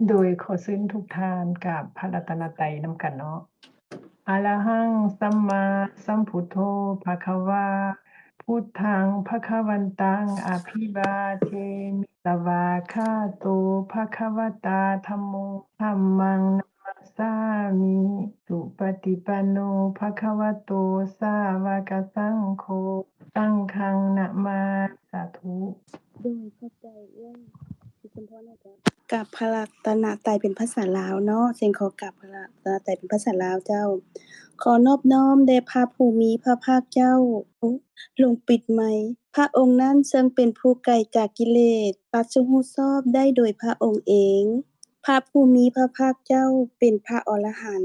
ໂດຍຂໍເຊີນທຸກທ່ານກາບພະລັດຕະນະໄຕນຳກັນເນາະ. ອະລະຫັງ ສຳມາສຳພຸດໂທ ພະຄະວາ ພຸດທັງ ພະຄະວັນຕັງ ອະພິວາເທມິ ສະວາກຂາໂຕ ພະຄະວະຕາ ທຳໂມ ທຳມັງ ນະມັດສາມິ ສຸປະຕິປັນໂນ ພະຄະວະໂຕ ສາວະກະສັງໂຄ ສັງຄັງ ນະມາ ສາທຸ. ໂດຍ ຂອບໃຈເອື້ອຍ ກາບພະລັດຕະນະໄຕເປັນພາສາລາວເນາະ, ເຊິ່ງຂໍກາບພະລັດຕະນະໄຕເປັນພາສາລາວເຈົ້າ. ຂໍນອບນ້ອມແດ່ພະຜູ້ມີພະພາກເຈົ້າ. ລົງປິດໄມ. ພະອົງນັ້ນເຊິ່ງເປັນຜູ້ໄກຈາກກິເລດ, ຕັດສະຮູ້ຊອບໄດ້ໂດຍພະອົງເອງ. ພະຜູ້ມີພະພາກເຈົ້າເປັນພະອໍລະຫັນ,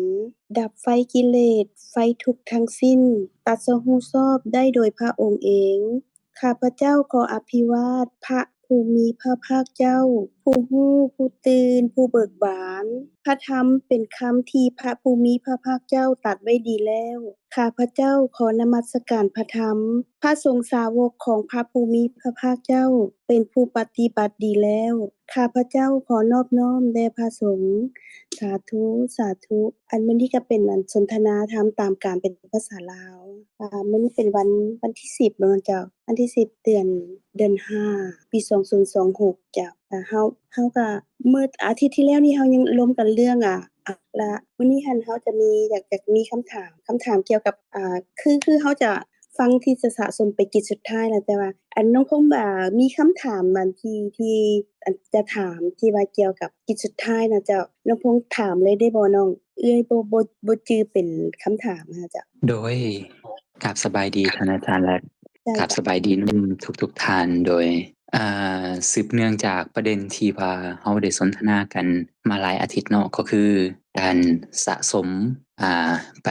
ດັບໄຟກິເລດ, ໄຟທຸກທັງສິ້ນ, ຕັດສະຮູ້ຊອບໄດ້ໂດຍພະອົງເອງ. ຂ້າພະເຈົ້າຂໍອະພິວາດພະຜູ້ມີພະພາກເຈົ້າ, ຜູ້ຮູ້, ຜູ້ຕື່ນ, ຜູ້ເບີກບານ. ພະທຳເປັນຄຳທີ່ພະຜູ້ມີພະພາກເຈົ້າຕັດໄວ້ດີແລ້ວ. ຂ້າພະເຈົ້າຂໍນະມັດສະການພະທຳ. ພະສົງສາວົກຂອງພະຜູ້ມີພະພາກເຈົ້າເປັນຜູ້ປະຕິບັດດີແລ້ວ. ຂ້າພະເຈົ້າຂໍນອບນ້ອມແດ່ພະສົງ. ສາທຸ, ສາທຸ. ອັນມື້ນີ້ກໍເປັນອັນສົນທະນາທຳຕາມການເປັນພາສາລາວ. ອາ ມື້ນີ້ເປັນວັນ ວັນທີສິບເນາະເຈົ້າ, ວັນທີສິບ ເດືອນ ເດືອນຫ້າ ປີສອງພັນຊາວຫົກເຈົ້າ. ອາ ເຮົາ ເຮົາກໍ ມື້ອາທິດທີ່ແລ້ວນີ້ເຮົາຍັງລົມກັນເລື່ອງ ອາ ອາ ລະມື້ນີ້ຫັ້ນເຮົາຈະມີ ຢາກ ຢາກມີຄຳຖາມ ຄຳຖາມກ່ຽວກັບ ອາ ຄື ຄືເຮົາຈະຟັງທີ່ຈະສະສົມໄປຈິດສຸດທ້າຍນະ, ແຕ່ວ່າ ອັນ ນ້ອງພົງ ອາ ມີຄຳຖາມອັນທີ່ ທີ່ ອັນ ຈະຖາມທີ່ວ່າກ່ຽວກັບຈິດສຸດທ້າຍນະເຈົ້າ. ນ້ອງພົງຖາມເລີຍໄດ້ບໍ່ນ້ອງ? ເອື້ອຍບໍ່ ບໍ່ ບໍ່ຈື່ເປັນຄຳຖາມນະເຈົ້າ. ໂດຍ ກາບສະບາຍດີທ່ານອາຈານ ແລະ ເຈົ້າ ກາບສະບາຍດີນຳທຸກໆທ່ານ. ໂດຍ ອ່າ ສືບເນື່ອງຈາກປະເດັນທີ່ວ່າເຮົາໄດ້ສົນທະນາກັນມາຫຼາຍອາທິດເນາະ, ກໍຄືການສະສົມ ອ່າ ໄປ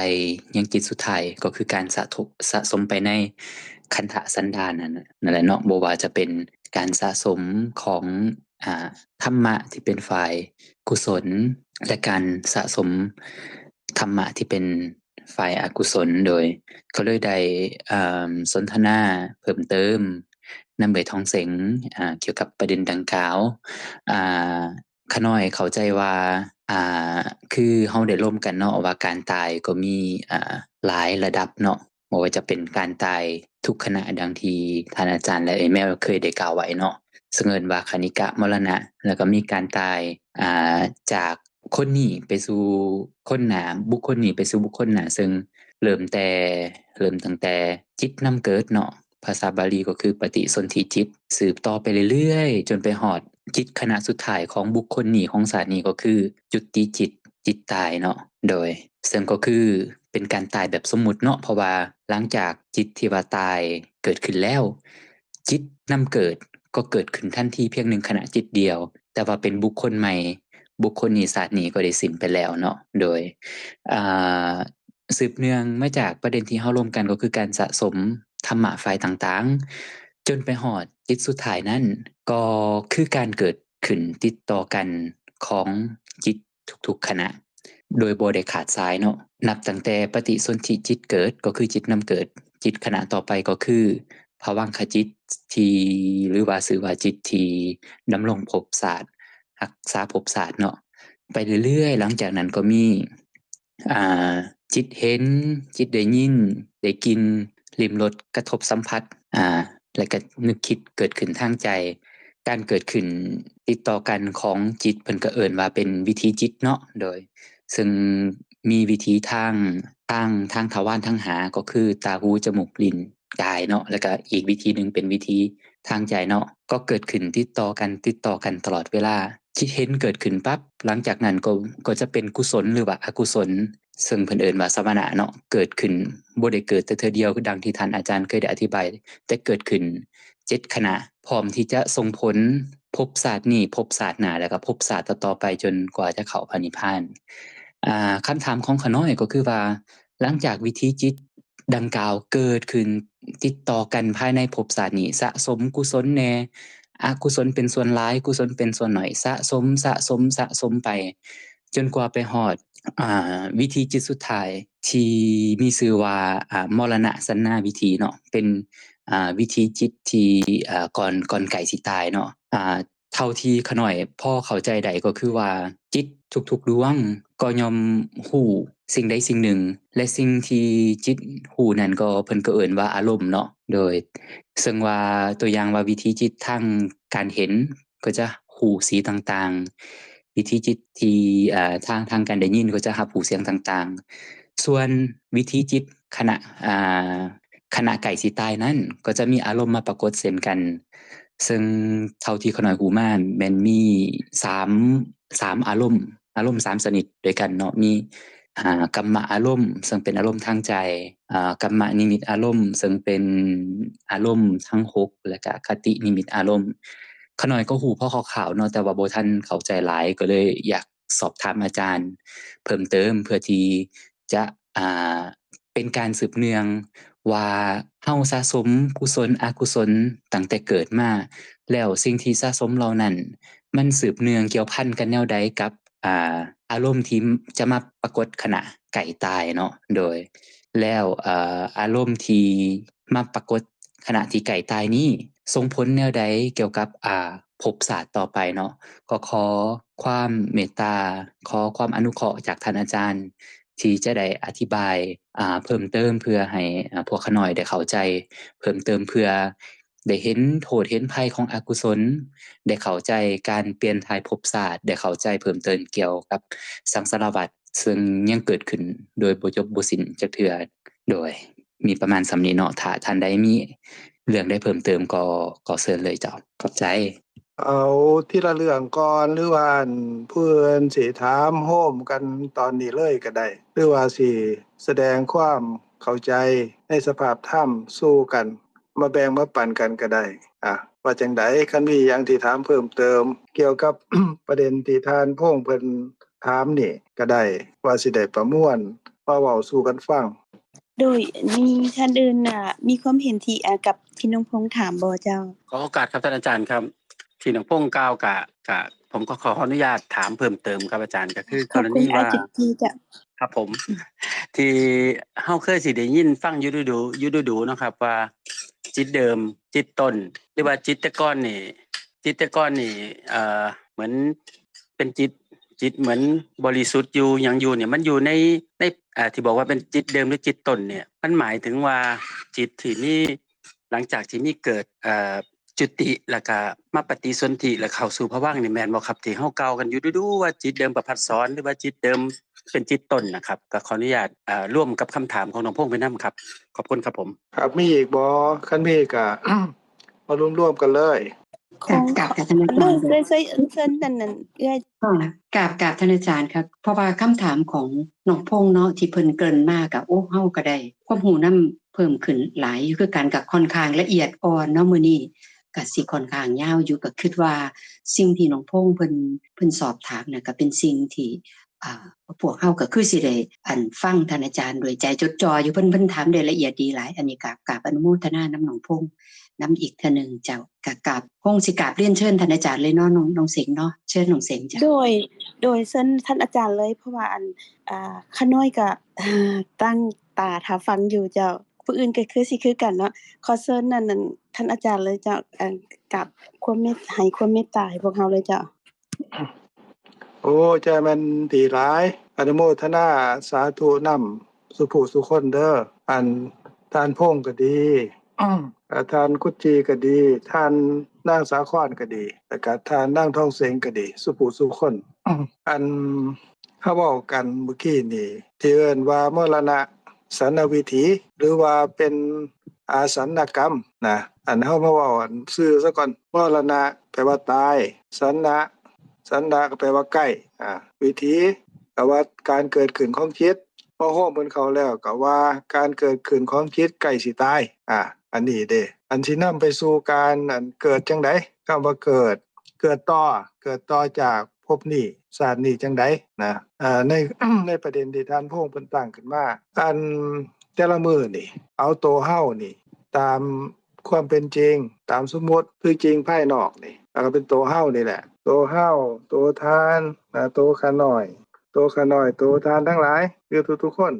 ຍັງຈິດສຸດທ້າຍ ກໍຄືການສະ ສະສົມໄປໃນຄັນທະສັນດານນັ້ນ ນັ້ນແຫຼະເນາະ. ບໍ່ວ່າຈະເປັນການສະສົມຂອງ ອ່າ ທຳມະທີ່ເປັນຝ່າຍກຸສົນ ແລະ ການສະສົມທຳມະທີ່ເປັນ ຝ່າຍອະກຸສົນ. ໂດຍ ກໍເລີຍໄດ້ ເອີ່ມ ສົນທະນາເພີ່ມເຕີມນຳເອື້ອຍທອງເສັງ ອ່າ ກ່ຽວກັບປະເດັນດັ່ງກ່າວ. ອ່າ ຂ້ານ້ອຍເຂົ້າໃຈວ່າ ອ່າ ຄືເຮົາໄດ້ລົມກັນເນາະ ວ່າການຕາຍກໍມີ ອ່າ ຫຼາຍລະດັບເນາະ, ບໍ່ວ່າຈະເປັນການຕາຍທຸກຂະນະ ດັ່ງທີ່ທ່ານອາຈານ ແລະ ເອື້ອຍແມວເຄີຍໄດ້ກ່າວໄວ້ເນາະ, ເຊິ່ງເອີ້ນວ່າຄະນິກະມໍລະນະ, ແລ້ວກໍມີການຕາຍ ອ່າ ຈາກ ຄົນນີ້ໄປສູ່ຄົນໜ້າ, ບຸກຄົນນີ້ໄປສູ່ບຸກຄົນໜ້າ, ເຊິ່ງເລີ່ມແຕ່ ເລີ່ມຕັ້ງແຕ່ຈິດນຳເກີດເນາະ, ພາສາບາລີກໍຄືປະຕິສົນທິຈິດ, ສືບຕໍ່ໄປເລື້ອຍໆ ຈົນໄປຮອດຈິດຂະນະສຸດທ້າຍຂອງບຸກຄົນນີ້ ຂອງຊາດນີ້ ກໍຄືຈຸຕິຈິດ, ຈິດຕາຍເນາະ. ໂດຍ ເຊິ່ງກໍຄືເປັນການຕາຍແບບສົມມຸດເນາະ, ເພາະວ່າຫຼັງຈາກຈິດທີ່ວ່າຕາຍເກີດຂຶ້ນແລ້ວ, ຈິດນຳເກີດກໍເກີດຂຶ້ນທັນທີພຽງໜຶ່ງຂະນະຈິດດຽວ, ແຕ່ວ່າເປັນບຸກຄົນໃໝ່, ບຸກຄົນນີ້ຊາດນີ້ກໍໄດ້ສິ້ນໄປແລ້ວເນາະ. ໂດຍ ອ່າ ສືບເນື່ອງມາຈາກປະເດັນທີ່ເຮົາລົມກັນ ກໍຄືການສະສົມທຳມະຝ່າຍຕ່າງໆ ຈົນໄປຮອດຈິດສຸດທ້າຍນັ້ນ ກໍຄືການເກີດຂຶ້ນຕິດຕໍ່ກັນຂອງຈິດ ທຸກໆຂະນະ ໂດຍບໍ່ໄດ້ຂາດສາຍເນາະ, ນັບຕັ້ງແຕ່ປະຕິສົນທິຈິດເກີດ ກໍຄືຈິດນຳເກີດ, ຈິດຂະນະຕໍ່ໄປກໍຄືພະວັງຄະຈິດທີ່ ຫຼືວ່າຊື່ວ່າຈິດທີ່ດຳລົງພົບຊາດ, ຮັກສາພົບຊາດເນາະ, ໄປເລື້ອຍໆ. ຫຼັງຈາກນັ້ນກໍມີ ອ່າ ຈິດເຫັນ, ຈິດໄດ້ຍິນ, ໄດ້ກິ່ນ, ລິມລົດ, ກະທົບສຳຜັດ, ອ່າ ແລະກະນຶກຄິດເກີດຂຶ້ນທາງໃຈ. ການເກີດຂຶ້ນຕິດຕໍ່ກັນຂອງຈິດ ເພິ່ນກໍເອີ້ນວ່າເປັນວິຖີຈິດເນາະ. ໂດຍ ເຊິ່ງມີວິຖີທາງ ທາງ ທາງທະວານທັງຫ້າ ກໍຄືຕາ, ຫູ, ຈະມູກ, ລີ້ນ, ກາຍເນາະ, ແລ້ວກະອີກວິທີໜຶ່ງເປັນວິທີທາງໃຈເນາະ, ກໍເກີດຂຶ້ນຕິດຕໍ່ກັນ ຕິດຕໍ່ກັນຕະຫຼອດເວລາ. ຈິດເຫັນເກີດຂຶ້ນປັບ ຫຼັງຈາກນັ້ນກໍ ກໍຈະເປັນກຸສົນ ຫຼືວ່າອະກຸສົນ ເຊິ່ງເພິ່ນເອີ້ນວ່າສະມະນະເນາະ, ເກີດຂຶ້ນ ບໍ່ໄດ້ເກີດແຕ່ເທື່ອດຽວ ຄືດັ່ງທີ່ທ່ານອາຈານເຄີຍໄດ້ອະທິບາຍ, ແຕ່ເກີດຂຶ້ນເຈັດຂະນະ ພ້ອມທີ່ຈະສົ່ງຜົນພົບຊາດນີ້, ພົບຊາດໜ້າ ແລ້ວກໍພົບຊາດຕໍ່ໆໄປ ຈົນກວ່າຈະເຂົ້າພະນິບພານ. ອ່າ ຄຳຖາມຂອງຂ້ານ້ອຍກໍຄືວ່າ ຫຼັງຈາກວິຖີຈິດດັ່ງກ່າວເກີດຂຶ້ນຕິດຕໍ່ກັນພາຍໃນພົບຊາດນີ້, ສະສົມກຸສົນແດ່, ອະກຸສົນເປັນສ່ວນຫຼາຍ, ກຸສົນເປັນສ່ວນໜ້ອຍ, ສະສົມ, ສະສົມ, ສະສົມໄປ ຈົນກວ່າໄປຮອດ ອ່າ ວິຖີຈິດສຸດທ້າຍທີ່ມີຊື່ວ່າ ອ່າ ມໍລະນະສັນນາວິທີເນາະ, ເປັນ ອ່າ ວິທີຈິດທີ່ ອ່າ ກ່ອນ ກ່ອນໃກ້ຊິຕາຍເນາະ. ອ່າ ເທົ່າທີ່ຂ້ານ້ອຍພໍເຂົ້າໃຈໄດ້ກໍຄືວ່າ ຈິດທຸກໆດວງກໍຍ່ອມຮູ້ສິ່ງໃດສິ່ງໜຶ່ງ ແລະ ສິ່ງທີ່ຈິດຮູ້ນັ້ນກໍ ເພິ່ນກໍເອີ້ນວ່າອາລົມເນາະ. ໂດຍ ເຊິ່ງວ່າຕົວຢ່າງວ່າວິຖີຈິດທາງການເຫັນ ກໍຈະຮູ້ສີຕ່າງໆ, ວິຖີຈິດທີ່ ເອີ ທາງ ທາງການໄດ້ຍິນກໍຈະຮັບຮູ້ສຽງຕ່າງໆ. ສ່ວນວິຖີຈິດຂະນະ ອ່າ ຂະນະໃກ້ຊິຕາຍນັ້ນ ກໍຈະມີອາລົມມາປາກົດເຊັ່ນກັນ. ເຊິ່ງເທົ່າທີ່ຂ້ານ້ອຍຮູ້ມາແມ່ນມີສາມ ສາມອາລົມ, ອາລົມສາມຊະນິດດ້ວຍກັນເນາະ, ມີ ອ່າ ກຳມະອາລົມ ເຊິ່ງເປັນອາລົມທາງໃຈ, ອ່າ ກຳມະນິມິດອາລົມ ເຊິ່ງເປັນອາລົມທັງຫົກ ແລະກະຄະຕິນິມິດອາລົມ. ຂ້ານ້ອຍກໍຮູ້ພໍຄ່າວໆເນາະ, ແຕ່ວ່າບໍ່ທັນເຂົ້າໃຈຫຼາຍ ກໍເລີຍຢາກສອບຖາມອາຈານເພີ່ມເຕີມ ເພື່ອທີ່ຈະ ອ່າ ເປັນການສືບເນື່ອງວ່າ ເຮົາສະສົມກຸສົນອະກຸສົນຕັ້ງແຕ່ເກີດມາ, ແລ້ວສິ່ງທີ່ສະສົມເຫຼົ່ານັ້ນ ມັນສືບເນື່ອງກ່ຽວພັນກັນແນວໃດກັບ ອ່າ ອາລົມທີ່ຈະມາປາກົດຂະນະໃກ້ຕາຍເນາະ. ໂດຍ ແລ້ວ ເອີ ອາລົມທີ່ມາປາກົດຂະນະທີ່ໃກ້ຕາຍນີ້ ສົ່ງຜົນແນວໃດກ່ຽວກັບ ອ່າ ພົບຊາດຕໍ່ໄປເນາະ. ກໍຂໍຄວາມເມດຕາ, ຂໍຄວາມອະນຸເຄາະຈາກທ່ານອາຈານ ທີ່ຈະໄດ້ອະທິບາຍ ອ່າ ເພີ່ມເຕີມ ເພື່ອໃຫ້ ອ່າ ພວກຂ້ານ້ອຍໄດ້ເຂົ້າໃຈເພີ່ມເຕີມ, ເພື່ອໄດ້ເຫັນໂທດເຫັນໄພຂອງອະກຸສົນ, ໄດ້ເຂົ້າໃຈການປ່ຽນຖ່າຍພົບຊາດ, ໄດ້ເຂົ້າໃຈເພີ່ມເຕີມກ່ຽວກັບສັງສາລະວັດ ເຊິ່ງຍັງເກີດຂຶ້ນໂດຍບໍ່ຈົບບໍ່ສິ້ນຈັກເທື່ອ. ໂດຍ ມີປະມານສ່ຳນີ້ເນາະ, ຖ້າທ່ານໃດມີເລື່ອງໃດເພີ່ມເຕີມກໍ ກໍເຊີນເລີຍເຈົ້າ. ຂອບໃຈ. ເອົາທີລະເລື່ອງກ່ອນ ຫຼືວ່າອັນ ເພື່ອນຊິຖາມໂຮມກັນຕອນນີ້ເລີຍກໍໄດ້ ຫຼືວ່າຊິສະແດງຄວາມເຂົ້າໃຈໃນສະພາບທຳສູ່ກັນ ມາແບ່ງມາປັນກັນກໍໄດ້. ອາ ວ່າຈັ່ງໃດ? ຄັນມີຫຍັງທີ່ຖາມເພີ່ມເຕີມກ່ຽວກັບປະເດັນທີ່ທ່ານພົງເພິ່ນຖາມນີ້ກໍໄດ້ ວ່າຊິໄດ້ປະມວນມາເວົ້າສູ່ກັນຟັງ. ໂດຍ ມີທ່ານອື່ນ ອາ ມີຄວາມເຫັນທີ່ ອາ ກັບທີ່ນ້ອງພົງຖາມບໍ່ເຈົ້າ? ຂໍໂອກາດຄັບທ່ານອາຈານຄັບ. ທີ່ນ້ອງພົງກ່າວກະ ກະ ຜົມກໍຂໍອະນຸຍາດຖາມເພີ່ມເຕີມຄັບອາຈານ, ກໍຄືກໍລະນີວ່າ ຄັບຜົມ ທີ່ເຮົາເຄີຍຊິໄດ້ຍິນຟັງຢູ່ດູໆ ຢູ່ດູໆເນາະຄັບ ວ່າຈິດເດີມ, ຈິດຕົ້ນ ຫຼືວ່າຈິດແຕ່ກ່ອນນີ້, ຈິດແຕ່ກ່ອນນີ້ ເອີ ເໝືອນເປັນຈິດ ຈິດເໝືອນບໍລິສຸດຢູ່ ຫຍັງຢູ່ນີ້ ມັນຢູ່ໃນ ໃນ ອາ ທີ່ບອກວ່າເປັນຈິດເດີມ ຫຼື ຈິດຕົ້ນນີ້ ມັນໝາຍເຖິງວ່າຈິດທີ່ມີ ຫຼັງຈາກທີ່ມີເກີດ ເອີ ຈຸຕິ ແລ້ວກະມາປະຕິສົນທິ ແລ້ວເຂົ້າສູ່ພະວັງນີ້ ແມ່ນບໍ່ຄັບ? ທີ່ເຮົາກ່າວກັນຢູ່ດູໆວ່າຈິດເດີມປະພັດສອນ ຫຼືວ່າຈິດເດີມເປັນຈິດຕົ້ນນະຄັບ. ກໍຂໍອະນຸຍາດ ເອີ ລວມກັບຄຳຖາມຂອງນ້ອງພົງໄປນຳຄັບ. ຂອບຄຸນຄັບຜົມ. ຄັບ ມີອີກບໍ່? ຄັນມີກະ ມາລວມໆກັນເລີຍ. ຂອງ ກາບ ກາບ ກາບນະມັດການ ເຊີນ ເຊີນ ເຊີນ ອັນນັ້ນເອື້ອຍ. ອໍ ກາບ ກາບທ່ານອາຈານຄັບ. ເພາະວ່າຄຳຖາມຂອງນ້ອງພົງເນາະ ທີ່ເພິ່ນເກລີ່ນມາກະ ໂອ້ ເຮົາກະໄດ້ຄວາມຮູ້ນຳເພີ່ມຂຶ້ນຫຼາຍຢູ່ຄືກັນ, ກະຄ່ອນຂ້າງລະອຽດອ່ອນເນາະ. ມື້ນີ້ກະຊິຄ່ອນຂ້າງຍາວຢູ່, ກະຄິດວ່າສິ່ງທີ່ນ້ອງພົງເພິ່ນ ເພິ່ນສອບຖາມນະ ກະເປັນສິ່ງທີ່ ອ່າ ພວກເຮົາກໍຄືຊິໄດ້ ອັນ ຟັງທ່ານອາຈານດ້ວຍໃຈຈົດຈ່ອຢູ່, ເພິ່ນ ເພິ່ນຖາມໄດ້ລະອຽດດີຫຼາຍ. ອັນນີ້ກາບ ກາບອະນຸໂມທະນານຳນ້ອງພົງນຳອີກເທື່ອໜຶ່ງເຈົ້າ. ກະກາບ ຄົງຊິກາບລຽນເຊີນທ່ານອາຈານເລີຍເນາະ ນ້ອງ ນ້ອງເສັງເນາະ. ເຊີນນ້ອງເສັງເຈົ້າ. ໂດຍ ໂດຍ ເຊີນທ່ານອາຈານເລີຍ, ເພາະວ່າ ອັນ ອາ ຂ້ານ້ອຍກະ ຕັ້ງຕາຖ້າຟັງຢູ່ເຈົ້າ. ຜູ້ອື່ນກໍຄືຊິຄືກັນເນາະ. ຂໍເຊີນ ອັນ ທ່ານອາຈານເລີຍເຈົ້າ, ອັນ ກາບຄວາມເມດ ໃຫ້ຄວາມເມດຕາໃຫ້ພວກເຮົາເລີຍເຈົ້າ. ໂອ້ ຈະແມ່ນດີຫຼາຍ. ອະນຸໂມທະນາສາທຸນຳສູ່ຜູ້ສູ່ຄົນເດີ. ອັນ ທ່ານພົງກໍດີ, ອາ ທ່ານກຸດຈີກໍດີ, ທ່ານນາງສາຄອນກໍດີ, ແລ້ວກະທ່ານນາງທອງເສັງກໍດີ, ສູ່ຜູ້ສູ່ຄົນ. ອັນ ເຮົາເວົ້າກັນມື້ກີ້ນີ້ ທີ່ເອີ້ນວ່າມໍລະນະສັນນະວິຖີ ຫຼືວ່າເປັນອາສັນນະກຳນະ. ອັນ ເຮົາມາເວົ້າ ອັນ ຊື່ສາກ່ອນ. ມໍລະນະແປວ່າຕາຍ, ສັນນະ ສັນນະກໍແປວ່າໃກ້, ອາ ວິຖີກໍວ່າການເກີດຂຶ້ນຂອງຈິດ. ພໍໂຮມກັນເຂົ້າແລ້ວກໍວ່າການເກີດຂຶ້ນຂອງຈິດໃກ້ຊິຕາຍ. ອາ ອັນນີ້ເດ້ ອັນຊິນຳໄປສູ່ການ ອັນ ເກີດຈັ່ງໃດ? ຄຳວ່າເກີດ ເກີດຕໍ່ ເກີດຕໍ່ຈາກພົບນີ້ຊາດນີ້ຈັ່ງໃດນະ. ອາ ໃນ ໃນປະເດັນທີ່ທ່ານພົງເພິ່ນຕັ້ງຂຶ້ນມາ ອັນ ແຕ່ລະມື້ນີ້ ເອົາໂຕເຮົານີ້ ຕາມຄວາມເປັນຈິງ ຕາມສົມມຸດ ຄືຈິງພາຍນອກນີ້ ແລ້ວກໍເປັນໂຕເຮົານີ້ແຫຼະ. ໂຕເຮົາ ໂຕທ່ານ ນະ ໂຕຂ້ານ້ອຍ ໂຕຂ້ານ້ອຍ ໂຕທ່ານທັງຫຼາຍ ຄືທຸກໆຄົນ.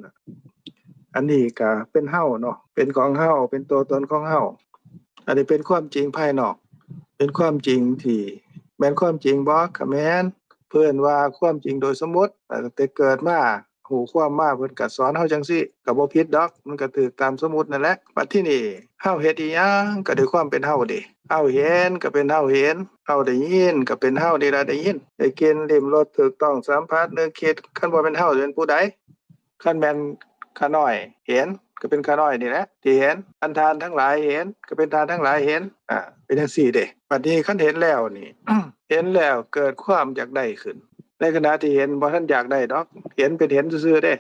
ອັນນີ້ກໍເປັນເຮົາເນາະ ເປັນຂອງເຮົາ ເປັນຕົວຕົນຂອງເຮົາ. ອັນນີ້ເປັນຄວາມຈິງພາຍນອກ ເປັນຄວາມຈິງທີ່ ແມ່ນຄວາມຈິງບໍ່? ກໍແມ່ນ. ເພິ່ນວ່າຄວາມຈິງໂດຍສົມມຸດ, ຕັ້ງແຕ່ເກີດມາ ຮູ້ຄວາມມາ ເພິ່ນກໍສອນເຮົາຈັ່ງຊີ້ ກໍບໍ່ຜິດດອກ, ມັນກໍຖືກຕາມສົມມຸດນັ້ນແຫຼະ. ບັດທີນີ້ ເຮົາເຮັດອີ່ຫຍັງກໍດ້ວຍຄວາມເປັນເຮົາເດ້. ເຮົາເຫັນກໍເປັນເຮົາເຫັນ, ເຮົາໄດ້ຍິນກໍເປັນເຮົານີ້ລະໄດ້ຍິນ, ໄດ້ກິ່ນ, ລິ້ມ, ລົດ, ຖືກຕ້ອງສຳຜັດ, ນຶກຄິດ, ຄັນບໍ່ແມ່ນເຮົາ ຊິເປັນຜູ້ໃດ? ຄັນແມ່ນຂ້ານ້ອຍເຫັນ ກໍເປັນຂ້ານ້ອຍນີ້ແຫຼະທີ່ເຫັນ, ອັນທ່ານທັງຫຼາຍເຫັນ ກໍເປັນທ່ານທັງຫຼາຍເຫັນ, ອາ ເປັນຈັ່ງຊີ້ເດ້. ບັດນີ້ຄັນເຫັນແລ້ວນີ້ ເຫັນແລ້ວເກີດຄວາມຢາກໄດ້ຂຶ້ນ, ໃນຂະນະທີ່ເຫັນບໍ່ທັນຢາກໄດ້ດອກ, ເຫັນເປັນເຫັນຊື່ໆເດ້.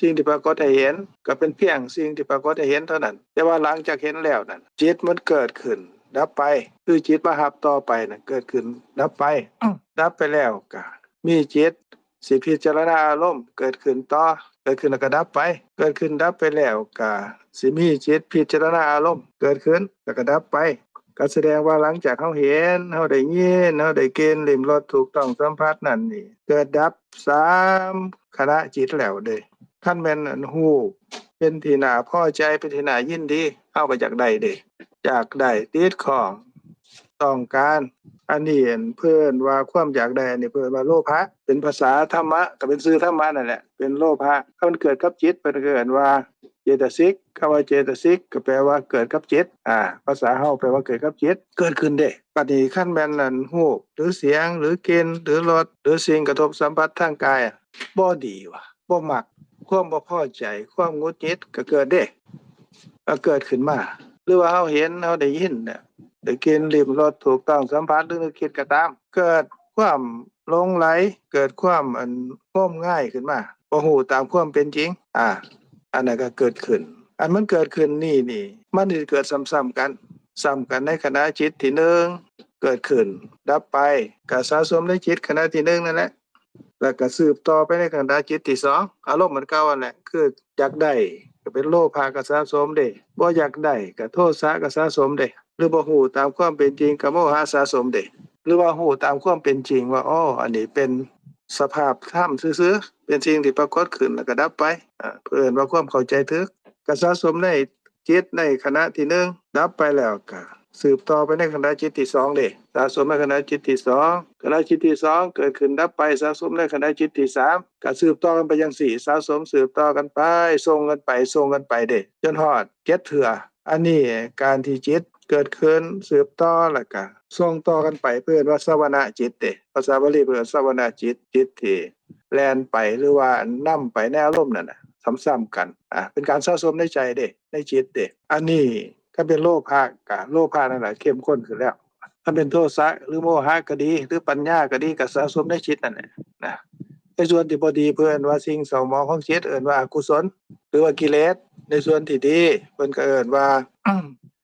ສິ່ງທີ່ປາກົດໃຫ້ເຫັນ ກໍເປັນພຽງສິ່ງທີ່ປາກົດໃຫ້ເຫັນເທົ່ານັ້ນ, ແຕ່ວ່າຫຼັງຈາກເຫັນແລ້ວນັ້ນ ຈິດມັນເກີດຂຶ້ນ ດັບໄປ, ຄືຈິດມາຮັບຕໍ່ໄປນັ້ນ ເກີດຂຶ້ນ ດັບໄປ, ດັບໄປແລ້ວກໍມີຈິດ ຊິພິຈາລະນາອາລົມເກີດຂຶ້ນຕໍ່, ເກີດຂຶ້ນແລ້ວກໍດັບໄປ, ເກີດຂຶ້ນດັບໄປແລ້ວກໍຊິມີຈິດພິຈາລະນາອາລົມເກີດຂຶ້ນແລ້ວກໍດັບໄປ. ກໍສະແດງວ່າຫຼັງຈາກເຮົາເຫັນ, ເຮົາໄດ້ຍິນ, ເຮົາໄດ້ກິ່ນ, ລິ້ມ, ລົດ, ຖືກຕ້ອງສຳຜັດນັ້ນນີ້ ເກີດດັບສາມຂະນະຈິດແລ້ວເດ້. ຄັນແມ່ນອັນຮູບເປັນທີ່ໜ້າພໍໃຈ, ເປັນທີ່ໜ້າຍິນດີ, ເຮົາກໍຢາກໄດ້ເດ້. ຢາກໄດ້, ຕິດຂ້ອງ, ຕ້ອງການ. ອັນນີ້ ອັນ ເພິ່ນວ່າຄວາມຢາກໄດ້, ອັນນີ້ເພິ່ນວ່າໂລພະ. ເປັນພາສາທຳມະ, ກໍເປັນຊື່ທຳມະນັ້ນແຫຼະ, ເປັນໂລພະ. ຄັນມັນເກີດກັບຈິດ, ເພິ່ນກໍເອີ້ນວ່າເຈຕະສິກ. ຄຳວ່າເຈຕະສິກ ກໍແປວ່າເກີດກັບຈິດ. ອາ ພາສາເຮົາແປວ່າເກີດກັບຈິດ, ເກີດຂຶ້ນເດ້. ບັດນີ້ ຄັນແມ່ນ ອັນ ຮູບ ຫຼື ສຽງ ຫຼື ກິ່ນ ຫຼື ລົດ ຫຼື ສິ່ງກະທົບສຳຜັດທາງກາຍ ບໍ່ດີວ່າ ບໍ່ມັກ, ຄວາມບໍ່ພໍໃຈ, ຄວາມຫງຸດຫງິດກໍເກີດເດ້, ກໍເກີດຂຶ້ນມາ. ຫຼືວ່າເຮົາເຫັນ, ເຮົາໄດ້ຍິນ, ໄດ້ກິ່ນ, ລິ້ມ, ລົດ, ຖືກຕ້ອງສຳຜັດ ຫຼື ນຶກຄິດກໍຕາມ, ເກີດຄວາມຫຼົງໄຫຼ, ເກີດຄວາມ ອັນ ງົມງາຍຂຶ້ນມາ, ບໍ່ຮູ້ຕາມຄວາມເປັນຈິງ. ອາ ອັນນັ້ນກໍເກີດຂຶ້ນ. ອັນມັນເກີດຂຶ້ນນີ້ນີ້ ມັນຊິເກີດຊ້ຳໆກັນ, ຊ້ຳກັນໃນຂະນະຈິດທີໜຶ່ງເກີດຂຶ້ນ, ດັບໄປ, ກໍສະສົມໃນຈິດຂະນະທີໜຶ່ງນັ້ນແຫຼະ. ແລ້ວກໍສືບຕໍ່ໄປໃນຂະນະຈິດທີສອງ, ອາລົມອັນເກົ່າຫັ້ນແຫຼະ, ຄືຢາກໄດ້ກໍເປັນໂລພະກໍສະສົມເດ້, ບໍ່ຢາກໄດ້ກໍໂທສະກໍສະສົມເດ້, ຫຼືບໍ່ຮູ້ຕາມຄວາມເປັນຈິງກໍໂມຫະສະສົມເດ້, ຫຼືວ່າຮູ້ຕາມຄວາມເປັນຈິງວ່າ ອໍ ອັນນີ້ເປັນສະພາບທຳຊື່ໆ, ເປັນສິ່ງທີ່ປາກົດຂຶ້ນແລ້ວກໍດັບໄປ, ອາ ເພິ່ນວ່າຄວາມເຂົ້າໃຈຖືກ, ກໍສະສົມໃນ ຈິດໃນຂະນະທີໜຶ່ງດັບໄປແລ້ວ ກໍສືບຕໍ່ໄປໃນຂະນະຈິດທີສອງເດ້, ສະສົມໃນຂະນະຈິດທີສອງ, ຂະນະຈິດທີສອງເກີດຂຶ້ນດັບໄປ, ສະສົມໃນຂະນະຈິດທີສາມ, ກໍສືບຕໍ່ກັນໄປຈັ່ງຊີ້, ສະສົມສືບຕໍ່ກັນໄປ, ສົ່ງກັນໄປ, ສົ່ງກັນໄປເດ້, ຈົນຮອດເຈັດເທື່ອ. ອັນນີ້ການທີ່ຈິດເກີດຂຶ້ນ ສືບຕໍ່ ແລ້ວກໍສົ່ງຕໍ່ກັນໄປ ເພິ່ນວ່າສະວະນະຈິດເດ້, ພາສາບາລີເພິ່ນວ່າສະວະນະຈິດ, ຈິດທີ່ແລ່ນໄປ ຫຼືວ່ານຳໄປໃນອາລົມນັ້ນນະ ຊ້ຳໆກັນ, ອາ ເປັນການສະສົມໃນໃຈເດ້. ໃນຈິດເດ້. ອັນນີ້ຄັນເປັນໂລພະ ກະໂລພະນັ້ນລະເຂັ້ມຂຸ້ນຂຶ້ນແລ້ວ. ຄັນເປັນໂທສະ ຫຼືໂມຫະກໍດີ ຫຼືປັນຍາກໍດີ ກໍສະສົມໃນຈິດນັ້ນແຫຼະນະ. ໃນສ່ວນທີ່ບໍ່ດີ ເພິ່ນເອີ້ນວ່າສິ່ງເສົ້າໝອງຂອງຈິດ ເອີ້ນວ່າອະກຸສົນ ຫຼືວ່າກິເລດ. ໃນສ່ວນທີ່ດີ ເພິ່ນກໍເອີ້ນວ່າ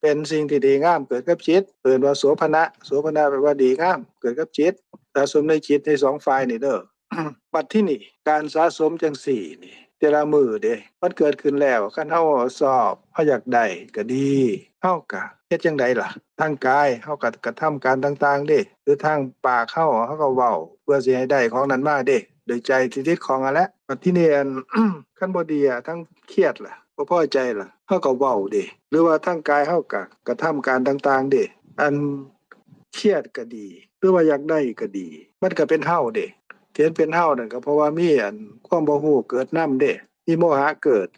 ເປັນສິ່ງທີ່ດີງາມເກີດກັບຈິດ ເອີ້ນວ່າໂສພະນະ. ໂສພະນະແປວ່າດີງາມເກີດກັບຈິດ ສະສົມໃນຈິດໃນສອງຝ່າຍນີ້ເດີ້. ບັດທີນີ້ ການສະສົມຈັ່ງຊີ້ນີ້ ແຕ່ລະມື້ເດ້ ມັນເກີດຂຶ້ນແລ້ວ ຄັນເຮົາຊອບ ເຮົາຢາກໄດ້ກໍດີ ເຮົາກະເຮັດຈັ່ງໃດລະ? ທາງກາຍ ເຮົາກະກະທຳການຕ່າງໆເດ້ ຫຼືທາງປາກເຮົາ ເຮົາກໍເວົ້າເພື່ອຊິໃຫ້ໄດ້ຂອງນັ້ນມາເດ້ ໂດຍໃຈທີ່ຕິດຂ້ອງຫັ້ນແຫຼະ. ບັດທີນີ້ ອັນ ຄັນບໍ່ດີ ອະ ທັງຄຽດລະ ບໍ່ພໍໃຈລະ ເຮົາກໍເວົ້າເດ້ ຫຼືວ່າທາງກາຍເຮົາກະກະທຳການຕ່າງໆເດ້ ອັນ ຄຽດກໍດີ ຫຼືວ່າຢາກໄດ້ກໍດີ ມັນກໍເປັນເຮົາເດ້. ທີ່ມັນເປັນເຮົານັ້ນກໍເພາະວ່າມີ ອັນ ຄວາມບໍ່ຮູ້ເກີດນຳເດ້ ມີໂມຫະເກີດ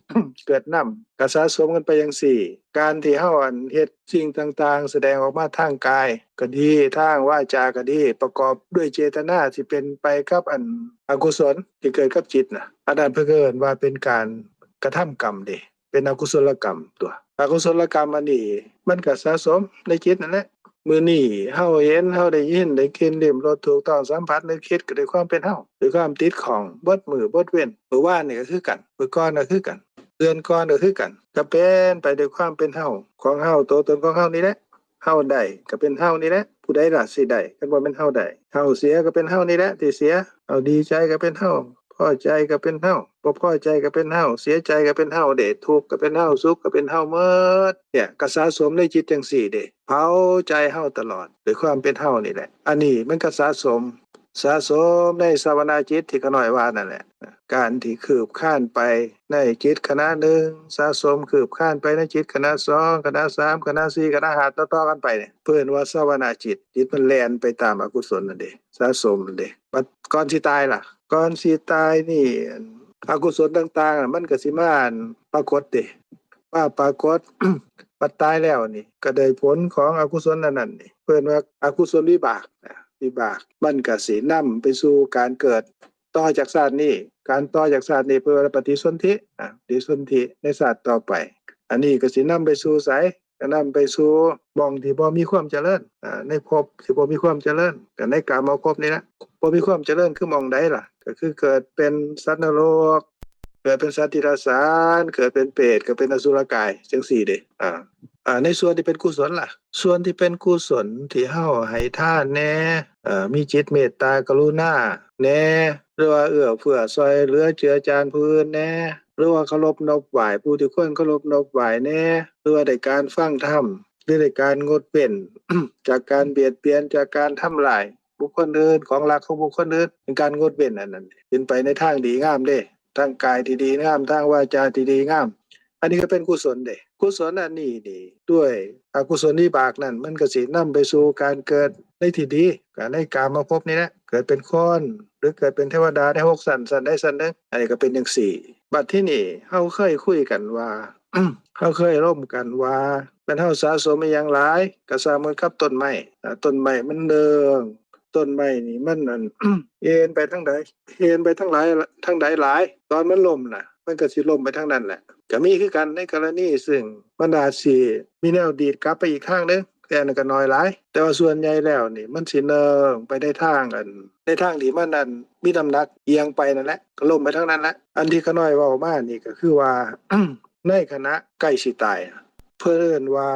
ເກີດນຳ ກໍສະສົມກັນໄປຈັ່ງຊີ້. ການທີ່ເຮົາ ອັນ ເຮັດສິ່ງຕ່າງໆ ສະແດງອອກມາທາງກາຍກໍດີ ທາງວາຈາກໍດີ ປະກອບດ້ວຍເຈດຕະນາທີ່ເປັນໄປກັບ ອັນ ອະກຸສົນທີ່ເກີດກັບຈິດນະ ອັນນັ້ນເພິ່ນກໍເອີ້ນວ່າເປັນການກະທຳກຳເດ້. ເປັນອະກຸສົນລະກຳຕົວະ. ອະກຸສົນລະກຳອັນນີ້ ມັນກໍສະສົມໃນຈິດນັ້ນແຫຼະ. ມື້ນີ້ເຮົາເຫັນ ເຮົາໄດ້ຍິນ ໄດ້ກິ່ນ ລິ້ມ ລົດ ຖືກຕ້ອງສຳຜັດ ນຶກຄິດ ກໍດ້ວຍຄວາມເປັນເຮົາ ດ້ວຍຄວາມຕິດຂ້ອງ ເບິດມື້ເບິດເວັນ. ມື້ວານນີ້ກໍຄືກັນ ມື້ກ່ອນກໍຄືກັນ ເດືອນກ່ອນກໍຄືກັນ ກໍເປັນໄປດ້ວຍຄວາມເປັນເຮົາ ຂອງເຮົາ ຕົວຕົນຂອງເຮົານີ້ແຫຼະ. ເຮົາໄດ້ກໍເປັນເຮົານີ້ແຫຼະ. ຜູ້ໃດລະຊິໄດ້ ຄັນບໍ່ແມ່ນເຮົາໄດ້? ເຮົາເສຍກໍເປັນເຮົານີ້ແຫຼະທີ່ເສຍ. ເຮົາດີໃຈກໍເປັນເຮົາ ພໍໃຈກໍເປັນເຮົາ ບໍ່ພໍໃຈກໍເປັນເຮົາ ເສຍໃຈກໍເປັນເຮົາເດ້ ທຸກກໍເປັນເຮົາ ສຸກກໍເປັນເຮົາໝົດ. ເນີ້ຍ ກໍສະສົມໃນຈິດຈັ່ງຊີ້ເດ້ ເຜົາໃຈເຮົາຕະຫຼອດ ດ້ວຍຄວາມເປັນເຮົານີ້ແຫຼະ. ອັນນີ້ມັນກໍສະສົມ ສະສົມໃນສະວະນະຈິດທີ່ຂ້ານ້ອຍວ່ານັ້ນແຫຼະ. ການທີ່ຄືບຄານໄປໃນຈິດຂະນະໜຶ່ງ ສະສົມຄືບຄານໄປໃນຈິດຂະນະສອງ ຂະນະສາມ ຂະນະສີ່ ຂະນະຫ້າ ຕໍ່ໆກັນໄປນີ້ ເພິ່ນວ່າສະວະນະຈິດ. ຈິດມັນແລ່ນໄປຕາມອະກຸສົນນັ້ນເດ້ ສະສົມນັ້ນເດ້. ບັດກ່ອນຊິຕາຍລະ? ກ່ອນຊິຕາຍນີ້ ອະກຸສົນຕ່າງໆ ມັນກໍຊິມາປາກົດເດ້ ມາປາກົດ ບັດຕາຍແລ້ວນີ້ກໍໄດ້ຜົນຂອງອະກຸສົນອັນນັ້ນນີ້ ເອີ້ນວ່າອະກຸສົນວິບາກນະ ວິບາກ ມັນກໍຊິນຳໄປສູ່ການເກີດຕໍ່ຈາກຊາດນີ້ ການຕໍ່ຈາກຊາດນີ້ເອີ້ນວ່າປະຕິສົນທິ ອາ ປະຕິສົນທິໃນຊາດຕໍ່ໄປ. ອັນນີ້ກໍຊິນຳໄປສູ່ໃສ? ກໍນຳໄປສູ່ໝ່ອງທີ່ບໍ່ມີຄວາມຈະເລີນ ອາ ໃນພົບທີ່ບໍ່ມີຄວາມຈະເລີນ ກໍໃນກາມະພົບນີ້ລະ ບໍ່ມີຄວາມຈະເລີນຄືໝ່ອງໃດລະ? ກໍຄືເກີດເປັນສັດນະລົກ ເກີດເປັນສັດຕິລັດສານ ເກີດເປັນເປດ ເກີດເປັນອະສຸລະກາຍ ຈັ່ງຊີ້ເດ້. ອາ ອາ ໃນສ່ວນທີ່ເປັນກຸສົນລະ? ສ່ວນທີ່ເປັນກຸສົນທີ່ເຮົາໃຫ້ທານແດ່ ເອີ ມີຈິດເມດຕາກະລຸນາແດ່ ຫຼືວ່າເອື້ອເຟື້ອຊ່ອຍເຫຼືອເຈືອຈານຜູ້ອື່ນແດ່ ຫຼືວ່າເຄົາລົບນົບໄຫວ້ຜູ້ທີ່ຄວນເຄົາລົບນົບໄຫວ້ແດ່ ຫຼືວ່າໄດ້ການຟັງທຳ ຫຼືໄດ້ການງົດເວັ້ນ ຈາກການບຽດບຽນ ຈາກການທຳລາຍບຸກຄົນອື່ນ ຂອງລັກຂອງບຸກຄົນອື່ນ ເປັນການງົດເວັ້ນອັນນັ້ນ ເປັນໄປໃນທາງດີງາມເດ້ ທາງກາຍທີ່ດີງາມ ທາງວາຈາທີ່ດີງາມ. ອັນນີ້ກໍເປັນກຸສົນເດ້. ກຸສົນອັນນີ້ນີ້ ດ້ວຍອະກຸສົນວິບາກນັ້ນ ມັນກໍຊິນຳໄປສູ່ການເກີດໃນທີ່ດີ ກໍໃນກາມະພົບນີ້ແຫຼະ ເກີດເປັນຄົນ ຫຼືເກີດເປັນເທວະດາໃນຫົກຊັ້ນ ຊັ້ນໃດຊັ້ນໜຶ່ງ ອັນນີ້ກໍເປັນຈັ່ງຊີ້. ບັດທີນີ້ເຮົາເຄີຍຄຸຍກັນວ່າ ເຮົາເຄີຍລົມກັນວ່າ ແມ່ນເຮົາສະສົມອີ່ຫຍັງຫຼາຍ ກໍສະເໝືອນກັບຕົ້ນໄມ້ ອາ ຕົ້ນໄມ້ມັນເດີງ ຕົ້ນໄມ້ນີ້ມັນອັນ ເອັນໄປທາງໃດ ເອັນໄປທາງໃດ ທາງໃດຫຼາຍ ຕອນມັນລົ້ມນະ ມັນກໍຊິລົ້ມໄປທາງນັ້ນແຫຼະ. ກໍມີຄືກັນໃນກໍລະນີ ຊຶ່ງມັນອາດຊິມີແນວດີດກັບໄປອີກທາງໜຶ່ງ ແຕ່ອັນນັ້ນກໍໜ້ອຍຫຼາຍ ແຕ່ວ່າສ່ວນໃຫຍ່ແລ້ວນີ້ ມັນຊິເນີ່ງໄປໃນທາງອັນ ໃນທາງທີ່ມັນອັນ ມີນ້ຳໜັກອຽງໄປນັ້ນແຫຼະ ກໍລົ້ມໄປທາງນັ້ນແຫຼະ. ອັນທີ່ຂ້ານ້ອຍເວົ້າມານີ້ກໍຄືວ່າ ໃນຂະນະໃກ້ຊິຕາຍ ເພິ່ນເອີ້ນວ່າ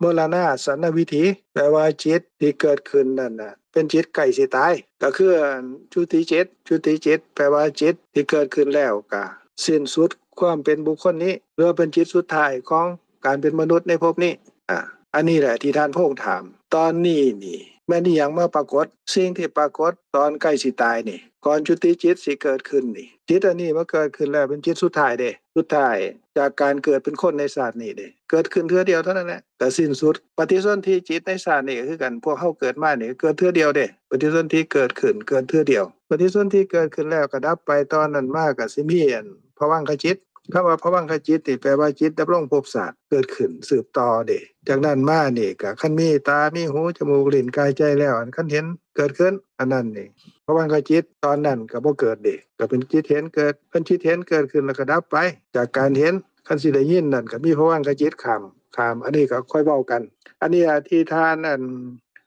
ມໍລະນາສະນະວິຖີ ແປວ່າຈິດທີ່ເກີດຂຶ້ນນັ້ນນະ ເປັນຈິດໃກ້ຊິຕາຍ ກໍຄືອັນຈຸຕິຈິດ ຈຸຕິຈິດ ແປວ່າຈິດທີ່ເກີດຂຶ້ນແລ້ວກະສິ້ນສຸດຄວາມເປັນບຸກຄົນນີ້ ຫຼືວ່າເປັນຈິດສຸດທ້າຍຂອງການເປັນມະນຸດໃນພົບນີ້. ອາ ອັນນີ້ແຫຼະທີ່ທ່ານໂພງຖາມ. ຕອນນີ້ນີ້ແມ່ນອີ່ຫຍັງມາປາກົດ? ສິ່ງທີ່ປາກົດຕອນໃກ້ຊິຕາຍນີ້ ກ່ອນຈຸຕິຈິດຊິເກີດຂຶ້ນນີ້ ຈິດອັນນີ້ມາເກີດຂຶ້ນແລ້ວ ເປັນຈິດສຸດທ້າຍເດ້ ສຸດທ້າຍຈາກການເກີດເປັນຄົນໃນຊາດນີ້ເດ້ ເກີດຂຶ້ນເທື່ອດຽວເທົ່ານັ້ນແຫຼະ ກໍສິ້ນສຸດ. ປະຕິສົນທິຈິດໃນຊາດນີ້ກໍຄືກັນ ພວກເຮົາເກີດມານີ້ກໍເກີດເທື່ອດຽວເດ້ ປະຕິສົນທິເກີດຂຶ້ນ ເກີດເທື່ອດຽວ ປະຕິສົນທິເກີດຂຶ້ນແລ້ວກໍດັບໄປ ຕອນນັ້ນມາກໍຊິມີອັນພະວັງຄະຈິດ. ຄຳວ່າພະວັງຄະຈິດນີ້ ແປວ່າຈິດດຳລົງພົບຊາດ ເກີດຂຶ້ນສືບຕໍ່ເດ້. ຈາກນັ້ນມານີ້ກໍຄັນມີຕາ ມີຫູ ຈະມູກ ລີ້ນ ກາຍ ໃຈແລ້ວ ອັນຄັນເຫັນເກີດຂຶ້ນ ອັນນັ້ນນີ້ ພະວັງຄະຈິດຕອນນັ້ນກໍບໍ່ເກີດເດ້ ກໍເປັນຈິດເຫັນເກີດ ເປັນຈິດເຫັນເກີດຂຶ້ນແລ້ວກໍດັບໄປ ຈາກການເຫັນ. ຄັນຊິໄດ້ຍິນນັ້ນກໍມີພະວັງຄະຈິດຂ້າມ ຂ້າມ ອັນນີ້ກໍຄ່ອຍເວົ້າກັນ. ອັນນີ້ອະ ທີ່ທ່ານອັນ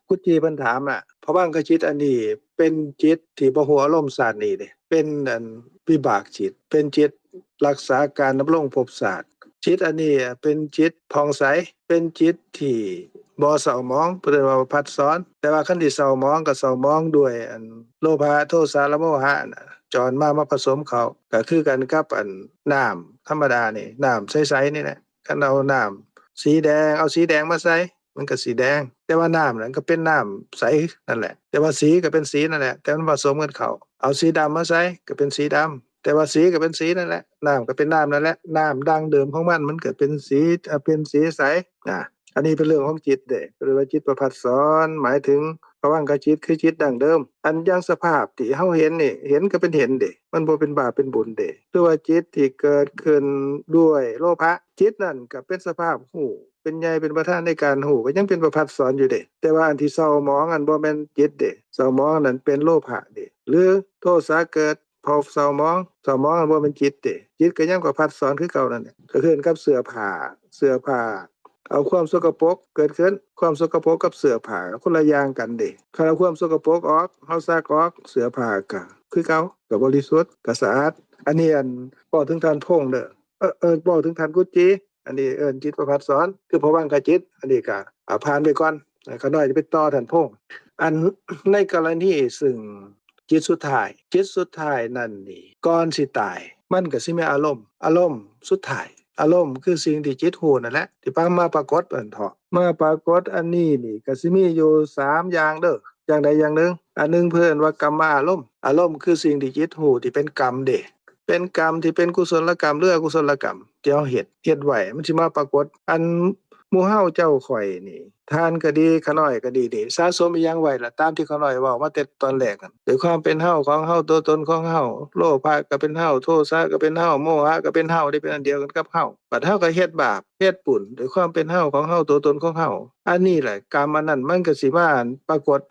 ກຸດຈີ່ເພິ່ນຖາມນະ ພະວັງຄະຈິດອັນນີ້ເປັນຈິດທີ່ບໍ່ຮູ້ອາລົມຊາດນີ້ເດ້ ເປັນອັນວິບາກຈິດ ເປັນຈິດລັກສາການດຳລົງພົບຊາດ. ຈິດອັນນີ້ເປັນຈິດຜ່ອງໃສ ເປັນຈິດທີ່ບໍ່ເສົ້າໝອງ ເພິ່ນເອີ້ນວ່າປະພັດສອນ. ແຕ່ວ່າຄັນຊິເສົ້າໝອງກໍເສົ້າໝອງດ້ວຍອັນໂລພະ ໂທສະ ແລະ ໂມຫະນະ ຈອນມາ ມາປະສົມເຂົ້າ ກໍຄືກັນກັບອັນນ້ຳທຳມະດານີ້ ນ້ຳໃສໆນີ້ແຫຼະ. ຄັນເອົານ້ຳສີແດງ ເອົາສີແດງມາໃສ່ ມັນກໍສີແດງ ແຕ່ວ່ານ້ຳນັ້ນກໍເປັນນ້ຳໃສນັ້ນແຫຼະ ແຕ່ວ່າສີກໍເປັນສີນັ້ນແຫຼະ ແຕ່ມັນປະສົມກັນເຂົ້າ. ເອົາສີດຳມາໃສ່ກໍເປັນສີດຳ ແຕ່ວ່າສີກໍເປັນສີນັ້ນແຫຼະ ນ້ຳກໍເປັນນ້ຳນັ້ນແຫຼະ ນ້ຳດັ້ງເດີມຂອງມັນ ມັນກໍເປັນສີ ເປັນສີໃສນະ. ອັນນີ້ເປັນເລື່ອງຂອງຈິດເດ້ ເອີ້ນວ່າຈິດປະພັດສອນ ໝາຍເຖິງພະວັງຄະຈິດ ຄືຈິດດັ້ງເດີມ. ອັນຢ່າງສະພາບທີ່ເຮົາເຫັນນີ້ ເຫັນກໍເປັນເຫັນເດ້ ມັນບໍ່ເປັນບາບເປັນບຸນເດ້. ຄືວ່າຈິດທີ່ເກີດຂຶ້ນດ້ວຍໂລພະ ຈິດນັ້ນກໍເປັນສະພາບຮູ້ ເປັນໃຫຍ່ເປັນປະທານໃນການຮູ້ ກໍຍັງເປັນປະພັດສອນຢູ່ເດ້. ແຕ່ວ່າອັນທີ່ເສົ້າໝອງນັ້ນບໍ່ແມ່ນຈິດເດ້ ເສົ້າໝອງນັ້ນເປັນໂລພະເດ້ ຫຼືໂທສະເກີດ ເພາະເສົ້າໝອງ ເສົ້າໝອງນັ້ນບໍ່ແມ່ນຈິດເດ້ ຈິດກໍຍັງປະພັດສອນຄືເກົ່ານັ້ນແຫຼະ. ກໍຄືກັນກັບເສື້ອຜ້າ ເສື້ອຜ້າ ເອົາຄວາມສົກກະປົກເກີດຂຶ້ນ ຄວາມສົກກະປົກກັບເສື້ອຜ້າຄົນລະຢ່າງກັນເດ້. ຄັນເອົາຄວາມສົກກະປົກອອກ ເຮົາຊັກອອກ ເສື້ອຜ້າກໍຄືເກົ່າ ກໍບໍລິສຸດ ກໍສະອາດ. ອັນນີ້ອັນເວົ້າເຖິງທ່ານພົງເດີ ເອີ ເວົ້າເຖິງທ່ານກຸດຈີ່ ອັນນີ້ເອີ້ນຈິດປະພັດສອນ ຄືພະວັງຄະຈິດ. ອັນນີ້ກໍ ອາ ຜ່ານໄປກ່ອນ ຂ້ານ້ອຍຈະໄປຕໍ່ທ່ານພົງ. ອັນໃນກໍລະນີຊຶ່ງຈິດສຸດທ້າຍ ຈິດສຸດທ້າຍນັ້ນນີ້ ກ່ອນຊິຕາຍ ມັນກໍຊິມີອາລົມ ອາລົມສຸດທ້າຍ ອາລົມຄືສິ່ງທີ່ຈິດຮູ້ນັ້ນແຫຼະ ທີ່ປາ ມາປາກົດ ເອີ້ນເຖາະ ມາປາກົດ. ອັນນີ້ນີ້ກໍຊິມີຢູ່ສາມຢ່າງເດີ ຢ່າງໃດຢ່າງໜຶ່ງ. ອັນໜຶ່ງເພິ່ນວ່າກຳມາອາລົມ, ອາລົມຄືສິ່ງທີ່ຈິດຮູ້ທີ່ເປັນກຳເດ້, ເປັນກຳທີ່ເປັນກຸສົນລະກຳ ຫຼື ອະກຸສົນລະກຳທີ່ເຮົາເຮັດ ເຮັດໄວ້ ມັນຊິມາປາກົດ. ອັນ ໝູ່ເຮົາເຈົ້າຂ້ອຍນີ້ ທ່ານກໍດີ ຂ້ານ້ອຍກໍດີນີ້ ສະສົມອີ່ຫຍັງໄວ້ລະ ຕາມທີ່ຂ້ານ້ອຍເວົ້າມາແຕ່ຕອນແລກນັ້ນ ດ້ວຍຄວາມເປັນເຮົາ ຂອງເຮົາ ຕົວຕົນຂອງເຮົາ, ໂລພະກໍເປັນເຮົາ ໂທສະກໍເປັນເຮົາ ໂມຫະກໍເປັນເຮົາເດ້ ເປັນອັນດຽວກັນກັບເຮົາ. ບັດເຮົາກໍເຮັດບາບເຮັດບຸນ ດ້ວຍຄວາມເປັນເຮົາ ຂອງເຮົາ ຕົວຕົນຂອງເຮົາ. ອັນນີ້ແຫຼະ ກຳອັນນັ້ນມັນກໍຊິມາປາກົດ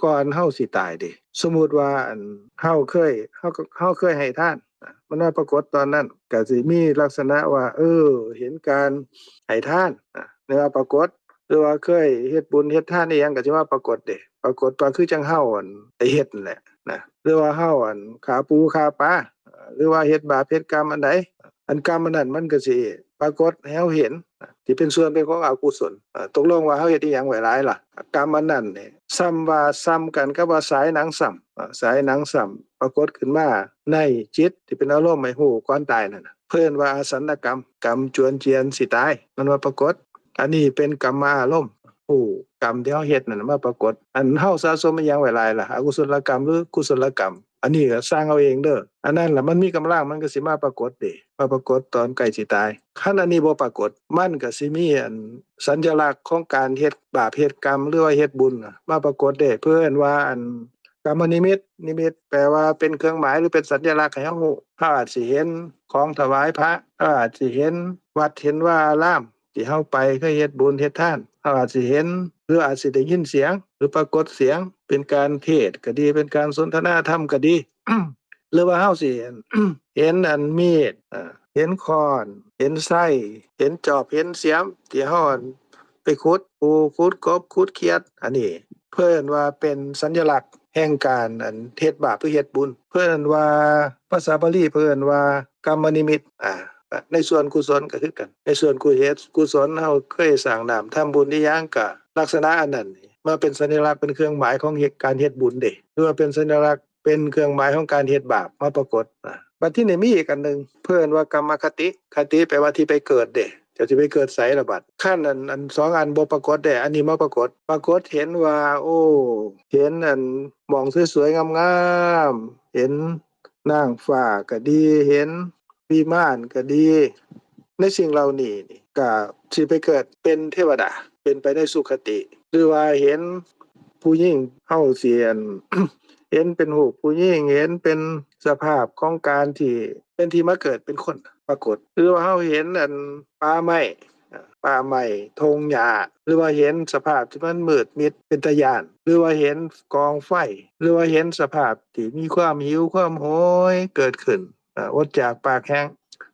ກ່ອນເຮົາຊິຕາຍເດ້. ສົມມຸດວ່າ ອັນ ເຮົາເຄີຍ ເຮົາ ເຮົາເຄີຍໃຫ້ທານ ມັນມາປາກົດຕອນນັ້ນ ກໍຊິມີລັກສະນະວ່າ ເອີ ເຫັນການໃຫ້ທານ ນະ ມາປາກົດ, ຫຼືວ່າເຄີຍເຮັດບຸນເຮັດທານອີ່ຫຍັງ ກໍຊິມາປາກົດເດ້. ປາກົດວ່າຄືຈັ່ງເຮົາ ອັນ ໄດ້ເຮັດນັ້ນແຫຼະນະ ຫຼືວ່າເຮົາ ອັນ ຂ້າປູຂ້າປາ ຫຼືວ່າເຮັດບາບເຮັດກຳອັນໃດ ອັນກຳອັນນັ້ນມັນກໍຊິປາກົດໃຫ້ເຮົາເຫັນ ທີ່ເປັນສ່ວນເປັນຂອງອະກຸສົນ. ເອີ ຕົກລົງວ່າເຮົາເຮັດອີ່ຫຍັງໄວ້ຫຼາຍລະ ກຳອັນນັ້ນນີ້ ສ່ຳວ່າ ສ່ຳກັນກັບວ່າສາຍໜັງຊ້ຳ ເອີ ສາຍໜັງຊ້ຳປາກົດຂຶ້ນມາໃນຈິດທີ່ເປັນອາລົມໃຫ້ຮູ້ກ່ອນຕາຍນັ້ນນະ ເພິ່ນວ່າອາສັນນະກຳ, ກຳຈວນຈຽນຊິຕາຍ ມັນມາປາກົດ. ອັນນີ້ເປັນກຳມາອາລົມ ຮູ້ກຳທີ່ເຮົາເຮັດນັ້ນມາປາກົດ. ອັນເຮົາສະສົມອີ່ຫຍັງໄວ້ຫຼາຍລະ ອະກຸສົນລະກຳ ຫຼື ກຸສົນລະກຳ ອັນນີ້ກໍຊ່າງເອົາເອງເດີ້. ອັນນັ້ນລະ ມັນມີກຳລັງ ມັນກໍຊິມາປາກົດເດ້ ມາປາກົດຕອນໃກ້ຊິຕາຍ. ຄັນອັນນີ້ບໍ່ປາກົດ ມັນກໍຊິມີອັນສັນຍະລັກຂອງການເຮັດບາບເຮັດກຳ ຫຼືວ່າເຮັດບຸນນະ ມາປາກົດເດ້. ເພິ່ນວ່າອັນກຳມະນິມິດ, ນິມິດແປວ່າເປັນເຄື່ອງໝາຍ ຫຼື ເປັນສັນຍະລັກໃຫ້ເຮົາຮູ້. ເຮົາອາດຊິເຫັນຂອງຖວາຍພະ, ເຮົາອາດຊິເຫັນວັດເຫັນວາອາລາມ ທີ່ເຮົາໄປເຄີຍເຮັດບຸນເຮັດທານ ເຮົາອາດຊິເຫັນ ຫຼື ອາດຊິໄດ້ຍິນສຽງ ຫຼື ປາກົດສຽງ ເປັນການເທດກໍດີ ເປັນການສົນທະນາທຳກໍດີ ຫຼືວ່າເຮົາຊິເຫັນ ເຫັນອັນມີດ ເອີ ເຫັນຄ້ອນ ເຫັນໄຊ ເຫັນຈອບ ເຫັນສຽມ ທີ່ເຮົາ ອັນ ໄປຂຸດປູ ຂຸດກົບ ຂຸດຂຽດ. ອັນນີ້ເພິ່ນວ່າເປັນສັນຍະລັກແຫ່ງການ ອັນ ເຮັດບາບ ຫຼື ເຮັດບຸນ. ເພິ່ນວ່າ ພາສາບາລີເພິ່ນວ່າກຳມະນິມິດ. ອາ ໃນສ່ວນກຸສົນກໍຄືກັນ ໃນສ່ວນກຸເຮັດກຸສົນ ເຮົາເຄີຍສ້າງນ້ຳທຳບຸນອີ່ຫຍັງ ກໍລັກສະນະອັນນັ້ນນີ້ມາເປັນສັນຍະລັກ ເປັນເຄື່ອງໝາຍຂອງເຮັດ ການເຮັດບຸນເດ້ ຫຼືວ່າເປັນສັນຍະລັກ ເປັນເຄື່ອງໝາຍຂອງການເຮັດບາບມາປາກົດ. ອາ ບັດທີນີ້ມີອີກອັນໜຶ່ງ ເພິ່ນວ່າກຳມະຄະຕິ, ຄະຕິແປວ່າທີ່ໄປເກີດເດ້. ເຈົ້າຊິໄປເກີດໃສລະບັດ? ຄັນອັນ ອັນສອງອັນບໍ່ປາກົດເດ້ ອັນນີ້ມາປາກົດ, ປາກົດເຫັນວ່າ ໂອ້ ເຫັນອັນໝ່ອງສວຍໆງາມໆ ເຫັນ ນາງຟ້າກໍດີ ເຫັນວິມານກໍດີ ໃນສິ່ງເຫຼົ່ານີ້ນີ້ ກໍຊິໄປເກີດເປັນເທວະດາ ເປັນໄປໃນສຸຄະຕິ ຫຼືວ່າເຫັນຜູ້ຍິງ ເຮົາຊິອັນ ເຫັນເປັນຮູບຜູ້ຍິງ ເຫັນເປັນສະພາບຂອງການທີ່ເປັນທີ່ມາເກີດເປັນຄົນປາກົດ ຫຼືວ່າເຮົາເຫັນອັນປ່າໄມ້ ອາ ປ່າໄມ້ ທົ່ງຫຍ້າ ຫຼືວ່າເຫັນສະພາບທີ່ມັນມືດມິດເປັນຕາຢ້ານ ຫຼືວ່າເຫັນກອງໄຟ ຫຼືວ່າເຫັນສະພາບທີ່ມີຄວາມຫິວຄວາມໂຫຍເກີດຂຶ້ນ ອາ ອົດຢາກປາກແຫ້ງ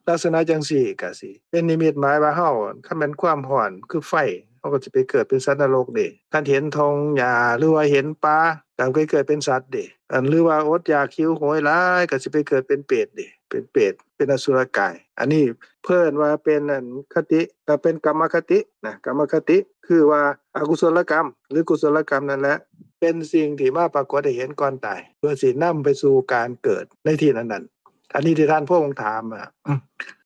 ລັກສະນະຈັ່ງຊີ້ກະຊິເປັນນິມິດໝາຍວ່າເຮົາ ຄັນແມ່ນຄວາມຮ້ອນຄືໄຟ ເຮົາກໍຊິໄປເກີດເປັນສັດນະລົກເດ້. ຄັນເຫັນທົ່ງຫຍ້າ ຫຼືວ່າເຫັນປ່າ ກໍໄປເກີດເປັນສັດເດ້. ອັນ ຫຼືວ່າອົດຢາກຫິວໂຫຍຫຼາຍ ກໍຊິໄປເກີດເປັນເປດເດ້ ເປັນເປດ ເປັນອະສຸລະກາຍ. ອັນນີ້ເພິ່ນວ່າເປັນອັນຄະຕິ ກໍເປັນກຳມະຄະຕິນະ ກຳມະຄະຕິ ຄືວ່າອະກຸສົນລະກຳ ຫຼື ກຸສົນລະກຳນັ້ນແຫຼະ ເປັນສິ່ງທີ່ມາປາກົດໃຫ້ເຫັນກ່ອນຕາຍ ເພື່ອຊິນຳໄປສູ່ການເກີດໃນທີ່ນັ້ນໆ. ອັນນີ້ທີ່ທ່ານພວກອງຖາມ ອາ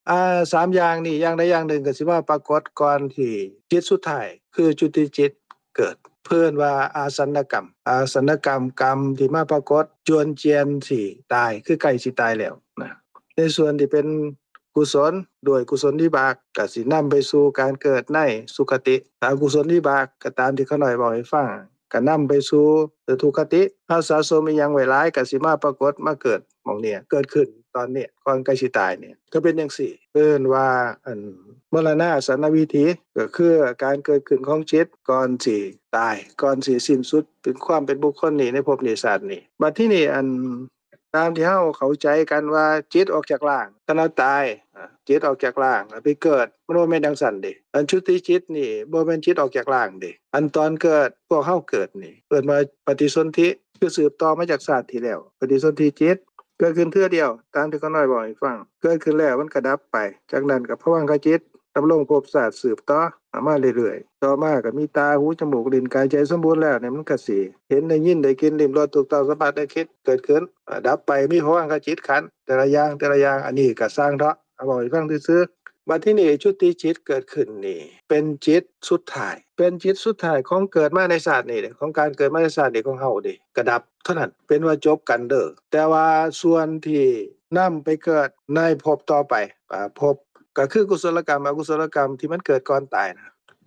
ອາ ສາມຢ່າງນີ້ ຢ່າງໃດຢ່າງໜຶ່ງກໍຊິມາປາກົດກ່ອນທີ່ຈິດສຸດທ້າຍ ຄືຈຸຕິຈິດເກີດ ເພິ່ນວ່າອາສັນນະກຳ ອາສັນນະກຳ ກຳທີ່ມາປາກົດຈວນຈຽນຊິຕາຍ ຄືໃກ້ຊິຕາຍແລ້ວນະ. ໃນສ່ວນທີ່ເປັນ ກຸສົນ ດ້ວຍກຸສົນວິບາກ ກໍຊິນຳໄປສູ່ການເກີດໃນສຸຄະຕິ. ອະກຸສົນວິບາກ ກໍຕາມທີ່ຂ້ານ້ອຍເວົ້າໃຫ້ຟັງ ກໍນຳໄປສູ່ທຸກຄະຕິ. ເຮົາສະສົມອີ່ຫຍັງໄວ້ຫຼາຍ ກໍຊິມາປາກົດ ມາເກີດໝ່ອງນີ້ ເກີດຂຶ້ນຕອນນີ້ ກ່ອນໃກ້ຊິຕາຍນີ້ ກໍເປັນຈັ່ງຊີ້. ເອີ້ນວ່າ ອັນ ມໍລະນາອາສັນນະວິທີ ກໍຄືການເກີດຂຶ້ນຂອງຈິດກ່ອນຊິຕາຍ ກ່ອນຊິສິ້ນສຸດເປັນຄວາມເປັນບຸກຄົນນີ້ ໃນພົບນີ້ຊາດນີ້. ບັດທີນີ້ ອັນ ຕາມທີ່ເຮົາເຂົ້າໃຈກັນວ່າຈິດອອກຈາກຮ່າງ ຂະນະຕາຍ ອາ ຈິດອອກຈາກຮ່າງ ແລ້ວໄປເກີດ ມັນບໍ່ແມ່ນຈັ່ງຊັ້ນເດ້. ອັນຈຸຕິຈິດນີ້ບໍ່ແມ່ນຈິດອອກຈາກຮ່າງເດ້. ອັນຕອນເກີດ ພວກເຮົາເກີດນີ້ ເອີ້ນວ່າປະຕິສົນທິ ຄືສືບຕໍ່ມາຈາກຊາດທີ່ແລ້ວ. ປະຕິສົນທິຈິດເກີດຂຶ້ນເທື່ອດຽວ ຕາມທີ່ຂ້ານ້ອຍເວົ້າໃຫ້ຟັງ ເກີດຂຶ້ນແລ້ວມັນກໍດັບໄປ. ຈາກນັ້ນກໍພະວັງຄະຈິດ ດຳລົງພົບຊາດສືບຕໍ່ ເອົາມາເລື້ອຍໆ. ຕໍ່ມາກໍມີຕາ ຫູ ຈະມູກ ລີ້ນ ກາຍ ໃຈ ສົມບູນແລ້ວນີ້ ມັນກໍຊິເຫັນ ໄດ້ຍິນ ໄດ້ກິນ ລິ້ມ ລົດ ຖືກຕ້ອງ ສຳຜັດ ໄດ້ຄິດ ເກີດຂຶ້ນ ອາ ດັບໄປ ມີພະວັງຄະຈິດຂັນ ແຕ່ລະຢ່າງ ແຕ່ລະຢ່າງ. ອັນນີ້ກໍຊ່າງເຖາະ ເອົາເວົ້າໃຫ້ຟັງຊື່ ບັດທີນີ້ຈຸຕິຈິດເກີດຂຶ້ນນີ້ ເປັນຈິດສຸດທ້າຍ ເປັນຈິດສຸດທ້າຍຂອງເກີດມາໃນຊາດນີ້ເດ້ ຂອງການເກີດມາໃນຊາດນີ້ຂອງເຮົາເດ້ ກະດັບເທົ່ານັ້ນ ເປັນວ່າຈົບກັນເດີ້. ແຕ່ວ່າສ່ວນທີ່ນຳໄປເກີດໃນພົບຕໍ່ໄປ ອາ ພົບ ກະຄືກຸສົນລະກຳ ອະກຸສົນລະກຳທີ່ມັນເກີດກ່ອນຕາຍນະ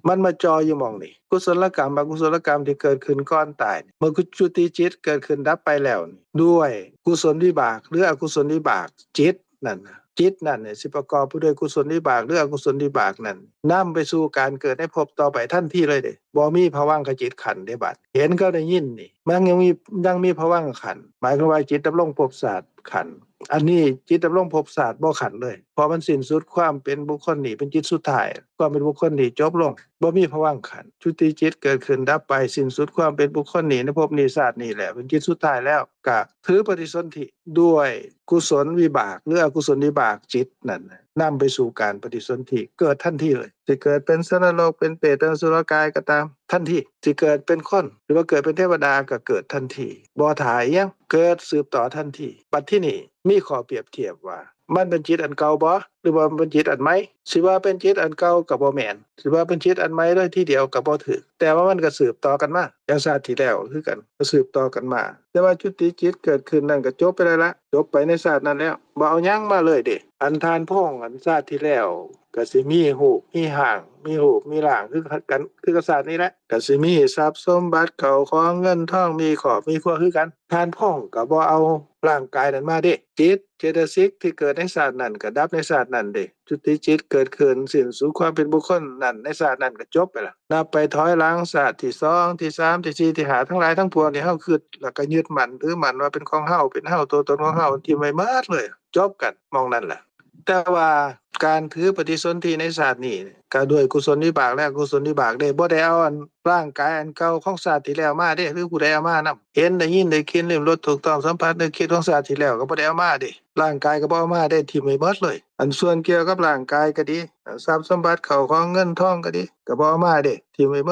ມັນມາເຈາະຢູ່ໝ່ອງນີ້ ກຸສົນລະກຳ ອະກຸສົນລະກຳທີ່ເກີດຂຶ້ນກ່ອນຕາຍ ເມື່ອຈຸຕິຈິດເກີດຂຶ້ນດັບໄປແລ້ວນີ້ ດ້ວຍກຸສົນວິບາກ ຫຼື ອະກຸສົນວິບາກ ຈິດນັ້ນນະ ຈິດນັ້ນນີ້ຊິປະກອບໄປດ້ວຍກຸສົນວິບາກ ຫຼື ອະກຸສົນວິບາກນັ້ນ ນຳໄປສູ່ການເກີດໃນພົບຕໍ່ໄປທັນທີເລີຍເດ້ ບໍ່ມີພະວັງຄະຈິດຂັນເດ້. ບັດເຫັນກັບໄດ້ຍິນນີ້ ມັນຍັງມີ ຍັງມີພະວັງຄະຂັນ ໝາຍຄວາມວ່າຈິດດຳລົງພົບຊາດຂັນ ອັນນີ້ຈິດດຳລົງພົບຊາດບໍ່ຂັນເລີຍ ເພາະມັນສິ້ນສຸດຄວາມເປັນບຸກຄົນນີ້ ເປັນຈິດສຸດທ້າຍ ຄວາມເປັນບຸກຄົນນີ້ຈົບລົງ ບໍ່ມີພະວັງຄະຂັນ ຈຸຕິຈິດເກີດຂຶ້ນດັບໄປ ສິ້ນສຸດຄວາມເປັນບຸກຄົນນີ້ ໃນພົບນີ້ຊາດນີ້ແລ້ວ ເປັນຈິດສຸດທ້າຍແລ້ວ ກະຖືປະຕິສົນທິດ້ວຍກຸສົນວິບາກ ຫຼື ອະກຸສົນວິບາກຈິດນັ້ນ ນຳໄປສູ່ການປະຕິສົນທິ ເກີດທັນທີເລີຍ ຊິເກີດເປັນສັດນະລົກ ເປັນເປດ ເປັນອະສຸລະກາຍກໍຕາມ ທັນທີ ຊິເກີດເປັນຄົນ ຫຼືວ່າເກີດເປັນເທວະດາກໍເກີດທັນທີ ບໍ່ຖ້າອີ່ຫຍັງ ເກີດສືບຕໍ່ທັນທີ. ບັດທີນີ້ມີຂໍ້ປຽບທຽບວ່າ ມັນເປັນຈິດອັນເກົ່າບໍ່ ຫຼືວ່າມັນເປັນຈິດອັນໃໝ່? ຊິວ່າເປັນຈິດອັນເກົ່າກໍບໍ່ແມ່ນ ຊິວ່າເປັນຈິດອັນໃໝ່ເລີຍທີດຽວກໍບໍ່ຖືກ ແຕ່ວ່າມັນກໍສືບຕໍ່ກັນມາ ຢ່າງຊາດທີ່ແລ້ວຄືກັນ ກໍສືບຕໍ່ກັນມາ ແຕ່ວ່າຈຸຕິຈິດເກີດຂຶ້ນນັ້ນກໍຈົບໄປແລ້ວລະ ຈົບໄປໃນຊາດນັ້ນແລ້ວ ບໍ່ເອົາຫຍັງມາເລີຍເດ້. ອັນທ່ານພົງ ອັນຊາດທີ່ແລ້ວ ກໍຊິມີຮູບມີຮ່າງ ມີຮູບມີຮ່າງຄືກັນ ຄືກັບຊາດນີ້ແຫຼະ ກໍຊິມີຊັບສົມບັດເຂົ້າຂອງເງິນທອງ ມີຄອບມີຄົວຄືກັນ. ທ່ານພົງກໍບໍ່ເອົາຮ່າງກາຍນັ້ນມາເດ້ ຈິດເຈຕະສິກທີ່ເກີດໃນຊາດນັ້ນກໍດັບໃນຊາດນັ້ນເດ້ ຈຸຕິຈິດເກີດຂຶ້ນ ສິ້ນສຸດຄວາມເປັນບຸກຄົນນັ້ນໃນຊາດນັ້ນກໍຈົບໄປລະ ນັບໄປຖອຍຫຼັງຊາດທີສອງ ທີສາມ ທີສີ່ ທີຫ້າ ທັງຫຼາຍທັງປວງທີ່ເຮົາຄິດ ແລ້ວກໍຍຶດໝັ້ນຖືໝັ້ນວ່າເປັນຂອງເຮົາ ເປັນເຮົາ ຕົວຕົນຂອງເຮົາ ຖິ້ມໄວ້ໝົດເລີຍ ຈົບກັນໝ່ອງນັ້ນລະ. ແຕ່ວ່າການຖືປະຕິສົນທິໃນຊາດນີ້ ກໍດ້ວຍກຸສົນວິບາກ ແລະ ອະກຸສົນວິບາກເດ້ ບໍ່ໄດ້ເອົາອັນຮ່າງກາຍອັນເກົ່າຂອງຊາດທີ່ແລ້ວມາເດ້ ຫຼື ຜູ້ໃດເອົາມານຳ ເຫັນ ໄດ້ຍິນ ໄດ້ກິນ ລິ້ມລົດ ຖືກຕ້ອງສຳຜັດ ນຶກຄິດຂອງຊາດທີ່ແລ້ວກໍບໍ່ໄດ້ເອົາມາເດ້ ຮ່າງກາຍກໍບໍ່ເອົາມາເດ້ ຖິ້ມໄວ້ໝົດເລີຍ. ອັນສ່ວນກ່ຽວກັບຮ່າງກາຍກໍດີ ອັນຊັບສົມບັດເຂົ້າຂອງເງິນທອງກໍດີ ກໍບໍ່ເອົາມາເດ້ ຖິ້ມໄວ້ໝ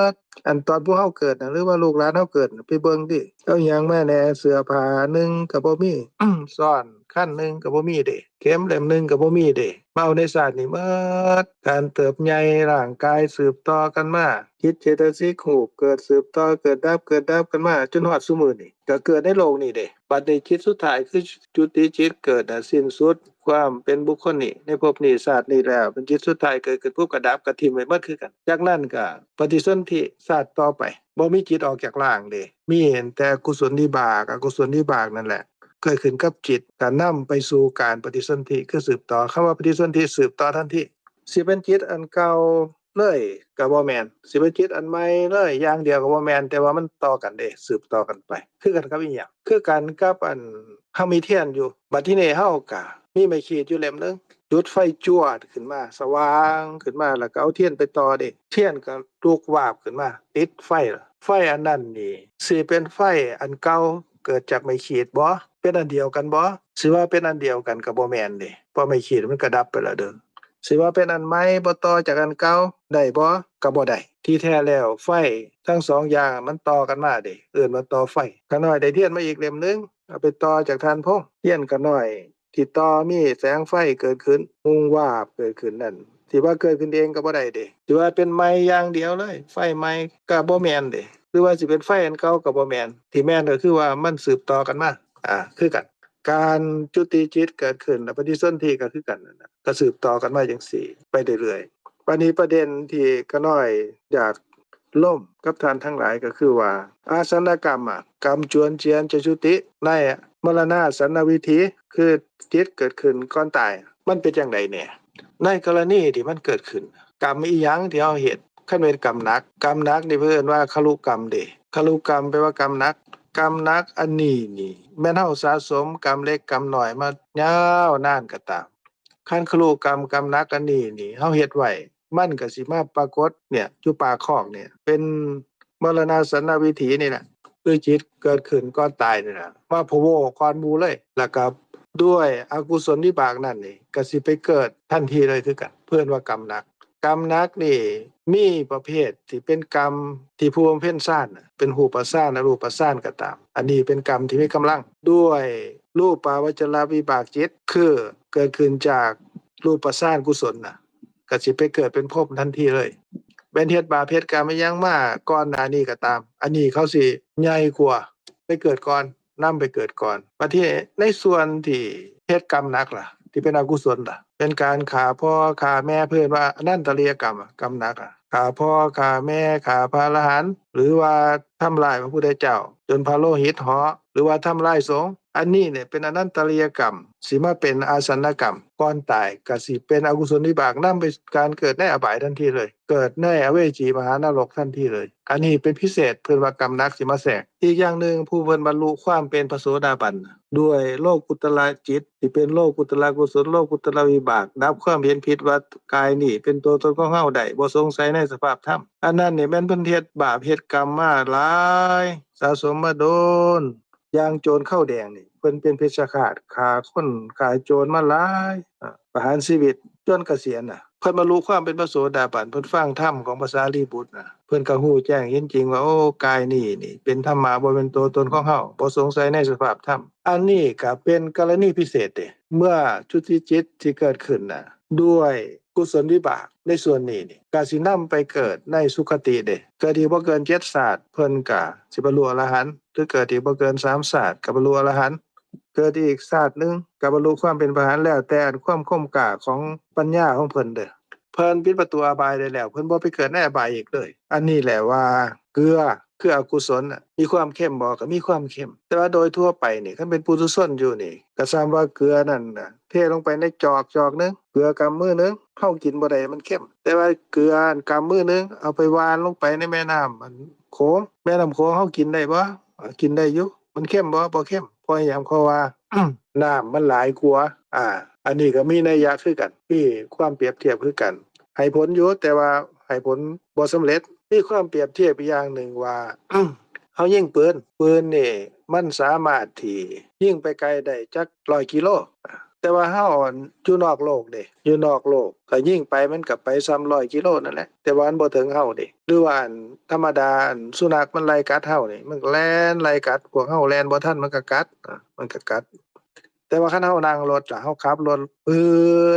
ົດ. ອັນຕອນພວກເຮົາເກີດນະ ຫຼືວ່າລູກຫຼານເຮົາເກີດນະ ໄປເບິ່ງຕິ ເອົາຫຍັງມາແດ່ ເສື້ອຜ້າໜຶ່ງກໍບໍ່ມີ ຊ້ອນຄັນໜຶ່ງກໍບໍ່ມີເດ້ ເຂັມເຫຼັ້ມໜຶ່ງກໍບໍ່ມີເດ້ ມາເອົາໃນຊາດນີ້ໝົດ. ການເຕີບໃຫຍ່ຮ່າງກາຍສືບຕໍ່ກັນມາ ຈິດເຈຕະສິກຮູບເກີດສືບຕໍ່ ເກີດດັບ ເກີດດັບກັນມາ ຈົນຮອດຊຸມື້ນີ້ ກໍເກີດໃນໂລກນີ້ເດ້. ບັດນີ້ຈິດສຸດທ້າຍຄືຈຸຕິຈິດເກີດນະ ສິ້ນສຸດຄວາມເປັນບຸກຄົນນີ້ ໃນພົບນີ້ຊາດນີ້ແລ້ວ ເປັນຈິດສຸດທ້າຍເກີດຂຶ້ນປຸບກໍດັບ ກໍຖິ້ມໄວ້ໝົດຄືກັນ. ຈາກນັ້ນກໍປະຕິສົນທິຊາດຕໍ່ໄປ ບໍ່ມີຈິດອອກຈາກຮ່າງເດ້ ມີແຕ່ກຸສົນວິບາກ ອະກຸສົນວິບາກນັ້ນແຫຼະ ເກີດຂຶ້ນກັບຈິດ ກໍນຳໄປສູ່ການປະຕິສົນທິ ຄືສືບຕໍ່. ຄຳວ່າປະຕິສົນທິ ສືບຕໍ່ທັນທີ ຊິເປັນຈິດອັນເກົ່າເລີຍກໍບໍ່ແມ່ນ ຊິເປັນຈິດອັນໃໝ່ເລີຍຢ່າງດຽວກໍບໍ່ແມ່ນ ແຕ່ວ່າມັນຕໍ່ກັນເດ້ ສືບຕໍ່ກັນໄປ ຄືກັນກັບອີ່ຫຍັງ? ຄືກັນກັບອັນເຮົາມີທຽນຢູ່ ບັດທີນີ້ເຮົາກໍມີໄມ້ຂີດຢູ່ເຫຼັ້ມໜຶ່ງ ຈຸດໄຟຈວດຂຶ້ນມາ ສະຫວ່າງຂຶ້ນມາ ແລ້ວກໍເອົາທຽນໄປຕໍ່ເດ້ ທຽນກໍລຸກວາບຂຶ້ນມາ ຕິດໄຟລະ. ໄຟອັນນັ້ນນີ້ ຊິເປັນໄຟອັນເກົ່າເກີດຈາກໄມ້ຂີດບໍ່? ເປັນອັນດຽວກັນບໍ່? ຊິວ່າເປັນອັນດຽວກັນກໍບໍ່ແມ່ນເດ້ ເພາະໄມ້ຂີດມັນກໍດັບໄປແລ້ວເດີ. ຊິວ່າເປັນອັນໃໝ່ບໍ່ຕໍ່ຈາກອັນເກົ່າໄດ້ບໍ່? ກໍບໍ່ໄດ້. ທີ່ແທ້ແລ້ວໄຟທັງສອງຢ່າງມັນຕໍ່ກັນມາເດ້ ເອີ້ນວ່າຕໍ່ໄຟ. ຂ້ານ້ອຍໄດ້ທຽນມາອີກເຫຼັ້ມໜຶ່ງ ເອົາໄປຕໍ່ຈາກທ່ານພົງ. ທຽນຂ້ານ້ອຍທີ່ຕໍ່ມີແສງໄຟເກີດຂຶ້ນ ຮຸ່ງວາບເກີດຂຶ້ນນັ້ນ ຊິວ່າເກີດຂຶ້ນເອງກໍບໍ່ໄດ້ເດ້. ຊິວ່າເປັນໃໝ່ຢ່າງດຽວເລີຍ ໄຟໃໝ່ກໍບໍ່ແມ່ນເດ້. ຫຼືວ່າຊິເປັນໄຟອັນເກົ່າກໍບໍ່ແມ່ນ. ທີ່ແມ່ນກໍຄືວ່າມັນສືບຕໍ່ກັນມາ ອາ ຄືກັນ. ການຈຸຕິຈິດເກີດຂຶ້ນ ແລະ ປະຕິສົນທິກໍຄືກັນນັ້ນນະ ກໍສືບຕໍ່ກັນມາຈັ່ງຊີ້ໄປເລື້ອຍໆ. ບັດນີ້ປະເດັນທີ່ຂ້ານ້ອຍຢາກລົມກັບທ່ານທັງຫຼາຍກໍຄືວ່າ ອາສັນນະກຳ ອະ ກຳຈວນຈຽນຈະຈຸຕິ ໃນມະລະນາສັນນະວິທີ ຄືຈິດເກີດຂຶ້ນກ່ອນຕາຍ ມັນເປັນຈັ່ງໃດແດ່? ໃນກໍລະນີທີ່ມັນເກີດຂຶ້ນ ກຳອີ່ຫຍັງທີ່ເຮົາເຮັດ? ຄັນແມ່ນກຳໜັກ ກຳໜັກນີ້ເພິ່ນວ່າຄະລຸກຳເດ້. ຄະລຸກຳແປວ່າກຳໜັກ. ກຳໜັກອັນນີ້ນີ້ ແມ່ນເຮົາສະສົມກຳເລັກກຳນ້ອຍມາຍາວນານກໍຕາມ ຄັນຄະລຸກຳ ກຳໜັກອັນນີ້ນີ້ ເຮົາເຮັດໄວ້ ມັນກໍຊິມາປາກົດເນຍ ຢູ່ປາກຄອກເນຍ ເປັນມະລະນະສັນນະວິທີນີ້ແຫຼະ ຄືຈິດເກີດຂຶ້ນກ່ອນຕາຍນີ້ແຫຼະ ມາພະໂວກ່ອນໝູ່ເລີຍ ແລ້ວກໍດ້ວຍອະກຸສົນວິບາກນັ້ນນີ້ ກໍຊິໄປເກີດທັນທີເລີຍຄືກັນ ເພິ່ນວ່າກຳໜັກ. ກຳໜັກນີ້ມີປະເພດທີ່ເປັນກຳທີ່ຜູ້ບຳເພັນຊານ ເປັນຮູບປະຊານ ອະຮູບປະຊານກໍຕາມ ອັນນີ້ເປັນກຳທີ່ມີກຳລັງ ດ້ວຍຮູບປາວັດຈະລະວິບາກຈິດ ຄືເກີດຂຶ້ນຈາກ ຮູບປະຊານກຸສົນນະ ກໍຊິໄປເກີດເປັນພົມທັນທີເລີຍ. ແມ່ນເຮັດບາບເຮັດກຳອີ່ຫຍັງມາກ່ອນໜ້ານີ້ກໍຕາມ ອັນນີ້ເຂົາຊິໃຫຍ່ກວ່າ ໄປເກີດກ່ອນ ນຳໄປເກີດກ່ອນ. ບັດທີໃນສ່ວນທີ່ເຮັດກຳໜັກລະ ທີ່ເປັນອະກຸສົນລະ ເປັນການຂ້າພໍ່ຂ້າແມ່ ເພິ່ນວ່າອະນັນຕະລິຍະກຳ ກຳໜັກ ຂ້າພໍ່ຂ້າແມ່ ຂ້າພະອະລະຫັນ ຫຼືວ່າທຳລາຍພະພຸດທະເຈົ້າ ຈົນພະໂລຫິດເຫາະ ຫຼືວ່າທຳລາຍສົງ ອັນນີ້ນີ້ເປັນອະນັນຕະລິຍະກຳ ຊິມາເປັນອາສັນນະກຳ ກ່ອນຕາຍກໍຊິເປັນອະກຸສົນວິບາກ ນຳໄປການເກີດໃນອະບາຍທັນທີເລີຍ ເກີດໃນອະເວຈີມະຫານະລົກທັນທີເລີຍ. ອັນນີ້ເປັນພິເສດ ເພິ່ນວ່າກຳໜັກຊິມາແຊກ. ອີກຢ່າງໜຶ່ງ ຜູ້ເພິ່ນບັນລຸຄວາມເປັນພະໂສດາບັນ ດ້ວຍໂລກຸດຕະລະຈິດ ທີ່ເປັນໂລກຸດຕະລະກຸສົນ ໂລກຸດຕະລະວິບາກ ດັບຄວາມເຫັນຜິດວ່າກາຍນີ້ເປັນຕົວຕົນຂອງເຮົາໄດ້ ບໍ່ສົງໄສໃນສະພາບທຳ ອັນນັ້ນນີ້ແມ່ນເພິ່ນເຮັດບາບເຮັດກຳມາຫຼາຍ ສະສົມມາດົນ. ຢ່າງໂຈນເຂົ້າແດງນີ້ ເພິ່ນເປັນເພັດຊະຄາດ ຂ້າຄົນຂ້າໂຈນມາຫຼາຍ ອາ ປະຫານຊີວິດຈົນກະສຽນນະ. ເພິ່ນບັນລຸຄວາມເປັນພະໂສດາບັນ ເພິ່ນຟັງທຳຂອງພະສາລີບຸດນະ ເພິ່ນກໍຮູ້ແຈ້ງເຫັນຈິງວ່າ ໂອ້ ກາຍນີ້ນີ້ເປັນທຳມະ ບໍ່ແມ່ນຕົວຕົນຂອງເຮົາ ບໍ່ສົງໄສໃນສະພາບທຳ. ອັນນີ້ກໍເປັນກໍລະນີພິເສດເດ ເມື່ອຈຸຕິຈິດທີ່ເກີດຂຶ້ນນະ ດ້ວຍ ກຸສົນວິບາກໃນສ່ວນນີ້ນີ້ ກໍຊິນຳໄປເກີດໃນສຸຄະຕິເດ້ ເກີດອີກບໍ່ເກີນເຈັດຊາດ ເພິ່ນກໍຊິບັນລຸອະລະຫັນ ຫຼືເກີດອີກບໍ່ເກີນສາມຊາດ ກໍບັນລຸອະລະຫັນ ເກີດອີກຊາດໜຶ່ງ ກໍບັນລຸຄວາມເປັນພະອະລະຫັນ ແລ້ວແຕ່ອັນຄວາມຄົມກ້າຂອງປັນຍາຂອງເພິ່ນເດີ້. ເພິ່ນປິດປະຕູອະບາຍໄດ້ແລ້ວ ເພິ່ນບໍ່ໄປເກີດໃນອະບາຍອີກເລີຍ. ອັນນີ້ແຫຼະວ່າເກືອ ຄືອະກຸສົນນະ ມີຄວາມເຄັມບໍ່? ກໍມີຄວາມເຄັມ ແຕ່ວ່າໂດຍທົ່ວໄປນີ້ ຄັນເປັນປຸຖຸຊົນຢູ່ນີ້ ກໍສ່ຳວ່າເກືອນັ້ນນະ ເທລົງໄປໃນຈອກ ຈອກໜຶ່ງ ເກືອກຳມືໜຶ່ງ ເຮົາກິນບໍ່ໄດ້ ມັນເຄັມ. ແຕ່ວ່າເກືອອັນກຳມືໜຶ່ງ ເອົາໄປຫວ່ານລົງໄປໃນແມ່ນ້ຳອັນໂຂງ ແມ່ນ້ຳໂຂງ ເຮົາກິນໄດ້ບໍ່? ເອີ ກິນໄດ້ຢູ່. ມັນເຄັມບໍ່? ບໍ່ເຄັມ. ເພາະຫຍັງ? ເພາະວ່າ ນ້ຳມັນຫຼາຍກວ່າ. ອາ ອັນນີ້ກໍມີນັຍຍະຄືກັນ ມີຄວາມປຽບທຽບຄືກັນ ໃຫ້ຜົນຢູ່ ແຕ່ວ່າໃຫ້ຜົນບໍ່ສຳເລັດ. ມີຄວາມປຽບທຽບອີກຢ່າງໜຶ່ງວ່າ ເຮົາຍິງປືນ ປືນນີ້ມັນສາມາດທີ່ຍິງໄປໄກໄດ້ຈັກຮ້ອຍກິໂລ ແຕ່ວ່າເຮົາຢູ່ນອກໂລກເດ້ ຢູ່ນອກໂລກ ກໍຍິງໄປມັນກໍໄປສ່ຳຮ້ອຍກິໂລນັ້ນແຫຼະ ແຕ່ວ່າມັນບໍ່ເຖິງເຮົາເດ້. ຫຼືວ່າອັນທຳມະດາ ອັນສຸນັກມັນໄລ່ກັດເຮົານີ້ ມັນກໍແລ່ນໄລ່ກັດ ພວກເຮົາແລ່ນບໍ່ທັນ ມັນກໍກັດ ອາ ມັນກໍກັດ. ແຕ່ວ່າຄັນເຮົານັ່ງລົດ ແລ້ວເຮົາຂັບລົດປື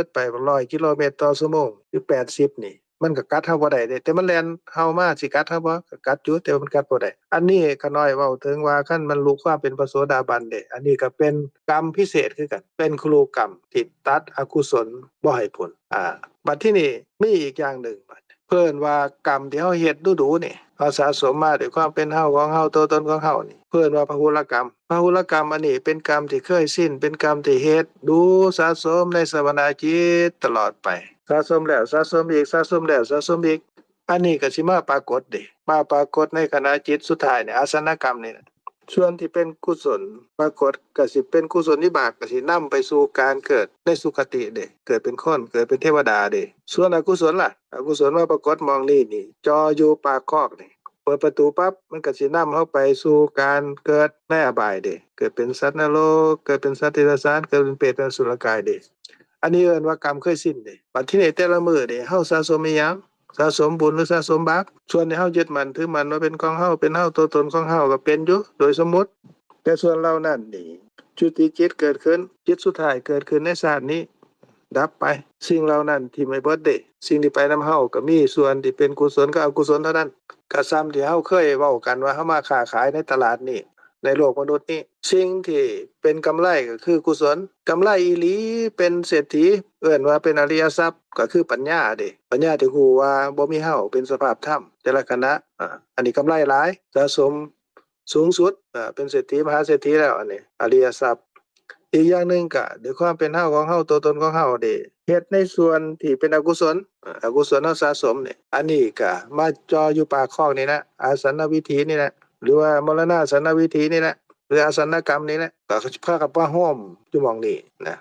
ດໄປຮ້ອຍກິໂລເມດຕໍ່ຊົ່ວໂມງ ຫຼື ແປດສິບນີ້ ມັນກໍກັດເຮົາບໍ່ໄດ້ເດ້. ແຕ່ມັນແລ່ນເຮົາມາ ຊິກັດເຮົາບໍ່? ກໍກັດຢູ່ ແຕ່ວ່າມັນກັດບໍ່ໄດ້. ອັນນີ້ຂ້ານ້ອຍເວົ້າເຖິງວ່າ ຄັນບັນລຸຄວາມເປັນພະໂສດາບັນເດ້. ອັນນີ້ກໍເປັນກຳພິເສດຄືກັນ ເປັນຄຸລຸກຳທີ່ຕັດອະກຸສົນບໍ່ໃຫ້ຜົນ. ອາ ບັດທີນີ້ມີອີກຢ່າງໜຶ່ງ ເພິ່ນວ່າກຳທີ່ເຮົາເຮັດດູໆນີ້ ເຮົາສະສົມມາດ້ວຍຄວາມເປັນເຮົາ ຂອງເຮົາ ຕົວຕົນຂອງເຮົານີ້ ເພິ່ນວ່າພະຫຸລະກຳ. ພະຫຸລະກຳອັນນີ້ເປັນກຳທີ່ເຄີຍຊິນ ເປັນກຳທີ່ເຮັດດູສະສົມໃນສະວະນະຈິດຕະຫຼອດໄປ ສະສົມແລ້ວສະສົມອີກ ສະສົມແລ້ວສະສົມອີກ. ອັນນີ້ກໍຊິມາປາກົດເດ້ ມາປາກົດໃນຂະນະຈິດສຸດທ້າຍນີ້ ອາສັນນະກຳນີ້ແຫຼະ. ສ່ວນທີ່ເປັນກຸສົນປາກົດ ກໍຊິເປັນກຸສົນວິບາກ ກໍຊິນຳໄປສູ່ການເກີດໃນສຸຄະຕິເດ້ ເກີດເປັນຄົນ ເກີດເປັນເທວະດາເດ້. ສ່ວນອະກຸສົນລະ? ອະກຸສົນມາປາກົດໝ່ອງນີ້ນີ້ ຈໍຢູ່ປາກຄອກນີ້ ເປີດປະຕູປັບ ມັນກໍຊິນຳເຮົາໄປສູ່ການເກີດໃນອະບາຍເດ້ ເກີດເປັນສັດນະລົກ ເກີດເປັນສັດເດຍລະສານ ເກີດເປັນເປດ ເປັນອະສຸລະກາຍເດ້. ອັນນີ້ເອີ້ນວ່າກຳເຄີຍຊິນເດ້. ບັດທີນີ້ແຕ່ລະມື້ນີ້ ເຮົາສະສົມອີ່ຫຍັງ? ສະສົມບຸນ ຫຼື ສະສົມບາບ? ສ່ວນທີ່ເຮົາຍຶດໝັ້ນຖືໝັ້ນວ່າເປັນຂອງເຮົາ ເປັນເຮົາ ຕົວຕົນຂອງເຮົາ ກໍເປັນຢູ່ໂດຍສົມມຸດ. ແຕ່ສ່ວນເຫຼົ່ານັ້ນນີ້ ຈຸຕິຈິດເກີດຂຶ້ນ ຈິດສຸດທ້າຍເກີດຂຶ້ນໃນຊາດນີ້ ດັບໄປ. ສິ່ງເຫຼົ່ານັ້ນຖິ້ມໄປເບິດເດ້. ສິ່ງທີ່ໄປນຳເຮົາກໍມີສ່ວນທີ່ເປັນກຸສົນກັບອະກຸສົນເທົ່ານັ້ນ. ກໍສ່ຳທີ່ເຮົາເຄີຍເວົ້າກັນວ່າເຮົາມາຄ້າຂາຍໃນຕະຫຼາດນີ້ ໃນໂລກມະນຸດນີ້ ສິ່ງທີ່ເປັນກຳໄລກໍຄືກຸສົນ. ກຳໄລອີ່ຫຼີເປັນເສດຖີ ເອີ້ນວ່າເປັນອະລິຍະຊັບ ກໍຄືປັນຍາເດ້. ປັນຍາທີ່ຮູ້ວ່າບໍ່ມີເຮົາ ເປັນສະພາບທຳແຕ່ລະຂະນະ. ອາ ອັນນີ້ກຳໄລຫຼາຍ ສະສົມ ສູງສຸດ ເປັນເສດຖີມະຫາເສດຖີແລ້ວ ອັນນີ້ອະລິຍະຊັບ. ອີກຢ່າງໜຶ່ງກະດ້ວຍຄວາມເປັນເຮົາຂອງເຮົາ ຕົວຕົນຂອງເຮົາເດ້ ເຮັດໃນສ່ວນທີ່ເປັນອະກຸສົນ ອະກຸສົນເຮົາສະສົມນີ້ ອັນນີ້ກະມາຈໍຢູ່ປາກຄອກນີ້ແຫຼະ ອາສັນນະວິທີນີ້ແຫຼະ ຫຼືວ່າມໍລະນາສັນນະວິທີນີ້ແຫຼະ ຫຼືອາສັນນະກຳນີ້ແຫຼະ ກໍພາກັນມາໂຮມຢູ່ໝ່ອງນີ້ນະ.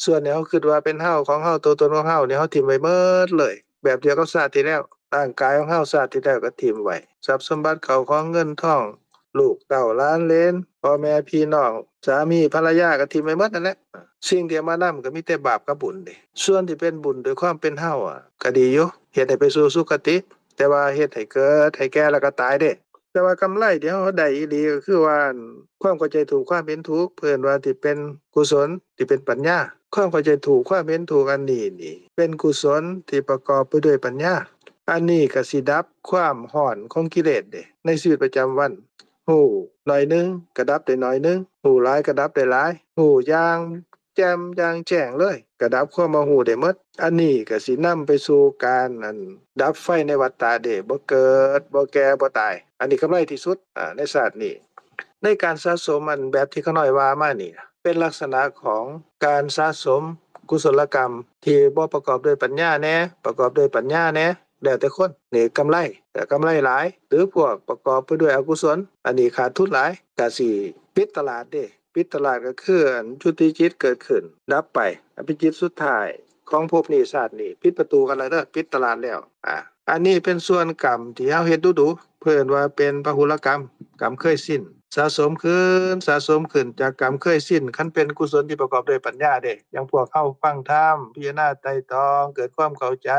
ສ່ວນທີ່ເຮົາຄິດວ່າເປັນເຮົາ ຂອງເຮົາ ຕົວຕົນຂອງເຮົານີ້ ເຮົາຖິ້ມໄວ້ເໝິດເລີຍ ແບບດຽວກັບຊາດທີ່ແລ້ວ. ຮ່າງກາຍຂອງເຮົາຊາດທີ່ແລ້ວກໍຖິ້ມໄວ້ ຊັບສົມບັດເຂົ້າຂອງເງິນທອງ ລູກເຕົ້າຫຼານເຫຼນ ພໍ່ແມ່ພີ່ນ້ອງ ສາມີພັນລະຍາກໍຖິ້ມໄວ້ໝົດນັ້ນແຫຼະ. ສິ່ງທີ່ເອົາມານຳກໍມີແຕ່ບາບກັບບຸນເດ້. ສ່ວນທີ່ເປັນບຸນໂດຍຄວາມເປັນເຮົາອະ ກໍດີຢູ່ ເຮັດໃຫ້ໄປສູ່ສຸຄະຕິ ແຕ່ວ່າເຮັດໃຫ້ເກີດ ໃຫ້ແກ່ ແລ້ວກໍຕາຍເດ້. ແຕ່ວ່າກຳໄລທີ່ເຮົາໄດ້ອີ່ຫຼີກໍຄືວ່າ ຄວາມເຂົ້າໃຈຖືກ ຄວາມເຫັນຖືກ ເພິ່ນວ່າທີ່ເປັນກຸສົນ ທີ່ເປັນປັນຍາ. ຄວາມເຂົ້າໃຈຖືກ ຄວາມເຫັນຖືກອັນນີ້ນີ້ ເປັນກຸສົນທີ່ປະກອບໄປດ້ວຍປັນຍາ. ອັນນີ້ກໍຊິດັບຄວາມຮ້ອນຂອງກິເລດເດ້ ໃນຊີວິດປະຈຳວັນ. ຮູ້ໜ້ອຍໜຶ່ງກໍດັບໄດ້ໜ້ອຍໜຶ່ງ, ຮູ້ຫຼາຍກໍດັບໄດ້ຫຼາຍ, ຮູ້ຢ່າງແຈ່ມຢ່າງແຈ້ງເລີຍ ກໍດັບຄວາມບໍ່ຮູ້ໄດ້ໝົດ. ອັນນີ້ກໍຊິນຳໄປສູ່ການ ອັນ ດັບໄຟໃນວັດຕະເດ້ ບໍ່ເກີດ ບໍ່ແກ່ ບໍ່ຕາຍ. ອັນນີ້ກຳໄລທີ່ສຸດ ອາ ໃນຊາດນີ້. ໃນການສະສົມ ອັນແບບທີ່ຂ້ານ້ອຍວ່າມານີ້ ເປັນລັກສະນະຂອງການສະສົມກຸສົນລະກຳທີ່ບໍ່ປະກອບດ້ວຍປັນຍາແດ່ ປະກອບດ້ວຍປັນຍາແດ່ ແລ້ວແຕ່ຄົນ. ນີ້ກຳໄລ ແຕ່ກຳໄລຫຼາຍ ຫຼືພວກປະກອບໄປດ້ວຍອະກຸສົນ ອັນນີ້ຂາດທຶນຫຼາຍ ກະຊິປິດຕະຫຼາດເດ້. ປິດຕະຫຼາດກໍຄື ອັນ ຈຸຕິຈິດເກີດຂຶ້ນ ດັບໄປ ອັນເປັນຈິດສຸດທ້າຍຂອງພົບນີ້ຊາດນີ້ ປິດປະຕູກັນແລ້ວເດີ ປິດຕະຫຼາດແລ້ວ. ອາ ອັນນີ້ເປັນສ່ວນກຳທີ່ເຮົາເຮັດດູໆ ເພິ່ນວ່າເປັນພະຫຸລະກຳ ກຳເຄີຍຊິນ ສະສົມຂຶ້ນ ສະສົມຂຶ້ນຈາກກຳເຄີຍຊິນ. ຄັນເປັນກຸສົນທີ່ປະກອບດ້ວຍປັນຍາເດ້ ຢ່າງພວກເຮົາຟັງທຳ ພິຈາລະນາໄຕ່ຕອງ ເກີດຄວາມເຂົ້າໃຈ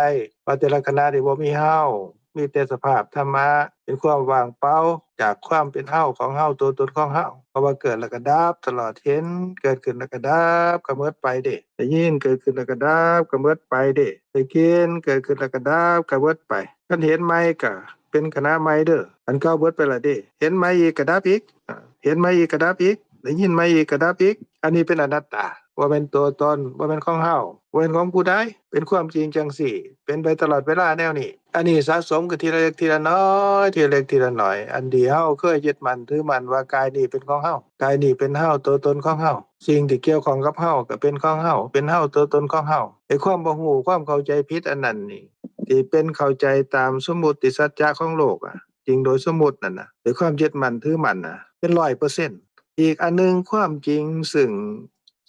ວ່າແຕ່ລະຂະນະນີ້ບໍ່ມີເຮົາ ມີແຕ່ສະພາບທຳມະ ເປັນຄວາມວ່າງເປົ່າຈາກຄວາມເປັນເຮົາ ຂອງເຮົາ ຕົວຕົນຂອງເຮົາ ເພາະວ່າເກີດແລ້ວກໍດັບຕະຫຼອດ ເຫັນເກີດຂຶ້ນແລ້ວກໍດັບ ກໍໝົດໄປເດ້ ໄດ້ຍິນເກີດຂຶ້ນແລ້ວກໍດັບ ກໍໝົດໄປເດ້ ໄດ້ກິນເກີດຂຶ້ນແລ້ວກໍດັບ ກໍໝົດໄປ. ຄັນເຫັນໃໝ່ກໍເປັນຂະນະໃໝ່ເດີ ອັນເກົ່າໝົດໄປແລ້ວເດ້ ເຫັນໃໝ່ອີກກໍດັບອີກ ອາ ເຫັນໃໝ່ອີກກໍດັບອີກ ໄດ້ຍິນໃໝ່ອີກກໍດັບອີກ. ອັນນີ້ເປັນອະນັດຕາ ບໍ່ແມ່ນຕົວຕົນ ບໍ່ແມ່ນຂອງເຮົາ ບໍ່ແມ່ນຂອງຜູ້ໃດ. ເປັນຄວາມຈິງຈັ່ງຊີ້ ເປັນໄປຕະຫຼອດເວລາແນວນີ້. ອັນນີ້ສະສົມຂຶ້ນທີລະເລັກທີລະນ້ອຍ ທີລະເລັກທີລະນ້ອຍ. ອັນທີ່ເຮົາເຄີຍຍຶດໝັ້ນຖືໝັ້ນວ່າກາຍນີ້ເປັນຂອງເຮົາ ກາຍນີ້ເປັນເຮົາ ຕົວຕົນຂອງເຮົາ ສິ່ງທີ່ກ່ຽວຂ້ອງກັບເຮົາກໍເປັນຂອງເຮົາ ເປັນເຮົາ ຕົວຕົນຂອງເຮົາ. ໄອ້ຄວາມບໍ່ຮູ້ ຄວາມເຂົ້າໃຈຜິດອັນນັ້ນນີ້ ທີ່ເປັນເຂົ້າໃຈຕາມສົມມຸດຕິສັດຈະຂອງໂລກອະ ຈິງໂດຍສົມມຸດນັ້ນນະ ໂດຍຄວາມຍຶດໝັ້ນຖືໝັ້ນນະ ເປັນຮ້ອຍເປີເຊັນ. ອີກອັນໜຶ່ງ ຄວາມຈິງເຊິ່ງ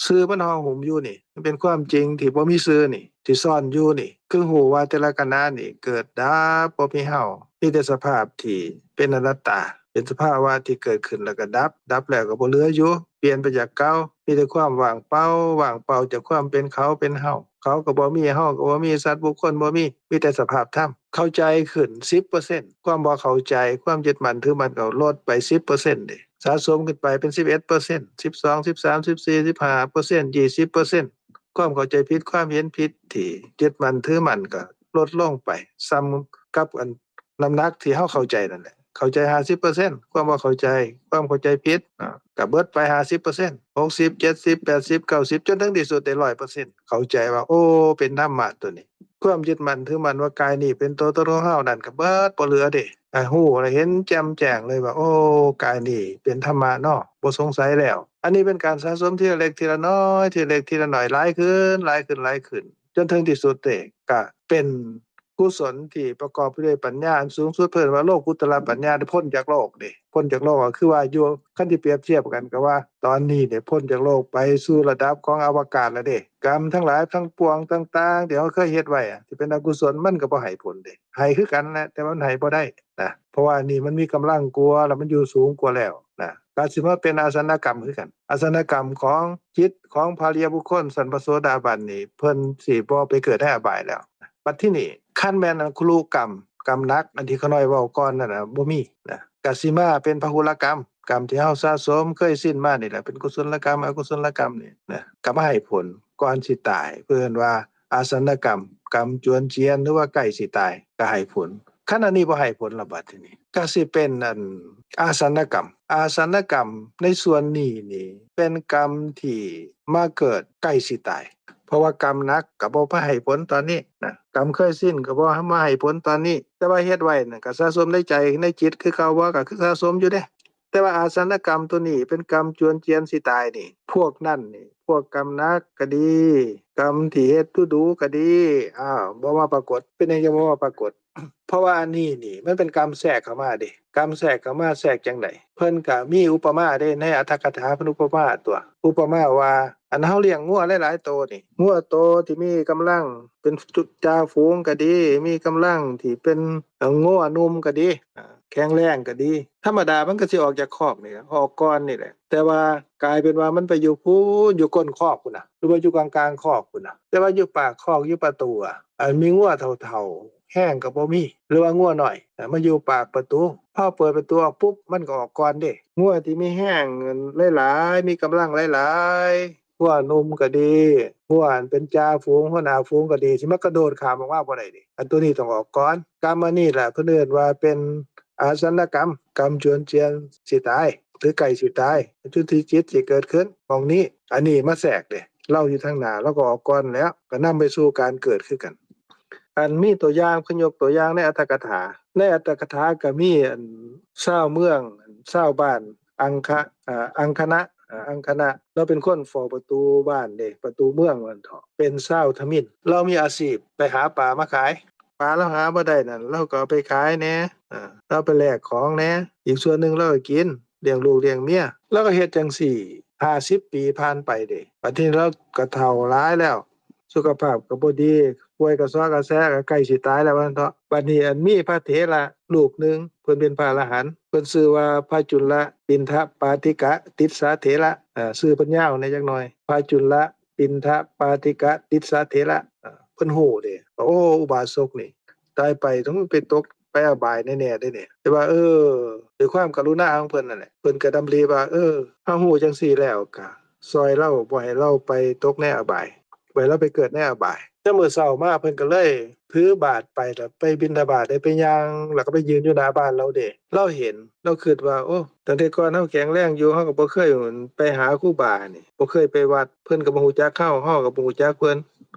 ຊື່ມັນຫໍ່ຫຸ້ມຢູ່ນີ້ ມັນເປັນຄວາມຈິງທີ່ບໍ່ມີຊື່ນີ້ ທີ່ຊ່ອນຢູ່ນີ້ ຄືຮູ້ວ່າແຕ່ລະຂະນະນີ້ເກີດດັບ ບໍ່ມີເຮົາ ມີແຕ່ສະພາບທີ່ເປັນອະນັດຕາ ເປັນສະພາວະທີ່ເກີດຂຶ້ນແລ້ວກໍດັບ ດັບແລ້ວກໍບໍ່ເຫຼືອຢູ່ ປ່ຽນໄປຈາກເກົ່າ ມີແຕ່ຄວາມວ່າງເປົ່າ ວ່າງເປົ່າຈາກຄວາມເປັນເຂົາເປັນເຮົາ ເຂົາກໍບໍ່ມີ ເຮົາກໍບໍ່ມີ ສັດບຸກຄົນບໍ່ມີ ມີແຕ່ສະພາບທຳ. ເຂົ້າໃຈຂຶ້ນສິບເປີເຊັນ ຄວາມບໍ່ເຂົ້າໃຈ ຄວາມຍຶດໝັ້ນຖືໝັ້ນກໍລົດໄປສິບເປີເຊັນເດ້ ສະສົມຂຶ້ນໄປເປັນສິບເອັດເປີເຊັນ ສິບສອງ ສິບສາມ ສິບສີ່ ສິບຫ້າເປີເຊັນ ຊາວເປີເຊັນ. ຄວາມເຂົ້າໃຈຜິດ ຄວາມເຫັນຜິດທີ່ຍຶດໝັ້ນຖືໝັ້ນກໍລົດລົງໄປ ສ່ຳກັບອັນ ນ້ຳໜັກທີ່ເຮົາເຂົ້າໃຈນັ້ນແຫຼະ ເຂົ້າໃຈຫ້າສິບເປີເຊັນ ຄວາມບໍ່ເຂົ້າໃຈ ຄວາມເຂົ້າໃຈຜິດ ອາ ກໍເບິດໄປຫ້າສິບເປີເຊັນ ຫົກສິບ ເຈັດສິບ ແປດສິບ ເກົ້າສິບ ຈົນເຖິງທີ່ສຸດໄດ້ຮ້ອຍເປີເຊັນ ເຂົ້າໃຈວ່າ ໂອ້ ເປັນທຳມະໂຕນີ້. ຄວາມຍຶດໝັ້ນຖືໝັ້ນວ່າກາຍນີ້ເປັນຕົວຕົນຂອງເຮົານັ້ນກໍເບິດບໍ່ເຫຼືອເດ້ ອາ ຮູ້ແລ້ວເຫັນແຈ່ມແຈ້ງເລີຍວ່າ ໂອ້ ກາຍນີ້ເປັນທຳມະເນາະ ບໍ່ສົງໄສແລ້ວ. ອັນນີ້ເປັນການສະສົມທີລະເລັກທີລະນ້ອຍ ທີລະເລັກທີລະນ້ອຍ ຫຼາຍຂຶ້ນ ຫຼາຍຂຶ້ນ ຫຼາຍຂຶ້ນ ຈົນເຖິງທີ່ສຸດເດ້ ກະເປັນ ກຸສົນທີ່ປະກອບໄປດ້ວຍປັນຍາອັນສູງສຸດ ເພິ່ນວ່າໂລກຸດຕະລະປັນຍາ ໄດ້ພົ້ນຈາກໂລກເດ້ ພົ້ນຈາກໂລກກໍຄືວ່າຢູ່ ຄັນຊິປຽບທຽບກັນກໍວ່າ ຕອນນີ້ໄດ້ພົ້ນຈາກໂລກໄປສູ່ລະດັບຂອງອະວະກາດແລ້ວເດ້. ກຳທັງຫຼາຍທັງປວງຕ່າງໆ ທີ່ເຮົາເຄີຍເຮັດໄວ້ອະ ທີ່ເປັນອະກຸສົນ ມັນກໍບໍ່ໃຫ້ຜົນເດ້ ໃຫ້ຄືກັນແຫຼະ ແຕ່ວ່າມັນໃຫ້ບໍ່ໄດ້ນະ ເພາະວ່ານີ້ມັນມີກຳລັງກວ່າ ແລ້ວມັນຢູ່ສູງກວ່າແລ້ວນະ ກໍຊິມາເປັນອາສັນນະກຳຄືກັນ. ອາສັນນະກຳຂອງຈິດຂອງພະລິຍະບຸກຄົນຊັ້ນພະໂສດາບັນນີ້ ເພິ່ນຊິບໍ່ໄປເກີດໃນອະບາຍແລ້ວ. ບັດທີນີ້ ຄັນແມ່ນອັນຄຸລຸກຳ ກຳໜັກ ອັນທີ່ຂ້ານ້ອຍເວົ້າກ່ອນນັ້ນນະ ບໍ່ມີນະ ກະຊິມາເປັນພະຫຸລະກຳ ກຳທີ່ເຮົາສະສົມເຄີຍຊິນມານີ້ແຫຼະ ເປັນກຸສົນລະກຳ ອະກຸສົນລະກຳນີ້ນະ ກະມາໃຫ້ຜົນກ່ອນຊິຕາຍ ເພິ່ນວ່າອາສັນນະກຳ ກຳຈວນຈຽນ ຫຼືວ່າໃກ້ຊິຕາຍ ກະໃຫ້ຜົນ. ຄັນອັນນີ້ບໍ່ໃຫ້ຜົນລະ ບັດທີນີ້ກະຊິເປັນອັນອາສັນນະກຳ. ອາສັນນະກຳໃນສ່ວນນີ້ນີ້ ເປັນກຳທີ່ມາເກີດໃກ້ຊິຕາຍ ເພາະວ່າກຳໜັກກໍບໍ່ມາໃຫ້ຜົນຕອນນີ້ນະ ກຳເຄີຍຊິນກໍບໍ່ມາໃຫ້ຜົນຕອນນີ້ ແຕ່ວ່າເຮັດໄວ້ນັ້ນກໍສະສົມໃນໃຈໃນຈິດຄືເກົ່າບໍ່ ກໍຄືສະສົມຢູ່ເດ້. ແຕ່ວ່າອາສັນນະກຳໂຕນີ້ເປັນກຳຈວນຈຽນຊິຕາຍນີ້ ພວກນັ້ນນີ້ ພວກກຳໜັກກໍດີ ກຳທີ່ເຮັດດູໆກໍດີ ອ້າວ ບໍ່ມາປາກົດ. ເປັນຫຍັງຈັ່ງບໍ່ມາປາກົດ? ເພາະວ່າອັນນີ້ນີ້ ມັນເປັນກຳແຊກເຂົ້າມາເດ້ ກຳແຊກເຂົ້າມາ ແຊກຈັ່ງໃດ? ເພິ່ນກະມີອຸປະມາເດ້ ໃນອັດຖະກະຖາເພິ່ນອຸປະມາຕົວະ ອຸປະມາວ່າ ອັນເຮົາລ້ຽງງົວຫຼາຍໆໂຕນີ້ ງົວໂຕທີ່ມີກຳລັງເປັນຈ່າຝູງກໍດີ ມີກຳລັງທີ່ເປັນ ເອີ ງົວໜຸ່ມກໍດີ ອາ ແຂງແຮງກໍດີ ທຳມະດາມັນກໍຊິອອກຈາກຄອກນີ້ແຫຼະ ອອກກ່ອນນີ້ແຫຼະ ແຕ່ວ່າກາຍເປັນວ່າມັນໄປຢູ່ພຸ້ນ ຢູ່ກົ້ນຄອກພຸ້ນນະ ຫຼືວ່າຢູ່ກາງໆຄອກພຸ້ນນະ ແຕ່ວ່າຢູ່ປາກຄອກ ຢູ່ປະຕູ ອັນມີງົວເຖົ້າໆ ແຮງກໍບໍ່ມີ ຫຼືວ່າງົວນ້ອຍ ເອີ ມາຢູ່ປາກປະຕູ ພໍເປີດປະຕູອອກປຸບ ມັນກໍອອກກ່ອນເດ້. ງົວທີ່ມີແຮງຫຼາຍໆ ມີກຳລັງຫຼາຍໆ ງົວໜຸ່ມກໍດີ ງົວອັນເປັນຈ່າຝູງ ຫົວໜ້າຝູງກໍດີ ຊິມາກະໂດດຂ້າມອອກມາບໍ່ໄດ້ເດ້. ອັນໂຕນີ້ຕ້ອງອອກກ່ອນ. ກຳອັນນີ້ແຫຼະ ເພິ່ນເອີ້ນວ່າເປັນອາສັນນະກຳ ກຳຈວນຈຽນຊິຕາຍ ຫຼືໃກ້ຊິຕາຍ ຈຸຕິຈິດຊິເກີດຂຶ້ນໝ່ອງນີ້. ອັນນີ້ມາແຊກເດ້ ລາວຢູ່ທາງໜ້າ ລາວກໍອອກກ່ອນແລ້ວ ກໍນຳໄປສູ່ການເກີດຄືກັນ. ອັນມີຕົວຢ່າງ ເພິ່ນຍົກຕົວຢ່າງໃນອັດຖະກະຖາ ໃນອັດຖະກະຖາກໍມີອັນຊາວເມືອງ ຊາວບ້ານອັງຄະ ເອີ ອັງຄະນະ ເອີ ອັງຄະນະ ລາວເປັນຄົນເຝົ້າປະຕູບ້ານເດ້ ປະຕູເມືອງວ່າຊັ້ນເຖາະ ເປັນຊາວທະມິນ ລາວມີອາຊີບໄປຫາປາມາຂາຍ ປາລາວຫາບໍ່ໄດ້ນັ້ນ ລາວກໍເອົາໄປຂາຍແດ່ ເອີ ລາວໄປແລກຂອງແດ່ ອີກສ່ວນໜຶ່ງລາວກໍກິນ ລ້ຽງລູກລ້ຽງເມຍ ລາວກໍເຮັດຈັ່ງຊີ້ ຫ້າສິບປີຜ່ານໄປເດ້. ບັດນີ້ລາວກໍເຖົ້າຫຼາຍແລ້ວ ສຸຂະພາບກໍບໍ່ດີ ປ່ວຍກະຊອກະແຊ ກໍໃກ້ຊິຕາຍແລ້ວວ່າຊັ້ນເຖາະ. ບັດນີ້ອັນມີພະເຖລະຮູບໜຶ່ງ ເພິ່ນເປັນພະອະລະຫັນ ເພິ່ນຊື່ວ່າພະຈຸນລະປິນທະປາຕິກະຕິດສະເຖລະ ເອີ ຊື່ເພິ່ນຍາວແດ່ຈັກໜ້ອຍ ພະຈຸນລະປິນທະປາຕິກະຕິດສະເຖລະ ເອີ ເພິ່ນຮູ້ເດ້ ໂອ້ ອຸບາສົກນີ້ຕາຍໄປຕ້ອງໄປຕົກໄປອະບາຍແນ່ໆເດ້ນີ້ ແຕ່ວ່າ ເອີ ດ້ວຍຄວາມກະລຸນາຂອງເພິ່ນນັ້ນແຫຼະ ເພິ່ນກໍດຳລິວ່າ ເອີ ເຮົາຮູ້ຈັ່ງຊີ້ແລ້ວ ກໍຊ່ອຍລາວ ບໍ່ໃຫ້ລາວໄປຕົກໃນອະບາຍ ບໍ່ໃຫ້ລາວໄປເກີດໃນອະບາຍ. ແຕ່ມື້ເຊົ້າມາເພິ່ນກໍເລີຍຖືບາດໄປ ແລ້ວໄປບິນທະບາດ ໄດ້ໄປຍ່າງ ແລ້ວກໍໄປຢືນຢູ່ໜ້າບ້ານລາວເດ້. ລາວເຫັນ ລາວຄິດວ່າ ໂອ້ ຕັ້ງແຕ່ກ່ອນເຮົາແຂງແຮງຢູ່ ເຮົາກໍບໍ່ເຄີຍໄປຫາຄູບານີ້ ບໍ່ເຄີຍໄປວັດ ເພິ່ນກໍບໍ່ຮູ້ຈັກເຮົາ ເຮົາກໍບໍ່ຮູ້ຈັກເພິ່ນ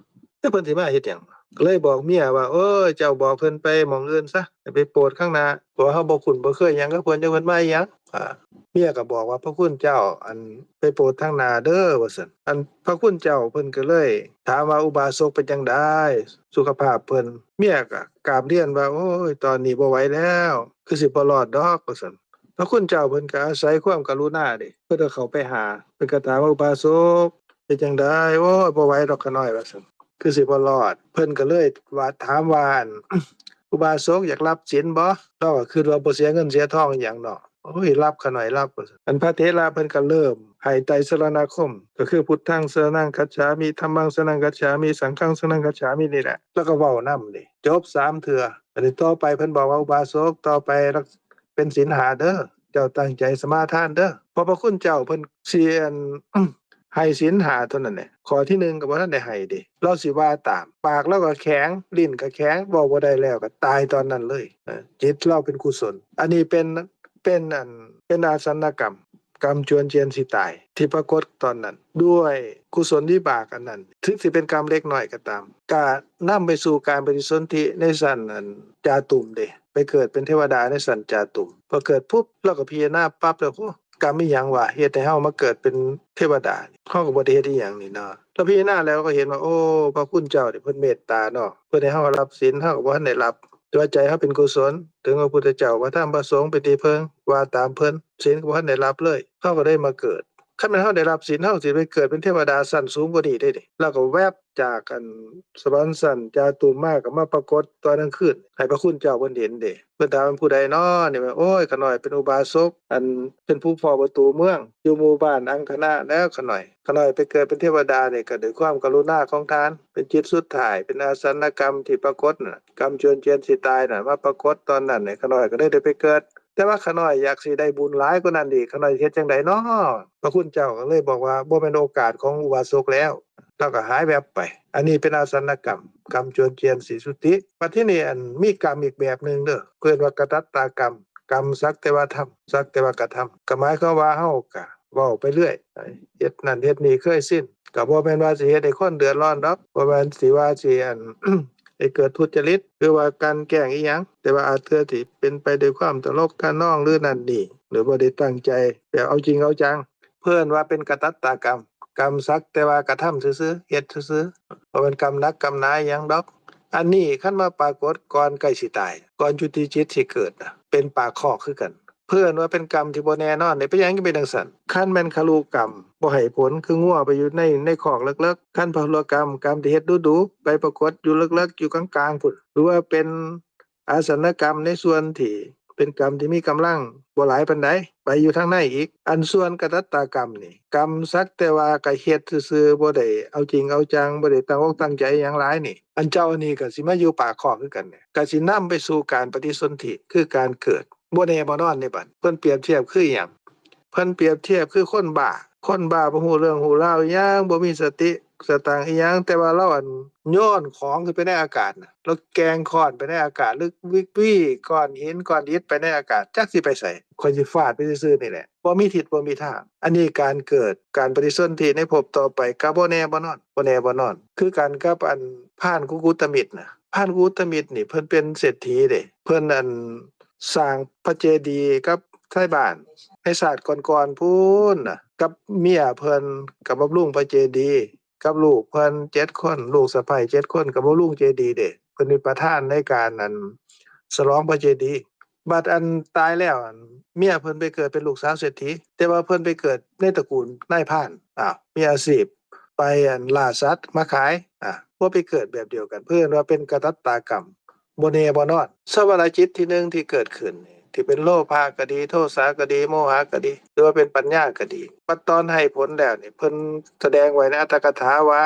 ແຕ່ເພິ່ນຊິມາເຮັດຫຍັງ? ກໍເລີຍບອກເມຍວ່າ ໂອ້ຍ ເຈົ້າບອກເພິ່ນໄປໝ່ອງອື່ນຊະ ໄປໂປດຂ້າງໜ້າ ເພາະວ່າເຮົາບໍ່ຄຸ້ນບໍ່ເຄີຍຫຍັງກັບເພິ່ນ ຈັກເພິ່ນມາອີ່ຫຍັງ. ອາ ເມຍກໍບອກວ່າ ພະຄຸນເຈົ້າ ອັນ ໄປໂປດທາງໜ້າເດີ ວ່າຊັ້ນ. ອັນ ພະຄຸນເຈົ້າເພິ່ນກໍເລີຍຖາມວ່າ ອຸບາສົກເປັນຈັ່ງໃດ? ສຸຂະພາບເພິ່ນ? ເມຍກໍກາບລຽນວ່າ ໂອ້ຍ ຕອນນີ້ບໍ່ໄຫວແລ້ວ ຄືຊິບໍ່ລອດດອກ ວ່າຊັ້ນ. ພະຄຸນເຈົ້າເພິ່ນກໍອາໄສຄວາມກະລຸນາເດ້ ເພິ່ນກໍເຂົ້າໄປຫາ ເພິ່ນກໍຖາມວ່າ ອຸບາສົກ ເປັນຈັ່ງໃດ? ໂອ້ຍ ບໍ່ໄຫວດອກຂະນ້ອຍ ວ່າຊັ້ນ ຄືຊິບໍ່ລອດ. ເພິ່ນກໍເລີຍວ່າ ຖາມວ່າ ອັນ ອຸບາສົກຢາກຮັບສິນບໍ່? ລາວກໍຄິດວ່າບໍ່ເສຍເງິນເສຍທອງອີ່ຫຍັງເນາະ ໂອ້ຍ ຮັບຂະນ້ອຍ ຮັບ ວ່າຊັ້ນ. ອັນພະເຖລະເພິ່ນກໍເລີ່ມໃຫ້ໄຕສະລະນະຄົມ ກໍຄື ພຸດທັງສະລະນັງກັດສາມິ ທຳມັງສະລະນັງກັດສາມິ ສັງຄັງສະລະນັງກັດສາມິນີ້ແຫຼະ ແລ້ວກໍເວົ້ານຳເດ້ ຈົບສາມເທື່ອ. ອັນນີ້ຕໍ່ໄປເພິ່ນບອກວ່າ ອຸບາສົກ ຕໍ່ໄປເປັນສິນຫ້າເດີ ເຈົ້າຕັ້ງໃຈສະມາທານເດີ ເພາະພະຄຸນເຈົ້າເພິ່ນຊິ ອັນ ໃຫ້ສິນຫ້າເທົ່ານັ້ນແຫຼະ. ຂໍ້ທີໜຶ່ງກໍບໍ່ທັນໄດ້ໃຫ້ເດ້ ລາວຊິວ່າຕາມ ປາກລາວກໍແຂງ ລີ້ນກໍແຂງ ເວົ້າບໍ່ໄດ້ແລ້ວກໍຕາຍຕອນນັ້ນເລີຍ. ເອີ ຈິດລາວເປັນກຸສົນ ອັນນີ້ເປັນ ເປັນ ອັນ ເປັນອາສັນນະກຳ ກຳຈວນຈຽນຊິຕາຍ ທີ່ປາກົດຕອນນັ້ນ ດ້ວຍກຸສົນວິບາກອັນນັ້ນ ເຖິງຊິເປັນກຳເລັກນ້ອຍກໍຕາມ ກະນຳໄປສູ່ການປະຕິສົນທິໃນຊັ້ນ ອັນ ຈາຕຸມເດ້ ໄປເກີດເປັນເທວະດາໃນຊັ້ນຈາຕຸມ. ພໍເກີດປຸບ ລາວກໍພິຈາລະນາປັບແລ້ວ ໂອ້ ກຳອີ່ຫຍັງຫວາ ເຮັດໃຫ້ເຮົາມາເກີດເປັນເທວະດາ ເຮົາກໍບໍ່ໄດ້ເຮັດອີ່ຫຍັງນີ້ເນາະ. ລາວພິຈາລະນາແລ້ວກໍເຫັນວ່າ ໂອ້ ພະຄຸນເຈົ້ານີ້ເພິ່ນເມດຕາເນາະ ເພິ່ນໃຫ້ເຮົາຮັບສິນ ເຮົາກໍບໍ່ທັນໄດ້ຮັບ ແຕ່ວ່າໃຈເຮົາເປັນກຸສົນ ເຖິງວ່າພຸດທະເຈົ້າ ພະທຳ ພະສົງເປັນທີ່ເພິ່ງ ວ່າຕາມເພິ່ນ ສິນກໍບໍ່ທັນໄດ້ຮັບເລີຍ ເຮົາກໍໄດ້ມາເກີດ. ຄັນແມ່ນເຮົາໄດ້ຮັບສິນ ເຮົາກໍຊິໄປເກີດເປັນເທວະດາຊັ້ນສູງກວ່ານີ້ເດ້ນີ້. ລາວກໍແວບຈາກ ອັນ ສະຫວັນຊັ້ນຈາຕຸມມາ ກໍມາປາກົດຕອນກາງຄືນ ໃຫ້ພະຄຸນເຈົ້າເພິ່ນເຫັນເດ້. ເພິ່ນຖາມວ່າ ຜູ້ໃດນໍ? ນີ້ວ່າ ໂອ້ຍ ຂ້ານ້ອຍເປັນອຸບາສົກ ອັນ ເປັນຜູ້ເຝົ້າປະຕູເມືອງ ຢູ່ໝູ່ບ້ານອັງຄະນະແລ້ວ ຂ້ານ້ອຍ. ຂ້ານ້ອຍໄປເກີດເປັນເທວະດານີ້ ກໍດ້ວຍຄວາມກະລຸນາຂອງທ່ານ ເປັນຈິດສຸດທ້າຍ ເປັນອາສັນນະກຳທີ່ປາກົດນະ ກຳຈວນຈຽນຊິຕາຍນະ ມາປາກົດຕອນນັ້ນ ຂ້ານ້ອຍກໍໄດ້ ໄດ້ໄປເກີດ. ແຕ່ວ່າຂ້ານ້ອຍຢາກຊິໄດ້ບຸນຫຼາຍກວ່ານັ້ນອີກ ຂ້ານ້ອຍເຮັດຈັ່ງໃດນໍ? ພະຄຸນເຈົ້າກໍເລີຍບອກວ່າ ບໍ່ແມ່ນໂອກາດຂອງອຸບາສົກແລ້ວ ລາວກໍຫາຍແວບໄປ. ອັນນີ້ເປັນອາສັນນະກຳ ກຳຈວນຈຽນສີສຸຕິ. ບັດທີນີ້ ອັນ ມີກຳອີກແບບໜຶ່ງເດີ ເອີ້ນວ່າກະຕັດຕາກຳ ກຳສັກແຕ່ວ່າທຳ ສັກແຕ່ວ່າກະທຳ ກໍໝາຍຄວາມວ່າເຮົາກໍເວົ້າໄປເລື້ອຍ ເຮັດນັ້ນເຮັດນີ້ເຄີຍຊິນ ກໍບໍ່ແມ່ນວ່າຊິເຮັດໃຫ້ຄົນເດືອດຮ້ອນດອກ ບໍ່ແມ່ນຊິວ່າຊິ ອັນ ໃຫ້ເກີດທຸດຈະລິດ ຫຼືວ່າກັ່ນແກ້ງອີ່ຫຍັງ ແຕ່ວ່າອາດເທື່ອທີ່ເປັນໄປດ້ວຍຄວາມຕະຫຼົກຂະນອງ ຫຼືນັ້ນນີ້ ຫຼືບໍ່ໄດ້ຕັ້ງໃຈແບບເອົາຈິງເອົາຈັງ ເພິ່ນວ່າເປັນກະຕັດຕາກຳ ກຳສັກແຕ່ວ່າກະທຳຊື່ໆ ເຮັດຊື່ໆ ບໍ່ແມ່ນກຳໜັກກຳໜາອີ່ຫຍັງດອກ. ອັນນີ້ຄັນມາປາກົດກ່ອນໃກ້ຊິຕາຍ ກ່ອນຈຸຕິຈິດຊິເກີດນະ ເປັນປາກຄອກຄືກັນ ເພິ່ນວ່າເປັນກຳທີ່ບໍ່ແນ່ນອນເດ້. ເປັນຫຍັງຈຶ່ງເປັນຈັ່ງຊັ້ນ? ຄັນແມ່ນຄະລຸກຳ ບໍ່ໃຫ້ຜົນ ຄືງົວໄປຢູ່ໃນ ໃນຄອກເລິກໆ ຄັນພະຄຸລະກຳ ກຳທີ່ເຮັດດຸໆ ໄປປາກົດຢູ່ເລິກໆ ຢູ່ກາງໆພຸ້ນ ຫຼືວ່າເປັນ ອາສັນນະກຳໃນສ່ວນທີ່ ເປັນກຳທີ່ມີກຳລັງບໍ່ຫຼາຍປານໃດ ໄປຢູ່ທາງໃນອີກ. ອັນສ່ວນກະຕັດຕາກຳນີ້ ກຳສັກແຕ່ວ່າກະເຮັດຊື່ໆ ບໍ່ໄດ້ເອົາຈິງເອົາຈັງ ບໍ່ໄດ້ຕັ້ງອົກຕັ້ງໃຈຫຍັງຫຼາຍນີ້ ອັນເຈົ້າອັນນີ້ກະຊິມາຢູ່ປາກຄອກຄືກັນນີ້ ກະຊິນຳໄປສູ່ການປະຕິສົນທິ ຄືການເກີດ ບໍ່ແນ່ບໍ່ນອນໃນບັດ. ເພິ່ນປຽບທຽບຄືຫຍັງ? ເພິ່ນປຽບທຽບຄືຄົນບ້າ, ຄົນບ້າບໍ່ຮູ້ເລື່ອງຮູ້ລາວອີ່ຫຍັງ, ບໍ່ມີສະຕິສະຕັງອີ່ຫຍັງ, ແຕ່ວ່າລາວ ອັນ ໂຍນຂອງຂຶ້ນໄປໃນອາກາດນະ, ລາວແກ່ງຄ້ອນໄປໃນອາກາດ ຫຼືວິກວີກ້ອນຫີນກ້ອນອິດໄປໃນອາກາດ, ຈັກຊິໄປໃສ, ຂ້ອຍຊິຟາດໄປຊື່ໆນີ້ແຫຼະ, ບໍ່ມີທິດບໍ່ມີທາງ. ອັນນີ້ການເກີດ, ການປະຕິສົນທິໃນພົບຕໍ່ໄປກໍບໍ່ແນ່ບໍ່ນອນ, ບໍ່ແນ່ບໍ່ນອນ. ຄືກັນກັບ ອັນ ພານກຸກຸດຕະມິດນະ, ພານກຸກຸດຕະມິດນີ້ເພິ່ນເປັນເສດຖີເດ້, ເພິ່ນ ອັນ ສ້າງພະເຈດີກັບໄທບ້ານໃນຊາດກ່ອນໆພຸ້ນນະ, ກັບເມຍເພິ່ນກໍບຳລຸງພະເຈດີ, ກັບລູກເພິ່ນເຈັດຄົນ, ລູກສະໃພ້ເຈັດຄົນກໍບຳລຸງເຈດີເດ້. ເພິ່ນເປັນປະທານໃນການ ອັນ ສະຫຼອງພະເຈດີ. ບັດ ອັນ ຕາຍແລ້ວ ອັນ ເມຍເພິ່ນໄປເກີດເປັນລູກສາວເສດຖີ, ແຕ່ວ່າເພິ່ນໄປເກີດໃນຕະກູນນາຍພານ, ອ້າວ ມີອາຊີບໄປ ອັນ ລ່າສັດມາຂາຍ, ອາ ບໍ່ໄປເກີດແບບດຽວກັນ, ເພິ່ນວ່າເປັນກະຕັດຕາກຳ. ບໍ່ແນ່ບໍ່ນອນ. ສະວະນະຈິດທີໜຶ່ງທີ່ເກີດຂຶ້ນ ທີ່ເປັນໂລພະກໍດີ, ໂທສະກໍດີ, ໂມຫະກໍດີ ຫຼືວ່າເປັນປັນຍາກໍດີ, ບັດຕອນໃຫ້ຜົນແລ້ວນີ້ ເພິ່ນສະແດງໄວ້ໃນອັດຖະກະຖາວ່າ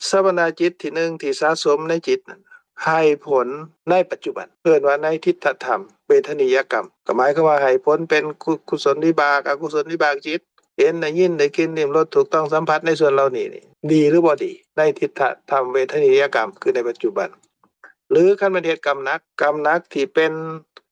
ສະວະນະຈິດທີໜຶ່ງທີ່ສະສົມໃນຈິດນັ້ນ ໃຫ້ຜົນໃນປັດຈຸບັນ, ເອີ້ນວ່າໃນທິດຖະທຳເວທະນີຍະກຳ, ກໍໝາຍຄວາມວ່າໃຫ້ຜົນເປັນ ກຸ ກຸສົນວິບາກ, ອະກຸສົນວິບາກຈິດ, ເຫັນ, ໄດ້ຍິນ, ໄດ້ກິ່ນ, ລິ້ມລົດ, ຖືກຕ້ອງສຳຜັດ ໃນສ່ວນເຫຼົ່ານີ້ນີ້ ດີຫຼືບໍ່ດີ ໃນທິດຖະທຳເວທະນີຍະກຳ ຄືໃນປັດຈຸບັນ. ຫຼືຄັນແມ່ນເຮັດກຳໜັກ, ກຳໜັກທີ່ເປັນ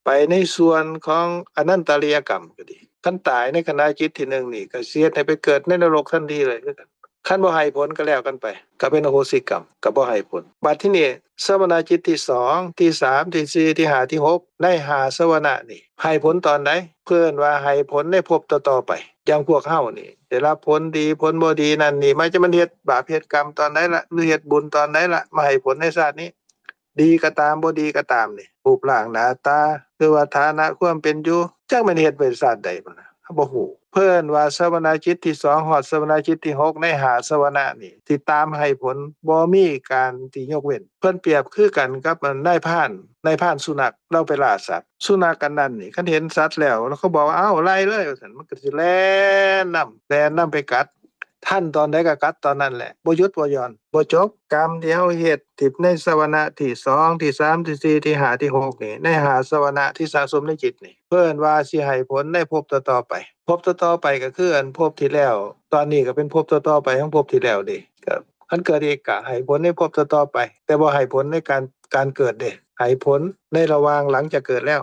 ໄປໃນສ່ວນຂອງອະນັນຕະລິຍະກຳກໍດີ, ຄັນຕາຍໃນຂະນະຈິດທີໜຶ່ງນີ້ ກໍຊິເຮັດໃຫ້ໄປເກີດໃນນະລົກທັນທີເລີຍຄືກັນ. ຄັນບໍ່ໃຫ້ຜົນກໍແລ້ວກັນໄປ, ກໍເປັນອະໂຫສິກຳ, ກໍບໍ່ໃຫ້ຜົນ. ບັດທີນີ້ ສະວະນະຈິດທີສອງ, ທີສາມ, ທີສີ່, ທີຫ້າ, ທີຫົກ ໃນຫ້າສະວະນະນີ້ ໃຫ້ຜົນຕອນໃດ? ເພິ່ນວ່າໃຫ້ຜົນໃນພົບຕໍ່ໆໄປ. ຢ່າງພວກເຮົານີ້ ໄດ້ຮັບຜົນດີ, ຜົນບໍ່ດີນັ້ນນີ້ ມັນຈະແມ່ນເຮັດບາບເຮັດກຳຕອນໃດລະ ຫຼືເຮັດບຸນຕອນໃດລະ ມາໃຫ້ຜົນໃນຊາດນີ້. ດີກໍຕາມ ບໍ່ດີກໍຕາມນີ້ ຮູບຮ່າງໜ້າຕາ ຫຼືວ່າຖານະຄວາມເປັນຢູ່ ຈັກແມ່ນເຮັດໄປຊາດໃດພຸ້ນນະ ເຮົາບໍ່ຮູ້. ເພິ່ນວ່າສະວະນະຈິດທີສອງ ຮອດສະວະນະຈິດທີຫົກ ໃນຫ້າສະວະນະນີ້ ທີ່ຕາມໃຫ້ຜົນ ບໍ່ມີການທີ່ຍົກເວັ້ນ. ເພິ່ນປຽບຄືກັນກັບ ອັນ ນາຍພານ, ນາຍພານສຸນັກ ລາວໄປລ່າສັດ. ສຸນັກອັນນັ້ນນີ້ ຄັນເຫັນສັດແລ້ວ ລາວກໍບອກວ່າ ເອົ້າ ໄລ່ເລີຍ ວ່າຊັ້ນ, ມັນກໍຊິແລ່ນນຳ, ແລ່ນນຳໄປກັດ. ທັນຕອນໃດກໍກັດຕອນນັ້ນແຫຼະ, ບໍ່ຢຸດບໍ່ຢ່ອນ, ບໍ່ຈົບ. ກຳທີ່ເຮົາເຮັດ ທີ່ໃນສະວະນະທີສອງ, ທີສາມ, ທີສີ່, ທີຫ້າ, ທີຫົກນີ້, ໃນຫ້າສະວະນະທີ່ສະສົມໃນຈິດນີ້, ເພິ່ນວ່າຊິໃຫ້ຜົນໃນພົບຕໍ່ໆໄປ. ພົບຕໍ່ໆໄປກໍຄື ອັນ ພົບທີ່ແລ້ວ, ຕອນນີ້ກໍເປັນພົບຕໍ່ໆໄປຂອງພົບທີ່ແລ້ວເດ້. ກໍ ຄັນເກີດອີກກໍໃຫ້ຜົນໃນພົບຕໍ່ໆໄປ, ແຕ່ບໍ່ໃຫ້ຜົນໃນການ, ການເກີດເດ້, ໃຫ້ຜົນໃນລະຫວ່າງຫຼັງຈາກເກີດແລ້ວ.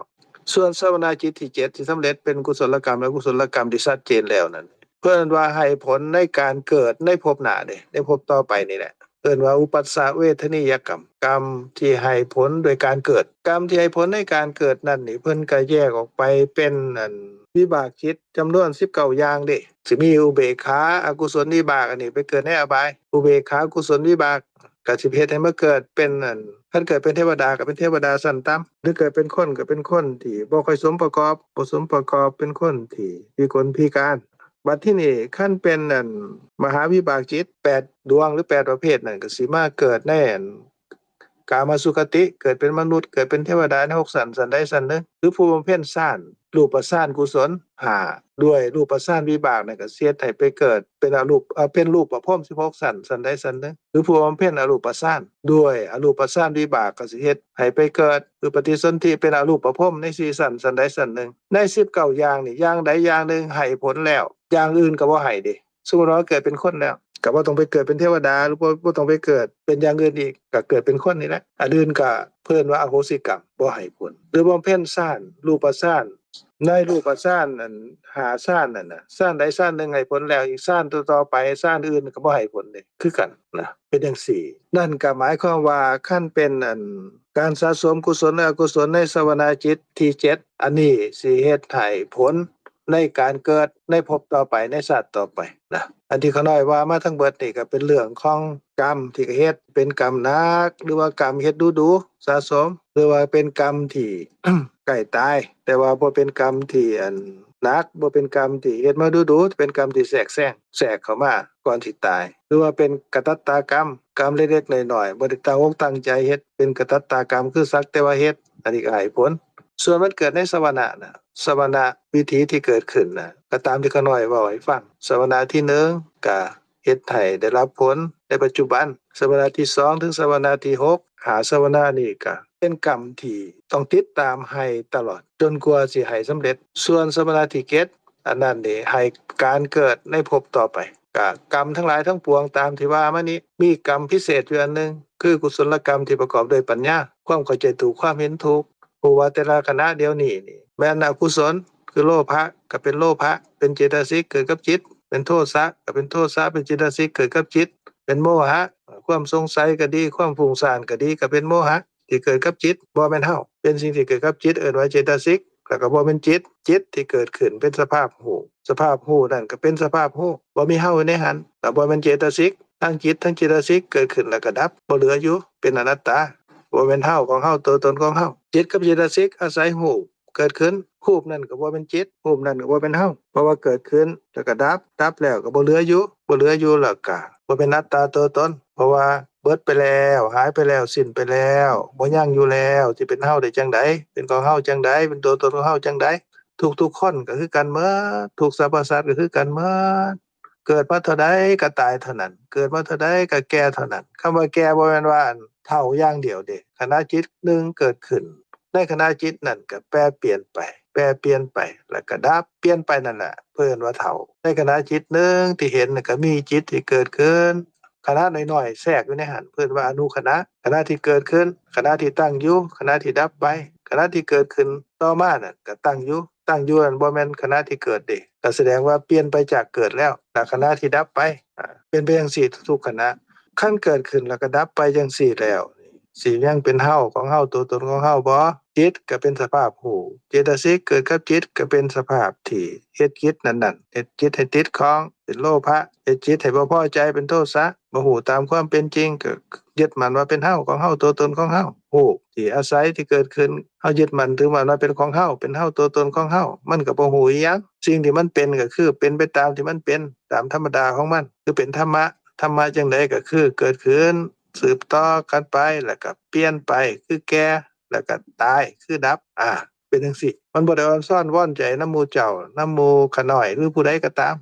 ສ່ວນສະວະນະຈິດທີເຈັດ ທີ່ສຳເລັດເປັນກຸສົນລະກຳ ແລະ ອະກຸສົນລະກຳທີ່ຊັດເຈນແລ້ວນັ້ນ, ເພິ່ນວ່າໃຫ້ຜົນໃນການເກີດໃນພົບໜ້າເດ້, ໃນພົບຕໍ່ໄປນີ້ແຫຼະ. ເອີ້ນວ່າອຸປັດສະເວທະນີຍະກຳ, ກຳທີ່ໃຫ້ຜົນໂດຍການເກີດ. ກຳທີ່ໃຫ້ຜົນໃນການເກີດນັ້ນນີ້ ເພິ່ນກໍແຍກອອກໄປເປັນ ອັນ ວິບາກຈິດຈຳນວນສິບເກົ້າຢ່າງເດ້. ຊິມີອຸເບກຂາອະກຸສົນວິບາກ, ອັນນີ້ໄປເກີດໃນອະບາຍ. ອຸເບກຂາອະກຸສົນວິບາກ ກໍຊິເຮັດໃຫ້ມາເກີດເປັນ ອັນ ຄັນເກີດເປັນເທວະດາກໍເປັນເທວະດາຊັ້ນຕ່ຳ, ຫຼືເກີດເປັນຄົນກໍເປັນຄົນທີ່ບໍ່ຄ່ອຍສົມປະກອບ, ບໍ່ສົມປະກອບ, ເປັນຄົນທີ່ພິກົນພິການ. ບັດທີນີ້ ຄັນເປັນ ອັນ ມະຫາວິບາກຈິດ ແປດດວງ ຫຼື ແປດປະເພດນັ້ນ ກໍຊິມາເກີດໃນ ອັນ ກາມະສຸຄະຕິ, ເກີດເປັນມະນຸດ, ເກີດເປັນເທວະດາໃນຫົກຊັ້ນ, ຊັ້ນໃດຊັ້ນໜຶ່ງ, ຫຼືຜູ້ບຳເພັນຊານ, ຮູບປະຊານກຸສົນຫ້າ ດ້ວຍຮູບປະຊານວິບາກນັ້ນ ກໍຊິເຮັດໃຫ້ໄປເກີດເປັນອະຮູບ, ເອີ ເປັນຮູບປະພົມສິບຫົກຊັ້ນ, ຊັ້ນໃດຊັ້ນໜຶ່ງ, ຫຼືຜູ້ບຳເພັນອະຮູບປະຊານ ດ້ວຍອະຮູບປະຊານວິບາກ ກໍຊິເຮັດໃຫ້ໄປເກີດ ຫຼືປະຕິສົນທິເປັນອະຮູບປະພົມໃນສີ່ຊັ້ນ, ຊັ້ນໃດຊັ້ນໜຶ່ງ. ໃນສິບເກົ້າຢ່າງນີ້ ຢ່າງໃດຢ່າງໜຶ່ງໃຫ້ຜົນແລ້ວ, ຢ່າງອື່ນກໍບໍ່ໃຫ້ເດ້. ສົມມຸດວ່າເກີດເປັນຄົນແລ້ວ ກໍບໍ່ຕ້ອງໄປເກີດເປັນເທວະດາ ຫຼື ບໍ່, ບໍ່ຕ້ອງໄປເກີດເປັນຢ່າງອື່ນອີກ, ກໍເກີດເປັນຄົນນີ້ແຫຼະ. ອັນອື່ນກໍເພິ່ນວ່າອະໂຫສິກຳ ບໍ່ໃຫ້ຜົນ. ຫຼືບຳເພັນຊານ, ຮູບປະຊານ, ໃນຮູບປະຊານ ອັນ ຫ້າຊານນັ້ນນະ, ຊານໃດຊານໜຶ່ງໃຫ້ຜົນແລ້ວ, ອີກຊານຕໍ່ໆໄປ, ຊານອື່ນກໍບໍ່ໃຫ້ຜົນເດ້ ຄືກັນນະ, ເປັນຈັ່ງຊີ້. ນັ້ນກໍໝາຍຄວາມວ່າ ຄັນເປັນ ອັນ ການສະສົມກຸສົນ ແລະ ອະກຸສົນໃນສະວະນະຈິດທີເຈັດ ອັນນີ້ຊິເຮັດໃຫ້ຜົນ ໃນການເກີດໃນພົບຕໍ່ໄປ ໃນຊາດຕໍ່ໄປນະ. ອັນທີ່ຂ້ານ້ອຍວ່າມາທັງເບິດນີ້ ກໍເປັນເລື່ອງຂອງກຳທີ່ເຮັດ ເປັນກຳໜັກ ຫຼືວ່າກຳເຮັດດູໆສະສົມ ຫຼືວ່າເປັນກຳທີ່ ໃກ້ຕາຍ, ແຕ່ວ່າບໍ່ເປັນກຳທີ່ ອັນ ໜັກ, ບໍ່ເປັນກຳທີ່ເຮັດມາດູໆ, ເປັນກຳທີ່ແຊກແຊງ ແຊກເຂົ້າມາກ່ອນຊິຕາຍ, ຫຼືວ່າເປັນກະຕັດຕາກຳ, ກຳເລັກໆນ້ອຍໆ ບໍ່ໄດ້ຕັ້ງອົກຕັ້ງໃຈເຮັດ, ເປັນກະຕັດຕາກຳ ຄືສັກແຕ່ວ່າເຮັດ, ອັນນີ້ກໍໃຫ້ຜົນ. ສ່ວນມັນເກີດໃນສະວະນະນະ ສະວະນະວິຖີທີ່ເກີດຂຶ້ນນະ ກໍຕາມທີ່ຂ້ານ້ອຍເວົ້າໃຫ້ຟັງ, ສະວະນະທີໜຶ່ງກໍເຮັດໃຫ້ໄດ້ຮັບຜົນໃນປັດຈຸບັນ, ສະວະນະທີສອງເຖິງສະວະນະທີຫົກ ຫ້າສະວະນະນີ້ກໍເປັນກຳທີ່ຕ້ອງຕິດຕາມໃຫ້ຕະຫຼອດ ຈົນກວ່າຊິໃຫ້ສຳເລັດ. ສ່ວນສະວະນະທີເຈັດ ອັນນັ້ນນີ້ໃຫ້ການເກີດໃນພົບຕໍ່ໄປ. ກະກຳທັງຫຼາຍທັງປວງຕາມທີ່ວ່າມານີ້ ມີກຳພິເສດຢູ່ອັນໜຶ່ງ ຄືກຸສົນລະກຳທີ່ປະກອບດ້ວຍປັນຍາ, ຄວາມເຂົ້າໃຈຖືກ, ຄວາມເຫັນຖືກ, ຮູ້ວ່າແຕ່ລະຂະນະດຽວນີ້ນີ້ແມ່ນອະກຸສົນ ຄືໂລພະ ກໍເປັນໂລພະ ເປັນເຈຕະສິກເກີດກັບຈິດ, ເປັນໂທສະ ກໍເປັນໂທສະ ເປັນເຈຕະສິກເກີດກັບຈິດ, ເປັນໂມຫະ ຄວາມສົງໄສກໍດີ, ຄວາມຟຸ້ງສ້ານກໍດີ ກໍເປັນໂມຫະ ທີ່ເກີດກັບຈິດ ບໍ່ແມ່ນເຮົາ, ເປັນສິ່ງທີ່ເກີດກັບຈິດ ເອີ້ນວ່າເຈຕະສິກ ແລ້ວກໍບໍ່ແມ່ນຈິດ, ຈິດທີ່ເກີດຂຶ້ນເປັນສະພາບຮູ້, ສະພາບຮູ້ນັ້ນກໍເປັນສະພາບຮູ້ ບໍ່ມີເຮົາຢູ່ໃນຫັ້ນ, ກໍບໍ່ແມ່ນເຈຕະສິກ, ທັງຈິດທັງເຈຕະສິກເກີດຂຶ້ນແລ້ວກໍດັບ ບໍ່ເຫຼືອຢູ່ ເປັນອະນັດຕາ, ບໍ່ແມ່ນເຮົາ ຂອງເຮົາ ຕົວຕົນຂອງເຮົາ. ຈິດກັບເຈຕະສິກອາໄສຮູບເກີດຂຶ້ນ, ຮູບນັ້ນກໍບໍ່ແມ່ນຈິດ, ຮູບນັ້ນກໍບໍ່ແມ່ນເຮົາ, ເພາະວ່າເກີດຂຶ້ນແລ້ວກໍດັບ, ດັບແລ້ວກໍບໍ່ເຫຼືອຢູ່, ບໍ່ເຫຼືອຢູ່ແລ້ວກໍບໍ່ເປັນອັດຕາຕົວຕົນ, ເພາະວ່າເບິດໄປແລ້ວ, ຫາຍໄປແລ້ວ, ສິ້ນໄປແລ້ວ, ບໍ່ຍັງຢູ່ແລ້ວ, ຊິເປັນເຮົາໄດ້ຈັ່ງໃດ? ເປັນຂອງເຮົາຈັ່ງໃດ? ເປັນຕົວຕົນຂອງເຮົາຈັ່ງໃດ? ທຸກໆຄົນກໍຄືກັນໝົດ, ທຸກສັບພະສັດກໍຄືກັນໝົດ. ເກີດມາເທົ່າໃດກໍຕາຍເທົ່ານັ້ນ, ເກີດມາເທົ່າໃດກໍແກ່ເທົ່ານັ້ນ. ຄຳວ່າແກ່ບໍ່ແມ່ນວ່າ ອັນ ເຖົ້າຢ່າງດຽວເດ້. ຂະນະຈິດໜຶ່ງເກີດຂຶ້ນ, ໃນຂະນະຈິດນັ້ນກໍແປປ່ຽນໄປ, ແປປ່ຽນໄປ ແລ້ວກໍດັບ, ປ່ຽນໄປນັ້ນແຫຼະ ເພິ່ນວ່າເຖົ້າ. ໃນຂະນະຈິດໜຶ່ງທີ່ເຫັນນັ້ນ ກໍມີຈິດທີ່ເກີດຂຶ້ນ, ຂະນະນ້ອຍໆແຊກຢູ່ໃນຫັ້ນ ເພິ່ນວ່າອະນຸຂະນະ. ຂະນະທີ່ເກີດຂຶ້ນ, ຂະນະທີ່ຕັ້ງຢູ່, ຂະນະທີ່ດັບໄປ, ຂະນະທີ່ເກີດຂຶ້ນຕໍ່ມານັ້ນກໍຕັ້ງຢູ່. ຕັ້ງຢູ່ນັ້ນບໍ່ແມ່ນຂະນະທີ່ເກີດເດ້, ກໍສະແດງວ່າປ່ຽນໄປຈາກເກີດແລ້ວ, ແລະຂະນະທີ່ດັບໄປ, ອາ, ເປັນໄປຈັ່ງຊີ້ທຸກໆຂະນະ. ຄັນເກີດຂຶ້ນແລ້ວກໍດັບໄປຈັ່ງຊີ້ແລ້ວ, ຊິຍັງເປັນເຮົາ ຂອງເຮົາ ຕົວຕົນຂອງເຮົາບໍ່? ຈິດກໍເປັນສະພາບຮູ້, ເຈຕະສິກເກີດກັບຈິດກໍເປັນສະພາບທີ່ເຮັດຈິດນັ້ນໆ, ເຮັດຈິດໃຫ້ຕິດຂ້ອງ ເປັນໂລພະ, ເຮັດຈິດໃຫ້ບໍ່ພໍໃຈ ເປັນໂທສະ, ບໍ່ຮູ້ຕາມຄວາມເປັນຈິງ ກໍຍຶດໝັ້ນວ່າເປັນເຮົາ ຂອງເຮົາ ຕົວຕົນຂອງເຮົາ. ຮູບທີ່ອາໄສທີ່ເກີດຂຶ້ນ ເຮົາຍຶດໝັ້ນຖືໝັ້ນວ່າເປັນຂອງເຮົາ ເປັນເຮົາ ຕົວຕົນຂອງເຮົາ, ມັນກໍບໍ່ຮູ້ອີ່ຫຍັງ. ສິ່ງທີ່ມັນເປັນກໍຄືເປັນໄປຕາມທີ່ມັນເປັນ ຕາມທຳມະດາຂອງມັນ ຄືເປັນທຳມະ. ທຳມະຈັ່ງໃດກໍຄືເກີດຂຶ້ນ ສືບຕໍ່ກັນໄປ ແລ້ວກໍປ່ຽນໄປ ຄືແກ່ ແລ້ວກໍຕາຍ ຄືດັບ ອາ ເປັນຈັ່ງຊີ້. ມັນບໍ່ໄດ້ອອນຊອນວອນໃຈນຳໝູ່ເຈົ້າ ນຳໝູ່ຂ້ານ້ອຍ ຫຼືຜູ້ໃດກໍຕາມ.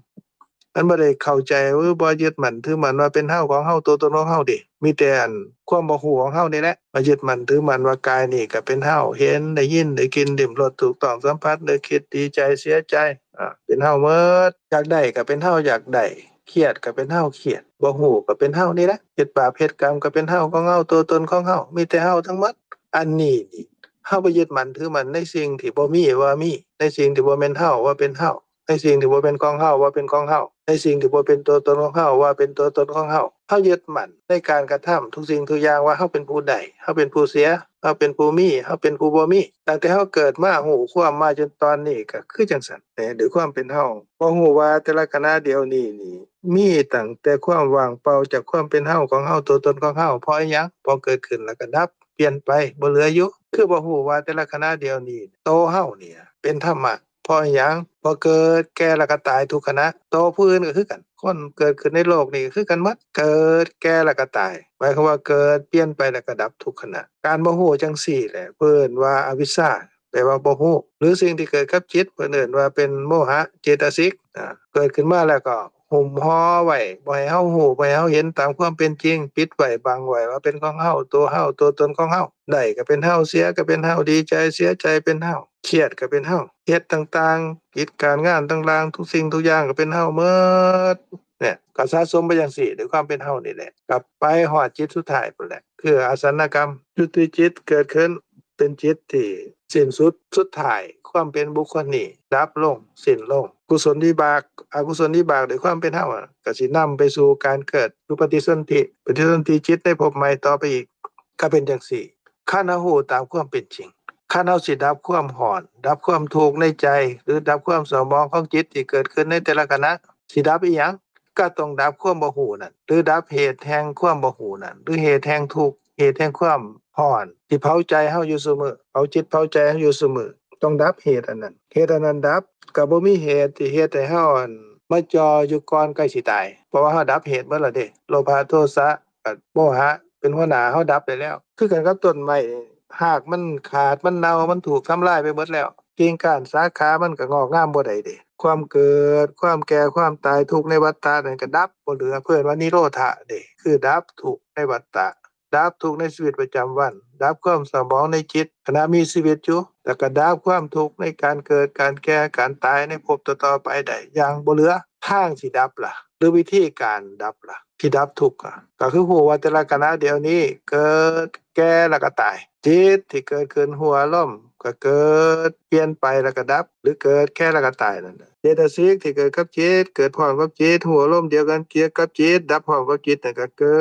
ມັນບໍ່ໄດ້ເຂົ້າໃຈ ຫຼືບໍ່ຍຶດໝັ້ນຖືໝັ້ນວ່າເປັນເຮົາ ຂອງເຮົາ ຕົວຕົນຂອງເຮົາເດ້. ມີແຕ່ ອັນ ຄວາມບໍ່ຮູ້ຂອງເຮົານີ້ແຫຼະ ມາຍຶດໝັ້ນຖືໝັ້ນວ່າກາຍນີ້ກໍເປັນເຮົາ ເຫັນ ໄດ້ຍິນ ໄດ້ກິນ ລິ້ມລົດ ຖືກຕ້ອງສຳຜັດ ນຶກຄິດ ດີໃຈ ເສຍໃຈ ອາ ເປັນເຮົາໝົດ. ຢາກໄດ້ກໍເປັນເຮົາຢາກໄດ້, ຄຽດກໍເປັນເຮົາຄຽດ, ບໍ່ຮູ້ກໍເປັນເຮົານີ້ແຫຼະ, ເຮັດບາບເຮັດກຳກໍເປັນເຮົາຂອງເຮົາ ຕົວຕົນຂອງເຮົາ, ມີແຕ່ເຮົາທັງໝົດ. ອັນນີ້ນີ້ ເຮົາໄປຍຶດໝັ້ນຖືໝັ້ນໃນສິ່ງທີ່ບໍ່ມີວ່າມີ, ໃນສິ່ງທີ່ບໍ່ແມ່ນເຮົາວ່າເປັນເຮົາ, ໃນສິ່ງທີ່ບໍ່ແມ່ນຂອງເຮົາວ່າເປັນຂອງເຮົາ, ໃນສິ່ງທີ່ບໍ່ເປັນຕົວຕົນຂອງເຮົາວ່າເປັນຕົວຕົນຂອງເຮົາ. ເຮົາຍຶດໝັ້ນໃນການກະທຳທຸກສິ່ງທຸກຢ່າງວ່າເຮົາເປັນຜູ້ໄດ້, ເຮົາເປັນຜູ້ເສຍ, ເຮົາເປັນຜູ້ມີ, ເຮົາເປັນຜູ້ບໍ່ມີ. ຕັ້ງແຕ່ເຮົາເກີດມາຮູ້ຄວາມມາຈົນຕອນນີ້ກໍຄືຈັ່ງຊັ້ນ. ແຕ່ດ້ວຍຄວາມເປັນເຮົາ ບໍ່ຮູ້ວ່າແຕ່ລະຂະນະດຽວນີ້ນີ້ ມີຕັ້ງແຕ່ຄວາມວ່າງເປົ່າຈາກຄວາມເປັນເຮົາ ຂອງເຮົາ ຕົວຕົນຂອງເຮົາ. ເພາະອີ່ຫຍັງ? ເພາະເກີດຂຶ້ນແລ້ວກໍດັບ, ປ່ຽນໄປ, ບໍ່ເຫຼືອຢູ່. ຄືບໍ່ຮູ້ວ່າແຕ່ລະຂະນະດຽວນີ້ ໂຕເຮົານີ້ເປັນທຳມະ. ເພາະອີ່ຫຍັງ? ເພາະເກີດ, ແກ່ ແລ້ວກໍຕາຍທຸກຂະນະ. ໂຕຜູ້ອື່ນກໍຄືກັນ, ຄົນເກີດຂຶ້ນໃນໂລກນີ້ກໍຄືກັນໝົດ, ເກີດ, ແກ່ ແລ້ວກໍຕາຍ. ໝາຍຄວາມວ່າເກີດ, ປ່ຽນໄປ ແລ້ວກໍດັບທຸກຂະນະ. ການບໍ່ຮູ້ຈັ່ງຊີ້ແຫຼະ ເພິ່ນວ່າອະວິຊຊາ ແປວ່າບໍ່ຮູ້ ຫຼືສິ່ງທີ່ເກີດກັບຈິດ ເພິ່ນເອີ້ນວ່າເປັນໂມຫະເຈຕະສິກ. ອາ ເກີດຂຶ້ນມາແລ້ວກໍຫຸ້ມຫໍ່ໄວ້ ບໍ່ໃຫ້ເຮົາຮູ້ ບໍ່ໃຫ້ເຮົາເຫັນຕາມຄວາມເປັນຈິງ, ປິດໄວ້ ບັງໄວ້ວ່າເປັນຂອງເຮົາ, ຕົວເຮົາ, ຕົວຕົນຂອງເຮົາ. ໄດ້ກໍເປັນເຮົາ, ເສຍກໍເປັນເຮົາ, ດີໃຈ ເສຍໃຈເປັນເຮົາ, ຄຽດກໍເປັນເຮົາ, ເຮັດຕ່າງໆ ກິດການງານຕ່າງໆ ທຸກສິ່ງທຸກຢ່າງກໍເປັນເຮົາໝົດ. ເນຍ ກໍສະສົມໄປຈັ່ງຊີ້ ດ້ວຍຄວາມເປັນເຮົານີ້ແຫຼະ ກັບໄປຮອດຈິດສຸດທ້າຍພຸ້ນແຫຼະ ຄືອາສັນນະກຳ. ຈຸດທີ່ຈິດເກີດຂຶ້ນ ເປັນຈິດທີ່ສິ້ນສຸດ, ສຸດທ້າຍຄວາມເປັນບຸກຄົນນີ້ດັບລົງ, ສິ້ນລົງ. ກຸສົນວິບາກ, ອະກຸສົນວິບາກ ດ້ວຍຄວາມເປັນເຮົາ ກໍຊິນຳໄປສູ່ການເກີດ ຫຼື ປະຕິສົນທິ, ປະຕິສົນທິຈິດໃນພົບໃໝ່ຕໍ່ໄປອີກ. ກໍເປັນຈັ່ງຊີ້, ຄັນເຮົາຮູ້ຕາມຄວາມເປັນຈິງ, ຄັນເຮົາຊິດັບຄວາມຮ້ອນ, ດັບຄວາມທຸກໃນໃຈ ຫຼື ດັບຄວາມເສົ້າໝອງຂອງຈິດທີ່ເກີດຂຶ້ນໃນແຕ່ລະຂະນະ, ຊິດັບອີ່ຫຍັງ? ກໍຕ້ອງດັບຄວາມບໍ່ຮູ້ນັ້ນ ຫຼື ດັບເຫດແຫ່ງຄວາມບໍ່ຮູ້ນັ້ນ ຫຼື ເຫດແຫ່ງທຸກ, ເຫດແຫ່ງຄວາມຮ້ອນທີ່ເຜົາໃຈເຮົາຢູ່ຊຸມື້, ເຜົາຈິດເຜົາໃຈເຮົາຢູ່ຊຸມື້. ຕ້ອງດັບເຫດອັນນັ້ນ. ເຫດອັນນັ້ນດັບ, ກໍບໍ່ມີເຫດທີ່ເຮັດໃຫ້ເຮົາ ອັນ ມາຈ່ອຢູ່ກ່ອນໃກ້ຊິຕາຍ, ເພາະວ່າເຮົາດັບເຫດໝົດແລ້ວເດ້. ໂລພະ, ໂທສະ, ກັບໂມຫະເປັນຫົວໜ້າ ເຮົາດັບໄດ້ແລ້ວ. ຄືກັນກັບຕົ້ນໄມ້ ຮາກມັນຂາດ ມັນເນົ່າ ມັນຖືກທຳລາຍໄປໝົດແລ້ວ ກິ່ງກ້ານສາຂາມັນກໍງອກງາມບໍ່ໄດ້ເດ້. ຄວາມເກີດ ຄວາມແກ່ ຄວາມຕາຍ ທຸກໃນວັດຕະນັ້ນກໍດັບບໍ່ເຫຼືອ ເພິ່ນວ່ານິໂຣທະເດ້ ຄືດັບທຸກໃນວັດຕະ ດັບທຸກໃນຊີວິດປະຈຳວັນ ດັບຄວາມເສົ້າໝອງໃນຈິດຂະນະມີຊີວິດຢູ່ ແລ້ວກໍດັບຄວາມທຸກໃນການເກີດ ການແກ່ ການຕາຍໃນພົບຕໍ່ໆໄປໄດ້ຢ່າງບໍ່ເຫຼືອ. ທາງທີ່ດັບລະ ຫຼືວິທີການດັບລະ ທີ່ດັບທຸກ ກໍຄືຮູ້ວ່າແຕ່ລະຂະນະດຽວນີ້ເກີດ ແກ່ ແລ້ວກໍຕາຍ. ຈິດທີ່ເກີດຂຶ້ນ ຮູ້ອາລົມ ກໍເກີດ ປ່ຽນໄປ ແລ້ວກໍດັບ ຫຼືເກີດ ແກ່ ແລ້ວກໍຕາຍນັ້ນແຫຼະ. ເຈດຕະສິກທີ່ເກີດກັບຈິດ ເກີດພ້ອມກັບຈິດ ຮູ້ອາລົມດຽວກັນ ເກີດກັບຈິດ ດັບພ້ອມກັບຈິດນັ້ນກໍເກີ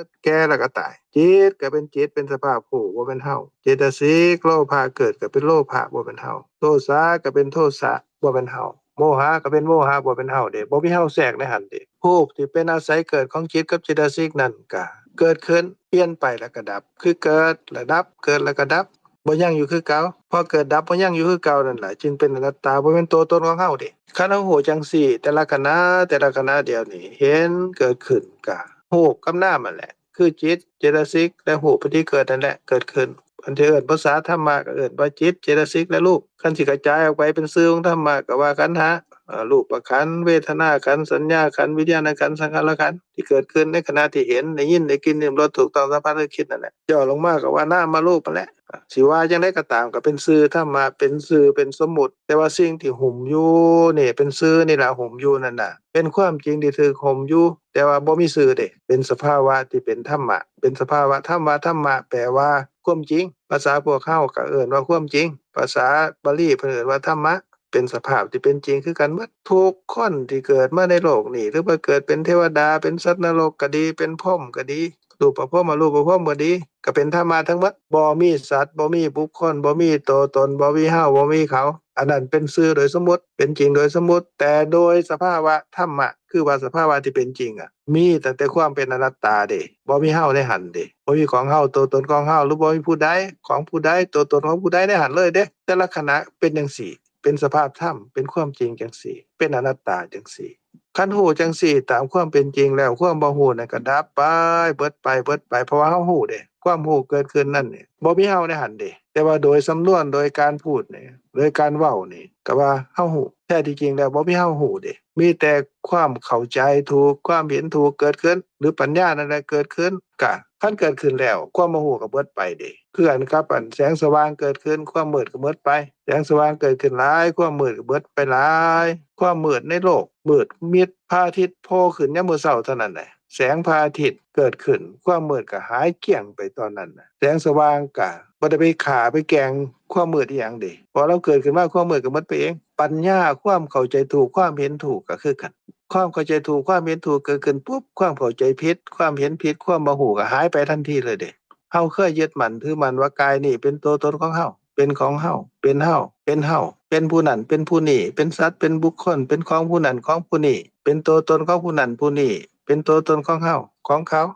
ດ ແກ່ ແລ້ວກໍຕາຍ. ຈິດກໍເປັນຈິດ ເປັນສະພາບຮູ້ ບໍ່ແມ່ນເຮົາ. ເຈດຕະສິກ ໂລພະເກີດກໍເປັນໂລພະ ບໍ່ແມ່ນເຮົາ. ໂທສະກໍເປັນໂທສະ ບໍ່ແມ່ນເຮົາ. ໂມຫະກໍເປັນໂມຫະ ບໍ່ແມ່ນເຮົາເດ້ ບໍ່ມີເຮົາແຊກໃນຫັ້ນເດ້. ຮູບທີ່ເປັນອາໄສເກີດຂອງຈິດກັບເຈດຕະສິກນັ້ນກະເກີດຂຶ້ນ ປ່ຽນໄປ ແລ້ວກໍດັບ ຄືເກີດ ແລ້ວດັບ ເກີດ ແລ້ວກໍດັບ ບໍ່ຢັ້ງຢູ່ຄືເກົ່າ. ເພາະເກີດດັບບໍ່ຢັ້ງຢູ່ຄືເກົ່ານັ້ນລະ ຈຶ່ງເປັນອະນັດຕາ ບໍ່ແມ່ນຕົວຕົນຂອງເຮົາເດ້. ຄັນເຮົາຮູ້ຈັ່ງຊີ້ ແຕ່ລະຂະນະ ແຕ່ລະຂະນະດຽວນີ້ ເຫັນເກີດຂຶ້ນ ກະຮູບກັບນາມນັ້ນແຫຼະ ຄືຈິດ ເຈດຕະສິກ ແລະ ຮູບປະຕິເກີດນັ້ນແຫຼະເກີດຂຶ້ນ. ຄັນຊິເອີ້ນພາສາທຳມະກໍເອີ້ນວ່າຈິດ ເຈດຕະສິກ ແລະ ຮູບ. ຄັນຊິຂະຈາຍອອກໄປເປັນຊື່ຂອງທຳມະ ກໍວ່າຂັນຫ້າ ອາ ຮູບປະຂັນ ເວທະນາຂັນ ສັນຍາຂັນ ວິນຍານະຂັນ ສັງຂາລະຂັນ ທີ່ເກີດຂຶ້ນໃນຂະນະທີ່ເຫັນ ໄດ້ຍິນ ໄດ້ກິ່ນ ລິ້ມລົດ ຖືກຕ້ອງ ສຳຜັດ ນຶກ ຄິດນັ້ນແຫຼະ. ຫຍໍ້ລົງມາກໍວ່ານາມະຮູບຫັ້ນແຫຼະ. ອາ ຊິວ່າຈັ່ງໃດກໍຕາມ ກໍເປັນຊື່ທຳມະ ເປັນຊື່ ເປັນສົມມຸດ ແຕ່ວ່າສິ່ງທີ່ຫຸ້ມຢູ່ນີ້ ເປັນຊື່ນີ້ລະຫຸ້ມຢູ່ນັ້ນນະ ເປັນຄວາມຈິງທີ່ຖືກຫຸ້ມຢູ່ ແຕ່ວ່າບໍ່ມີຊື່ເດ້ ເປັນສະພາວະທີ່ເປັນທຳມະ ເປັນສະພາວະທຳມະ ທຳມະແປວ່າຄວາມຈິງ ພາສາພວກເຮົາກໍເອີ້ນວ່າຄວາມຈິງ ພາສາບາລີເພິ່ນເອີ້ນວ່າທຳມະ ເປັນສະພາບທີ່ເປັນຈິງຄືກັນໝົດ. ທຸກຄົນທີ່ເກີດມາໃນໂລກນີ້ ຫຼືວ່າເກີດເປັນເທວະດາ ເປັນສັດນະລົກກໍດີ ເປັນພົມກໍດີ ຮູບປະພົມ ອະຮູບປະພົມກໍດີ ກໍເປັນທຳມະທັງໝົດ ບໍ່ມີສັດ ບໍ່ມີບຸກຄົນ ບໍ່ມີໂຕຕົນ ບໍ່ມີເຮົາ ບໍ່ມີເຂົາ. ອັນນັ້ນເປັນຊື່ໂດຍສົມມຸດ ເປັນຈິງໂດຍສົມມຸດ ແຕ່ໂດຍສະພາວະທຳມະ ຄືວ່າສະພາວະທີ່ເປັນຈິງອະ ມີຕັ້ງແຕ່ຄວາມເປັນອະນັດຕາເດ້ ບໍ່ມີເຮົາໃນຫັ້ນເດ້ ບໍ່ມີຂອງເຮົາ ໂຕຕົນຂອງເຮົາ ຫຼືບໍ່ມີຜູ້ໃດ ຂອງຜູ້ໃດ ໂຕຕົນຂອງຜູ້ໃດໃນຫັ້ນເລີຍເດ້. ແຕ່ລະຂະນະເປັນຈັ່ງຊີ້ ເປັນສະພາບທຳ ເປັນຄວາມຈິງຈັ່ງຊີ້ ເປັນອະນັດຕາຈັ່ງຊີ້. ຄັນຮູ້ຈັ່ງຊີ້ຕາມຄວາມເປັນຈິງແລ້ວ ຄວາມບໍ່ຮູ້ນັ້ນກໍດັບໄປ ເບິດໄປ ເບິດໄປ ເພາະວ່າເຮົາຮູ້ເດ້ ຄວາມຮູ້ເກີດຂຶ້ນນັ້ນນີ້ ບໍ່ມີເຮົາໃນຫັ້ນເດ້ ແຕ່ວ່າໂດຍສຳນວນ ໂດຍການພູດນີ້ ໂດຍການເວົ້ານີ້ ກໍວ່າເຮົາຮູ້ ແທ້ທີ່ຈິງແລ້ວບໍ່ມີເຮົາຮູ້ເດ້ ມີແຕ່ຄວາມເຂົ້າໃຈຖືກ ຄວາມເຫັນຖືກເກີດຂຶ້ນ ຫຼືປັນຍານັ້ນແຫຼະເກີດຂຶ້ນ. ກະຄັນເກີດຂຶ້ນແລ້ວ ຄວາມບໍ່ຮູ້ກໍເບິດໄປເດ້ ຄືກັນກັບອັນແສງສະຫວ່າງເກີດຂຶ້ນ ຄວາມມືດກໍໝົດໄປ ແສງສະຫວ່າງເກີດຂຶ້ນຫຼາຍ ຄວາມມືດກໍເບິດໄປຫຼາຍ. ຄວາມມືດໃນໂລກມືດມິດ ພະອາທິດໂຜ່ຂຶ້ນຍາມມື້ເຊົ້າເທົ່ານັ້ນແຫຼະ ແສງພະອາທິດເກີດຂຶ້ນ ຄວາມມືດກໍຫາຍກ້ຽງໄປຕອນນັ້ນນະ ແສງສະຫວ່າງກໍບໍ່ໄດ້ໄປຂ້າໄປແກ່ງຄວາມມືດອີ່ຫຍັງເດ້ ເພາະລາວເກີດຂຶ້ນມາ ຄວາມມືດກໍໝົດໄປເອງ. ປັນຍາ ຄວາມເຂົ້າໃຈຖືກ ຄວາມເຫັນຖືກກໍຄືກັນ ຄວາມເຂົ້າໃຈຖືກ ຄວາມເຫັນຖືກເກີດຂຶ້ນປຸບ ຄວາມເຂົ້າໃຈຜິດ ຄວາມເຫັນຜິດ ຄວາມບໍ່ຮູ້ກໍຫາຍໄປທັນທີເລີຍເດ້. ເຮົາເຄີຍຍຶດໝັ້ນຖືໝັ້ນວ່າກາຍນີ້ເປັນຕົວຕົນຂອງເຮົາ ເປັນຂອງເຮົາ ເປັນເຮົາ ເປັນເຮົາ ເປັນຜູ້ນັ້ນ ເປັນຜູ້ນີ້ ເປັນສັດ ເປັນບຸກຄົນ ເປັນຂອງຜູ້ນັ້ນ ຂອງຜູ້ນີ້ ເປັນຕົວຕົນຂອງຜູ້ນັ້ນຜູ້ນີ້ ເປັນຕົວຕົນຂອງເຮົາ ຂອງເຂົາ.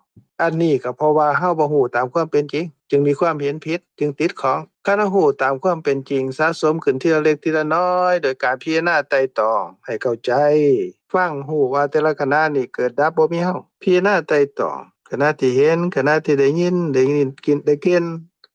ອັນນີ້ກໍເພາະວ່າເຮົາບໍ່ຮູ້ຕາມຄວາມເປັນຈິງ ຈຶ່ງມີຄວາມເຫັນຜິດ ຈຶ່ງຕິດຂ້ອງ. ຄັນເຮົາຮູ້ຕາມຄວາມເປັນຈິງ ສະສົມຂຶ້ນທີລະເລັກທີລະນ້ອຍ ໂດຍການພິຈາລະນາໄຕ່ຕອງໃຫ້ເຂົ້າໃຈ ຟັງຮູ້ວ່າແຕ່ລະຂະນະນີ້ເກີດດັບ ບໍ່ມີເຮົາ ພິຈາລະນາໄຕ່ຕອງ ຂະນະທີ່ເຫັນ ຂະນະທີ່ໄດ້ຍິນ ໄດ້ຍິນ ກິນ ໄດ້ກິນ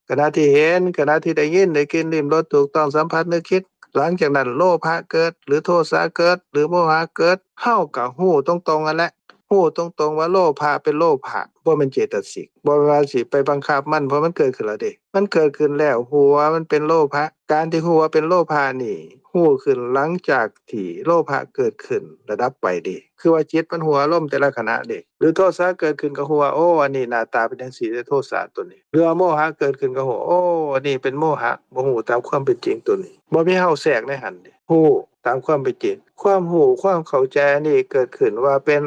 ຂະນະທີ່ເຫັນ ຂະນະທີ່ໄດ້ຍິນ ໄດ້ກິ່ນ ລິ້ມລົດ ຖືກຕ້ອງ ສຳຜັດ ນຶກ ຄິດ. ຫຼັງຈາກນັ້ນໂລພະເກີດ ຫຼືໂທສະເກີດ ຫຼືໂມຫະເກີດ ເຮົາກໍຮູ້ຕົງໆຫັ້ນແຫຼະ ຮູ້ຕົງໆວ່າໂລພະເປັນໂລພະ ບໍ່ແມ່ນເຈດຕະສິກ ບໍ່ແມ່ນວ່າຊິໄປບັງຄັບມັນ ເພາະມັນເກີດຂຶ້ນແລ້ວເດ້ ມັນເກີດຂຶ້ນແລ້ວ ຮູ້ວ່າມັນເປັນໂລພະ. ການທີ່ຮູ້ວ່າເປັນໂລພະນີ້ ຮູ້ຂຶ້ນຫຼັງຈາກທີ່ໂລພະເກີດຂຶ້ນ ແລ້ວດັບໄປເດ້ ຄືວ່າຈິດມັນຮູ້ອາລົມແຕ່ລະຂະນະເດ້ ຫຼືໂທສະເກີດຂຶ້ນກໍຮູ້ວ່າ ໂອ້ ອັນນີ້ໜ້າຕາເປັນຈັ່ງຊີ້ເດ້ ໂທສະຕົວນີ້ ຫຼືວ່າໂມຫະເກີດຂຶ້ນກໍຮູ້ ໂອ້ ອັນນີ້ເປັນໂມຫະ ບໍ່ຮູ້ຕາມຄວາມເປັນຈິງຕົວນີ້ ບໍ່ມີເຮົາແຊກໃນຫັ້ນເດ້ ຮູ້ຕາມຄວາມເປັນຈິງ. ຄວາມຮູ້ ຄວາມເຂົ້າໃຈອັນນີ້ເກີດຂຶ້ນວ່າເປັນ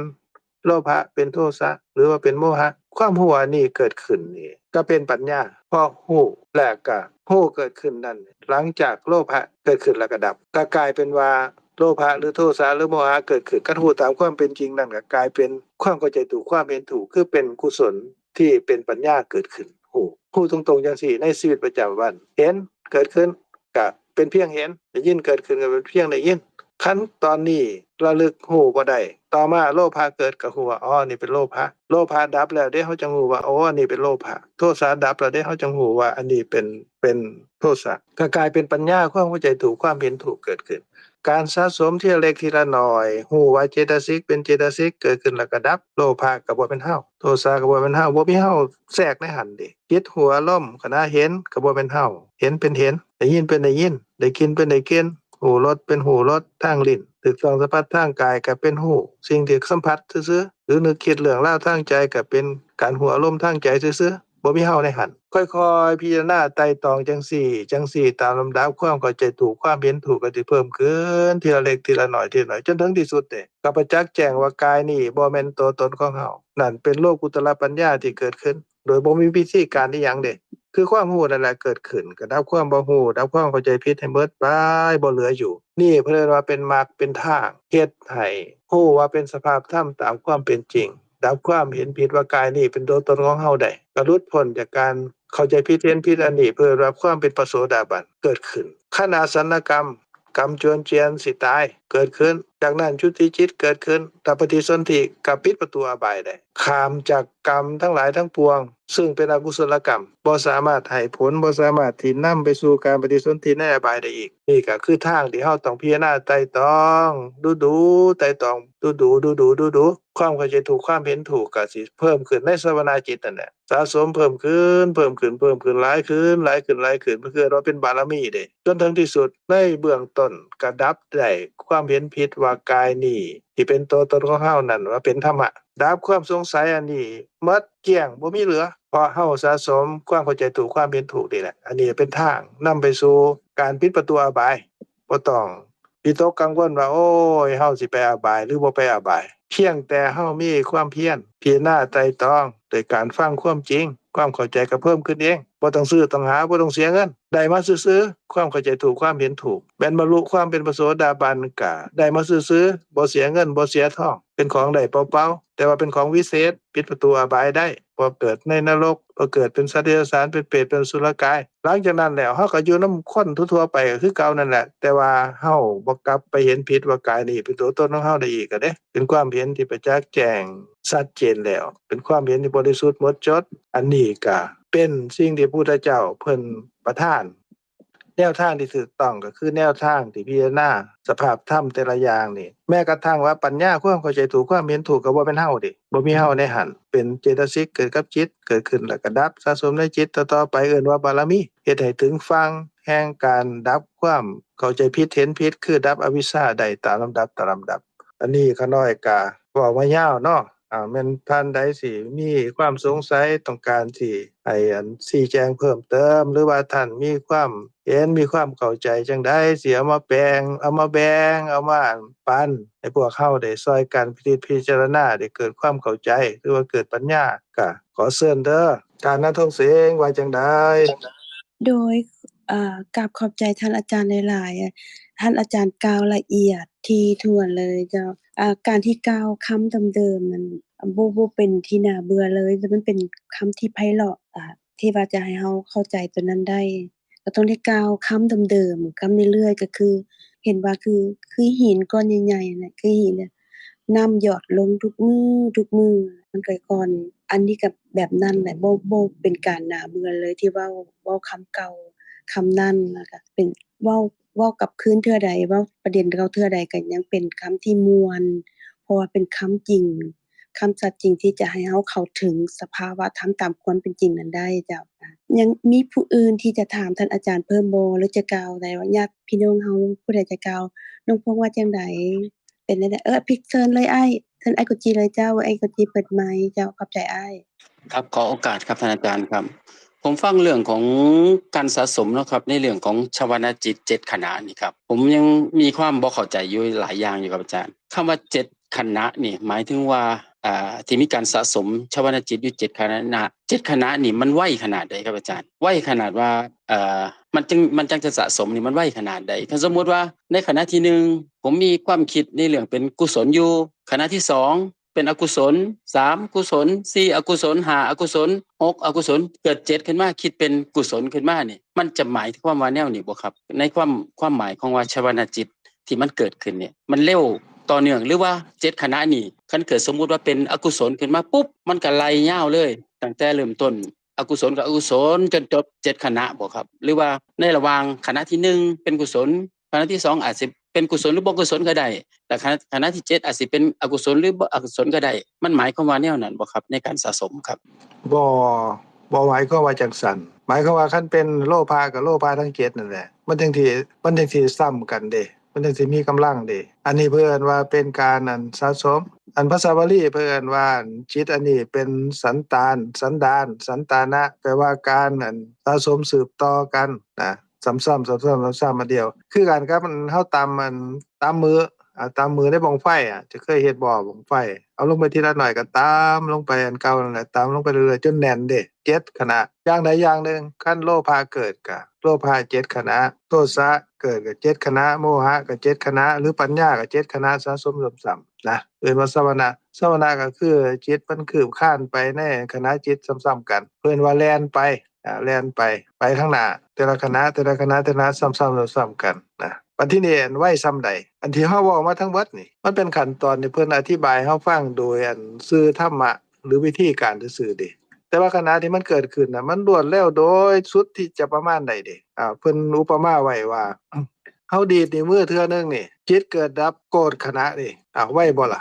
ໂລພະ ເປັນໂທສະ ຫຼືວ່າເປັນໂມຫະ ຄວາມຮູ້ອັນນີ້ເກີດຂຶ້ນນີ້ກໍເປັນປັນຍາ ເພາະຮູ້ ແລະກໍຮູ້ເກີດຂຶ້ນນັ້ນ ຫຼັງຈາກໂລພະເກີດຂຶ້ນແລ້ວກໍດັບ ກໍກາຍເປັນວ່າໂລພະ ຫຼືໂທສະ ຫຼືໂມຫະເກີດຂຶ້ນ ຄັນຮູ້ຕາມຄວາມເປັນຈິງນັ້ນ ກໍກາຍເປັນຄວາມເຂົ້າໃຈຖືກ ຄວາມເຫັນຖືກ ຄືເປັນກຸສົນ ທີ່ເປັນປັນຍາເກີດຂຶ້ນ ຮູ້ ຮູ້ຕົງໆຈັ່ງຊີ້ໃນຊີວິດປະຈຳວັນ ເຫັນເກີດຂຶ້ນກະເປັນພຽງເຫັນ ໄດ້ຍິນເກີດຂຶ້ນກະເປັນພຽງໄດ້ຍິນ. ຄັນຕອນນີ້ ລະລຶກຮູ້ບໍ່ໄດ້. ຕໍ່ມາໂລພະເກີດກໍຮູ້ວ່າ ອໍ ນີ້ເປັນໂລພະ. ໂລພະດັບແລ້ວເດ້ ເຮົາຈັ່ງຮູ້ວ່າ ໂອ້ ອັນນີ້ເປັນໂລພະ. ໂທສະດັບແລ້ວເດ້ ເຮົາຈັ່ງຮູ້ວ່າອັນນີ້ເປັນ ເປັນໂທສະ. ກໍກາຍເປັນປັນຍາ ຄວາມເຂົ້າໃຈຖືກ ຄວາມເຫັນຖືກເກີດຂຶ້ນ. ການສະສົມທີລະເລັກທີລະໜ້ອຍ ຮູ້ວ່າເຈຕະສິກເປັນເຈຕະສິກເກີດຂຶ້ນແລ້ວກໍດັບ. ໂລພະກໍບໍ່ແມ່ນເຮົາ, ໂທສະກໍບໍ່ແມ່ນເຮົາ, ບໍ່ມີເຮົາແຊກໃນຫັ້ນເດ. ຈິດຮູ້ອາລົມ ຂະນະເຫັນກໍບໍ່ແມ່ນເຮົາ, ເຫັນເປັນເຫັນ, ໄດ້ຍິນເປັນໄດ້ຍິນ, ໄດ້ກິ່ນເປັນໄດ້ກິ່ນ, ຮູ້ລົດເປັນຮູ້ລົດທາງລີ້ນ, ຖືກຕ້ອງສຳຜັດທາງກາຍກໍເປັນຮູ້ສິ່ງທີ່ສຳຜັດຊື່ໆ ຫຼືນຶກຄິດເລື່ອງລາວທາງໃຈກໍເປັນການຮູ້ອາລົມທາງໃຈຊື່ໆ, ບໍ່ມີເຮົາໃນຫັ້ນ. ຄ່ອຍໆພິຈາລະນາໄຕ່ຕອງຈັ່ງຊີ້ຈັ່ງຊີ້ຕາມລຳດັບ, ຄວາມເຂົ້າໃຈຖືກ ຄວາມເຫັນຖືກກໍຊິເພີ່ມຂຶ້ນທີລະເລັກທີລະໜ້ອຍ ທີລະໜ້ອຍ ຈົນເຖິງທີ່ສຸດເດ ກໍປະຈັກແຈ້ງວ່າກາຍນີ້ບໍ່ແມ່ນຕົວຕົນຂອງເຮົາ. ນັ້ນເປັນໂລກຸດຕະລະປັນຍາທີ່ເກີດຂຶ້ນ ໂດຍບໍ່ມີວິທີການອີ່ຫຍັງເດ. ຄືຄວາມຮູ້ນັ້ນແຫຼະເກີດຂຶ້ນ ກໍດັບຄວາມບໍ່ຮູ້ ດັບຄວາມເຂົ້າໃຈຜິດໃຫ້ໝົດໄປ ບໍ່ເຫຼືອຢູ່. ນີ້ເພິ່ນເອີ້ນວ່າເປັນມັກເປັນທາງ ເຮັດໃຫ້ຮູ້ວ່າເປັນສະພາບທຳຕາມຄວາມເປັນຈິງ, ດັບຄວາມເຫັນຜິດວ່າກາຍນີ້ເປັນຕົວຕົນຂອງເຮົາໄດ້, ກໍຫຼຸດພົ້ນຈາກການເຂົ້າໃຈຜິດເຫັນຜິດອັນນີ້ ເພິ່ນເອີ້ນວ່າຄວາມເປັນພະໂສດາບັນເກີດຂຶ້ນ. ຄັນອະສັນນະກຳ ກຳຈວນຈຽນຊິຕາຍເກີດຂຶ້ນ, ຈາກນັ້ນຈຸຕິຈິດເກີດຂຶ້ນ, ຖ້າປະຕິສົນທິກໍປິດປະຕູອະບາຍໄດ້, ຂ້າມຈາກກຳທັງຫຼາຍທັງປວງ ຊຶ່ງເປັນອະກຸສົລະກຳ ບໍ່ສາມາດໃຫ້ຜົນ, ບໍ່ສາມາດທີ່ນຳໄປສູ່ການປະຕິສົນທິໃນອະບາຍໄດ້ອີກ. ນີ້ກໍຄືທາງທີ່ເຮົາຕ້ອງພິຈາລະນາໄຕ່ຕອງດູໆ, ໄຕ່ຕອງດູໆ, ດູໆ, ດູໆ. ຄວາມເຂົ້າໃຈຖືກ ຄວາມເຫັນຖືກກໍຊິເພີ່ມຂຶ້ນໃນສະວະນາຈິດນັ້ນແຫຼະ, ສະສົມເພີ່ມຂຶ້ນ ເພີ່ມຂຶ້ນ ເພີ່ມຂຶ້ນ ຫຼາຍຂຶ້ນ ຫຼາຍຂຶ້ນ ຫຼາຍຂຶ້ນ ເພິ່ນເອີ້ນວ່າເປັນບາລະມີເດ້. ຈົນເຖິງທີ່ສຸດ ໃນເບື້ອງຕົ້ນກໍດັບໄດ້ຄວາມເຫັນຜິດວ່າກາຍນີ້ທີ່ເປັນຕົວຕົນຂອງເຮົານັ້ນວ່າເປັນທຳມະ, ດັບຄວາມສົງໄສອັນນີ້ໝົດກ້ຽງ ບໍ່ມີເຫຼືອ ເພາະເຮົາສະສົມຄວາມເຂົ້າໃຈຖືກ ຄວາມເຫັນຖືກນີ້ແຫຼະ. ອັນນີ້ເປັນທາງນຳໄປສູ່ການປິດປະຕູອະບາຍ, ບໍ່ຕ້ອງ ວິຕົກກັງວົນວ່າ ໂອ້ຍ ເຮົາຊິໄປອະບາຍ ຫຼື ບໍ່ໄປອະບາຍ. ພຽງແຕ່ເຮົາມີຄວາມພຽນ ພິຈາລະນາໄຕ່ຕອງ ໂດຍການຟັງຄວາມຈິງ, ຄວາມເຂົ້າໃຈກໍເພີ່ມຂຶ້ນເອງ. ບໍ່ຕ້ອງຊື້ຕ້ອງຫາ, ບໍ່ຕ້ອງເສຍເງິນ, ໄດ້ມາຊື່ໆ. ຄວາມເຂົ້າໃຈຖືກ, ຄວາມເຫັນຖືກ, ແມ່ນບັນລຸຄວາມເປັນພະໂສດາບັນ ກະໄດ້ມາຊື່ໆ, ບໍ່ເສຍເງິນ, ບໍ່ເສຍທອງ, ເປັນຂອງໄດ້ເປົ່າໆ, ແຕ່ວ່າເປັນຂອງວິເສດ, ປິດປະຕູອະບາຍໄດ້. ບໍ່ເກີດໃນນະລົກ, ບໍ່ເກີດເປັນສັດເດຍລະສານ, ເປັນເປດ, ເປັນອະສຸລະກາຍ. ຫຼັງຈາກນັ້ນແລ້ວ ເຮົາກໍຢູ່ນຳຄົນທົ່ວໆໄປຄືເກົ່ານັ້ນແຫຼະ, ແຕ່ວ່າເຮົາບໍ່ກັບໄປເຫັນຜິດວ່າກາຍນີ້ເປັນຕົວຕົນຂອງເຮົາໄດ້ອີກເດ້. ເປັນຄວາມເຫັນທີ່ປະຈັກແຈ້ງຊັດເຈນແລ້ວ, ເປັນຄວາມເຫັນທີ່ບໍລິສຸດໝົດຈົດ. ອັນນີ້ກໍເປັນສິ່ງທີ່ພະພຸດທະເຈົ້າເພິ່ນປະທານ ແນວທາງທີ່ຖືກຕ້ອງກໍຄືແນວທາງທີ່ພິຈາລະນາສະພາບທຳແຕ່ລະຢ່າງນີ້. ແມ້ກະທັ່ງວ່າປັນຍາ, ຄວາມເຂົ້າໃຈຖືກ, ຄວາມເຫັນຖືກ ກໍບໍ່ແມ່ນເຮົາເດ້, ບໍ່ມີເຮົາໃນຫັ້ນ. ເປັນເຈຕະສິກເກີດກັບຈິດ, ເກີດຂຶ້ນແລ້ວກໍດັບ, ສະສົມໃນຈິດຕໍ່ໆໄປ, ເອີ້ນວ່າບາລະມີ, ເຮັດໃຫ້ເຖິງຝັ່ງແຫ່ງການດັບຄວາມເຂົ້າໃຈຜິດເຫັນຜິດ, ຄືດັບອະວິຊຊາໄດ້ຕາມລຳດັບ, ຕາມລຳດັບ. ອັນນີ້ຂ້ານ້ອຍກະເວົ້າມາຍາວເນາະ. ອາ ແມ່ນທ່ານໃດຊິມີຄວາມສົງໄສ ຕ້ອງການຊິໃຫ້ອັນຊີ້ແຈງເພີ່ມເຕີມ ຫຼືວ່າທ່ານມີຄວາມເຫັນ ມີຄວາມເຂົ້າໃຈຈັ່ງໃດ ຊິເອົາມາແບ່ງ ເອົາມາແບ່ງ ເອົາມາປັນໃຫ້ພວກເຮົາໄດ້ຊ່ອຍກັນພິນິດພິຈາລະນາ ໄດ້ເກີດຄວາມເຂົ້າໃຈ ຫຼືວ່າເກີດປັນຍາ ກະຂໍເຊີນເດີ. ທ່ານນາທົງເສງວ່າຈັ່ງໃດ? ໂດຍ ເອີ ກາບຂອບໃຈທ່ານອາຈານຫຼາຍໆ. ທ່ານອາຈານກ່າວລະອຽດຖີ່ຖ້ວນເລີຍເຈົ້າ. ອາ ການທີ່ກ່າວຄຳເດີມໆນັ້ນ ບໍ່ ບໍ່ເປັນທີ່ໜ້າເບື່ອເລີຍ, ແຕ່ມັນເປັນຄຳທີ່ໄພເລາະ ອາ ທີ່ວ່າຈະໃຫ້ເຮົາເຂົ້າໃຈຕົວນັ້ນໄດ້. ກໍຕ້ອງໄດ້ກ່າວຄຳເດີມໆ ຄຳເລື້ອຍໆ ກໍຄືເຫັນວ່າຄື ຄືຫີນກ້ອນໃຫຍ່ໆ ນັ້ນແຫຼະ ຄືຫີນ ນ້ຳຫຍອດລົງທຸກມື້ ທຸກມື້ ມັນກໍກ່ອນ. ອັນນີ້ກໍແບບນັ້ນແຫຼະ ບໍ່ ບໍ່ເປັນການໜ້າເບື່ອເລີຍ ທີ່ເວົ້າ ເວົ້າຄຳເກົ່າຄຳນັ້ນ ແລ້ວກໍເປັນ ເວົ້າ ເວົ້າກັບຄືນເທື່ອໃດ ເວົ້າປະເດັນເກົ່າເທື່ອໃດ ກໍຍັງເປັນຄຳທີ່ມ່ວນ ເພາະວ່າເປັນຄຳຈິງ ຄຳສັດຈິງທີ່ຈະໃຫ້ເຮົາເຂົ້າເຖິງສະພາວະທຳຕາມຄວາມເປັນຈິງນັ້ນໄດ້ເຈົ້າ. ຍັງມີຜູ້ອື່ນທີ່ຈະຖາມທ່ານອາຈານເພີ່ມບໍ່ ຫຼືຈະກ່າວໃດ? ຍາດພີ່ນ້ອງເຮົາຜູ້ໃດຈະກ່າວ? ນ້ອງພວງວ່າຈັ່ງໃດ? ເປັນແນວໃດ? ເອີ ພິກເຊີນເລີຍອ້າຍ, ເຊີນອ້າຍໂກຈີເລີຍເຈົ້າ. ອ້າຍໂກຈີເປີດໄມເຈົ້າ. ຂອບໃຈອ້າຍ. ຄັບ ຂໍໂອກາດຄັບທ່ານອາຈານຄັບ. ຜົມຟັງເລື່ອງຂອງການສະສົມເນາະຄັບ ໃນເລື່ອງຂອງຊະວະນະຈິດເຈັດຂະນະນີ້ຄັບ ຜົມຍັງມີຄວາມບໍ່ເຂົ້າໃຈຢູ່ຫຼາຍຢ່າງຢູ່ຄັບອາຈານ. ຄຳວ່າເຈັດຂະນະນີ້ ໝາຍເຖິງວ່າ ອ່າ ທີ່ມີການສະສົມຊະວະນະຈິດຢູ່ເຈັດຂະນະ ເຈັດຂະນະນີ້ ມັນໄວຂະໜາດໃດຄັບອາຈານ? ໄວຂະໜາດວ່າ ເອີ ມັນຈຶ່ງ ມັນຈັ່ງຈະສະສົມນີ້ ມັນໄວຂະໜາດໃດ? ຄັນສົມມຸດວ່າໃນຂະນະທີໜຶ່ງ ຜົມມີຄວາມຄິດໃນເລື່ອງເປັນກຸສົນຢູ່, ຂະນະທີສອງ ເປັນອະກຸສົນ, ສາມ ກຸສົນ, ສີ່ ອະກຸສົນ, ຫ້າ ອະກຸສົນ, ຫົກ ອະກຸສົນ, ເກີດເຈັດຂຶ້ນມາ ຄິດເປັນກຸສົນຂຶ້ນມານີ້ ມັນຈະໝາຍຄວາມວ່າແນວນີ້ບໍ່ຄັບ? ໃນຄວາມ ຄວາມໝາຍຂອງວ່າຊະວະນະຈິດທີ່ມັນເກີດຂຶ້ນນີ້ ມັນເລັວ ຕໍ່ເນື່ອງ ຫຼືວ່າເຈັດຄະນະນີ້ ຄັນເກີດສົມມຸດວ່າເປັນອະກຸສົນຂຶ້ນມາປຸບ ມັນກໍໄລ່ຍາວເລີຍ ຕັ້ງແຕ່ເລີ່ມຕົ້ນອະກຸສົນກັບອະກຸສົນ ຈົນຈົບເຈັດຄະນະບໍຄັບ? ຫຼືວ່າໃນລະຫວ່າງຄະນະທີໜຶ່ງເປັນກຸສົນ ຄະນະທີສອງອາດຊິເປັນກຸສົນ ຫຼືບໍ່ກຸສົນກໍໄດ້ ແລະຄະນະ ຄະນະທີເຈັດອາດຊິເປັນອະກຸສົນ ຫຼືບໍ່ອະກຸສົນກໍໄດ້? ມັນໝາຍຄວາມວ່າແນວນັ້ນບໍຄັບ ໃນການສະສົມຄັບ? ບໍ່ ບໍ່ໝາຍຄວາມວ່າຈັ່ງຊັ້ນ. ໝາຍຄວາມວ່າຄັນເປັນໂລພະກໍໂລພະທັງເຈັດນັ້ນແຫຼະ ມັນຈັ່ງຊິ ມັນຈັ່ງຊິຊ້ຳກັນເດ້ ມັນຈັ່ງຊິມີກຳລັງເດ້. ອັນນີ້ເພິ່ນວ່າເປັນການ ອັນ ສະສົມ. ອັນພາສາບາລີເພິ່ນວ່າ ອັນ ຈິດອັນນີ້ເປັນສັນຕານ ສັນດານ ສັນຕານະ ແປວ່າການ ອັນ ສະສົມສືບຕໍ່ກັນນະ ຊ້ຳໆ ຊ້ຳໆ ຊ້ຳໆ ອັນດຽວ ຄືກັນກັບ ອັນ ເຮົາຕຳ ອັນ ຕຳມື ອາ ຕຳມືໃນບັ້ງໄຟອະ ຈະເຄີຍເຮັດບໍ່? ບັ້ງໄຟ ເອົາລົງໄປທີລະໜ້ອຍກໍຕຳລົງໄປ ອັນເກົ່ານັ້ນແຫຼະ ຕຳລົງໄປເລື້ອຍໆ ຈົນແໜ້ນເດ້ ເຈັດຄະນະ. ຢ່າງໃດຢ່າງໜຶ່ງ ຄັນໂລພະເກີດກະໂລພະເຈັດຄະນະ ໂທສະເກີດກະເຈັດຄະນະ ໂມຫະກະເຈັດຄະນະ ຫຼືປັນຍາກະເຈັດຄະນະ ສະສົມຊ້ຳໆນະ ເອີ້ນວ່າສະວະນະ. ສະວະນະກໍຄືຈິດມັນຄືບຄານໄປໃນຄະນະຈິດຊ້ຳໆກັນ ເພິ່ນວ່າແລ່ນໄປ ອາ ແລ່ນໄປ ໄປຂ້າງໜ້າ ແຕ່ລະຄະນະ ແຕ່ລະຄະນະ ແຕ່ລະຄະນະ ຊ້ຳໆ ຊ້ຳໆກັນນະ. ບັດທີນີ້ ອັນໄວສ່ຳໃດ? ອັນທີ່ເຮົາເວົ້າມາທັງເບິດນີ້ ມັນເປັນຂັ້ນຕອນທີ່ເພິ່ນອະທິບາຍໃຫ້ເຮົາຟັງໂດຍ ອັນ ຊື່ທຳມະ ຫຼືວິທີການຊື່ໆເດ້. ແຕ່ວ່າຂະນະທີ່ມັນເກີດຂຶ້ນນະ ມັນລວດເລັວໂດຍສຸດທີ່ຈະປະມານໄດ້ເດ້. ອາ ເພິ່ນອຸປະມາໄວ້ວ່າ ເຮົາດີດນິ້ວມືເທື່ອໜຶ່ງນີ້ ຈິດເກີດດັບໂກດຂະນະເດ້. ອາ ໄວບໍ່ລະ?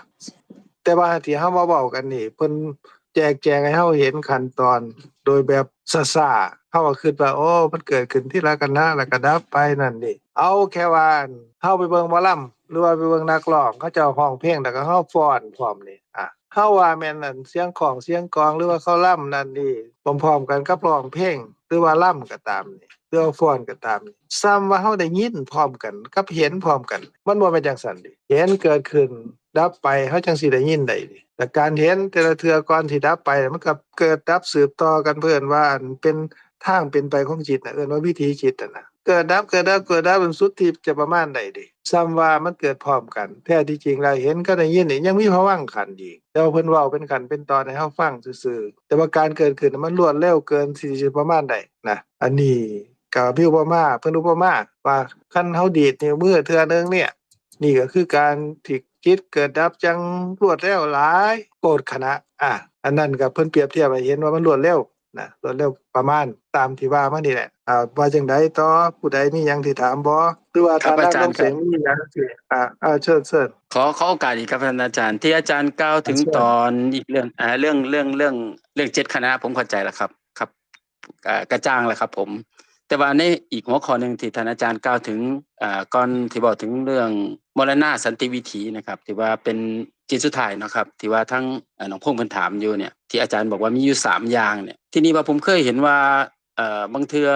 ແຕ່ວ່າທີ່ເຮົາມາເວົ້າກັນນີ້ ເພິ່ນແຈກແຈງໃຫ້ເຮົາເຫັນຂັ້ນຕອນໂດຍແບບຊ້າໆ ເຮົາກໍຄິດວ່າ ໂອ້ ມັນເກີດຂຶ້ນທີລະຂະນະ ແລ້ວກໍດັບໄປນັ້ນເດ້. ເອົາແຄ່ວ່າ ເຮົາໄປເບິ່ງໝໍລຳ ຫຼືວ່າໄປເບິ່ງນັກຮ້ອງ ເຂົາເຈົ້າຮ້ອງເພງ ແລ້ວກໍເຮົາຟ້ອນພ້ອມນີ້ ອາ ເຮົາວ່າແມ່ນອັນສຽງຂ້ອງສຽງກອງ ຫຼືວ່າເຂົາລຳນັ້ນນີ້ ພ້ອມໆກັນກັບຮ້ອງເພງ ຫຼືວ່າລຳກໍຕາມນີ້ ຫຼືວ່າຟ້ອນກໍຕາມນີ້ ສ່ຳວ່າເຮົາໄດ້ຍິນພ້ອມກັນກັບເຫັນພ້ອມກັນ. ມັນບໍ່ແມ່ນຈັ່ງຊັ້ນເດ້. ເຫັນເກີດຂຶ້ນ ດັບໄປ ເຮົາຈັ່ງຊິໄດ້ຍິນໄດ້ເດ້. ແລະການເຫັນແຕ່ລະເທື່ອກ່ອນຊິດັບໄປ ມັນກໍເກີດດັບສືບຕໍ່ກັນ ເພິ່ນວ່າອັນເປັນທາງເປັນໄປຂອງຈິດນະ ເອີ້ນວ່າວິຖີຈິດຫັ້ນນະ ເກີດດັບ ເກີດດັບ ເກີດດັບ ມັນສຸດທີ່ຈະປະມານໄດ້ເດ້. ສ່ຳວ່າມັນເກີດພ້ອມກັນ ແທ້ທີ່ຈິງແລ້ວເຫັນກັບໄດ້ຍິນນີ້ຍັງມີພະວັງຂັນອີກ ແຕ່ວ່າເພິ່ນເວົ້າເປັນຂັ້ນເປັນຕອນໃຫ້ເຮົາຟັງຊື່ໆ ແຕ່ວ່າການເກີດຂຶ້ນມັນລວດເລັວເກີນທີ່ຈະປະມານໄດ້ນະ. ອັນນີ້ກໍມີອຸປະມາ ເພິ່ນອຸປະມາວ່າ ຄັນເຮົາດີດນິ້ວມືເທື່ອໜຶ່ງເນີ້ຍ ນີ້ກໍຄືການທີ່ຈິດເກີດດັບຢ່າງລວດເລັວຫຼາຍໂກດຂະນະ. ອາ ອັນນັ້ນກໍເພິ່ນປຽບທຽບໃຫ້ເຫັນວ່າມັນລວດເລັວນະ ລວດເລັວປະມານຕາມທີ່ວ່າມານີ້ແຫຼະ. ອາ ວ່າຈັ່ງໃດຕໍ່? ຜູ້ໃດມີຫຍັງທີ່ຖາມບໍ່? ຫຼືວ່າທ່ານນາງ ຄຳເສັງ ມີຫຍັງທີ່ ອາ ເຊີນ ເຊີນ. ຂໍ ຂໍໂອກາດອີກຄັບທ່ານອາຈານ ທີ່ອາຈານກ່າວເຖິງຕອນອີກເລື່ອງ ອາ ເລື່ອງ ເລື່ອງ ເລື່ອງ ເລື່ອງເຈັດຄະນະ ຜົມເຂົ້າໃຈແລ້ວຄັບ ຄັບ ກະຈ່າງແລ້ວຄັບຜົມ. ແຕ່ວ່າໃນອີກຫົວຂໍ້ໜຶ່ງທີ່ທ່ານອາຈານກ່າວເຖິງ ອາ ກ່ອນທີ່ເວົ້າເຖິງເລື່ອງມໍລະນາສັນຕິວິຖີນະຄັບ ທີ່ວ່າເປັນຈິດສຸດທ້າຍເນາະຄັບ ທີ່ວ່າທາງ ອາ ນ້ອງພົງເພິ່ນຖາມຢູ່ເນີ້ຍ ທີ່ອາຈານບອກວ່າມີຢູ່ສາມຢ່າງເນີ້ຍ ທີນີ້ວ່າຜົມເຄີຍເຫັນວ່າ ເອີ ບາງເທື່ອ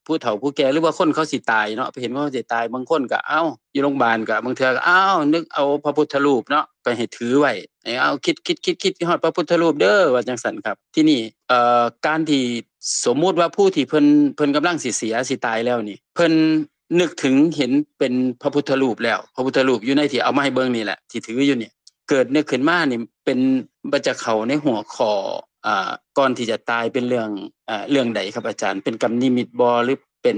ຜູ້ເຖົ້າຜູ້ແກ່ ຫຼືວ່າຄົນເຂົາຊິຕາຍເນາະ ໄປເຫັນວ່າເຂົາຊິຕາຍ ບາງຄົນກໍ ເອົ້າ ຢູ່ໂຮງບານກໍບາງເທື່ອກໍ ອ້າວ ນຶກເອົາພະພຸດທະຮູບເນາະ ໄປໃຫ້ຖືໄວ້ ໃຫ້ເອົາ ຄິດ ຄິດ ຄິດ ຄິດຮອດພະພຸດທະຮູບເດີ ວ່າຈັ່ງຊັ້ນຄັບ. ທີນີ້ ເອີ ການທີ່ສົມມຸດວ່າຜູ້ທີ່ເພິ່ນ ເພິ່ນກຳລັງຊິເສຍ ຊິຕາຍແລ້ວນີ້ ເພິ່ນນຶກເຖິງເຫັນເປັນພະພຸດທະຮູບແລ້ວ ພະພຸດທະຮູບຢູ່ໃນທີ່ເອົາມາໃຫ້ເບິ່ງນີ້ແຫຼະ ທີ່ຖືຢູ່ນີ້ ເກີດນຶກຂຶ້ນມານີ້ ເປັນ ມັນຈະເຂົ້າໃນຫົວຂໍ້ ອ່າ ກ່ອນທີ່ຈະຕາຍ ເປັນເລື່ອງ ເອີ ເລື່ອງໃດຄັບອາຈານ? ເປັນກຳມະນິມິດບໍ່ ຫຼືເປັນ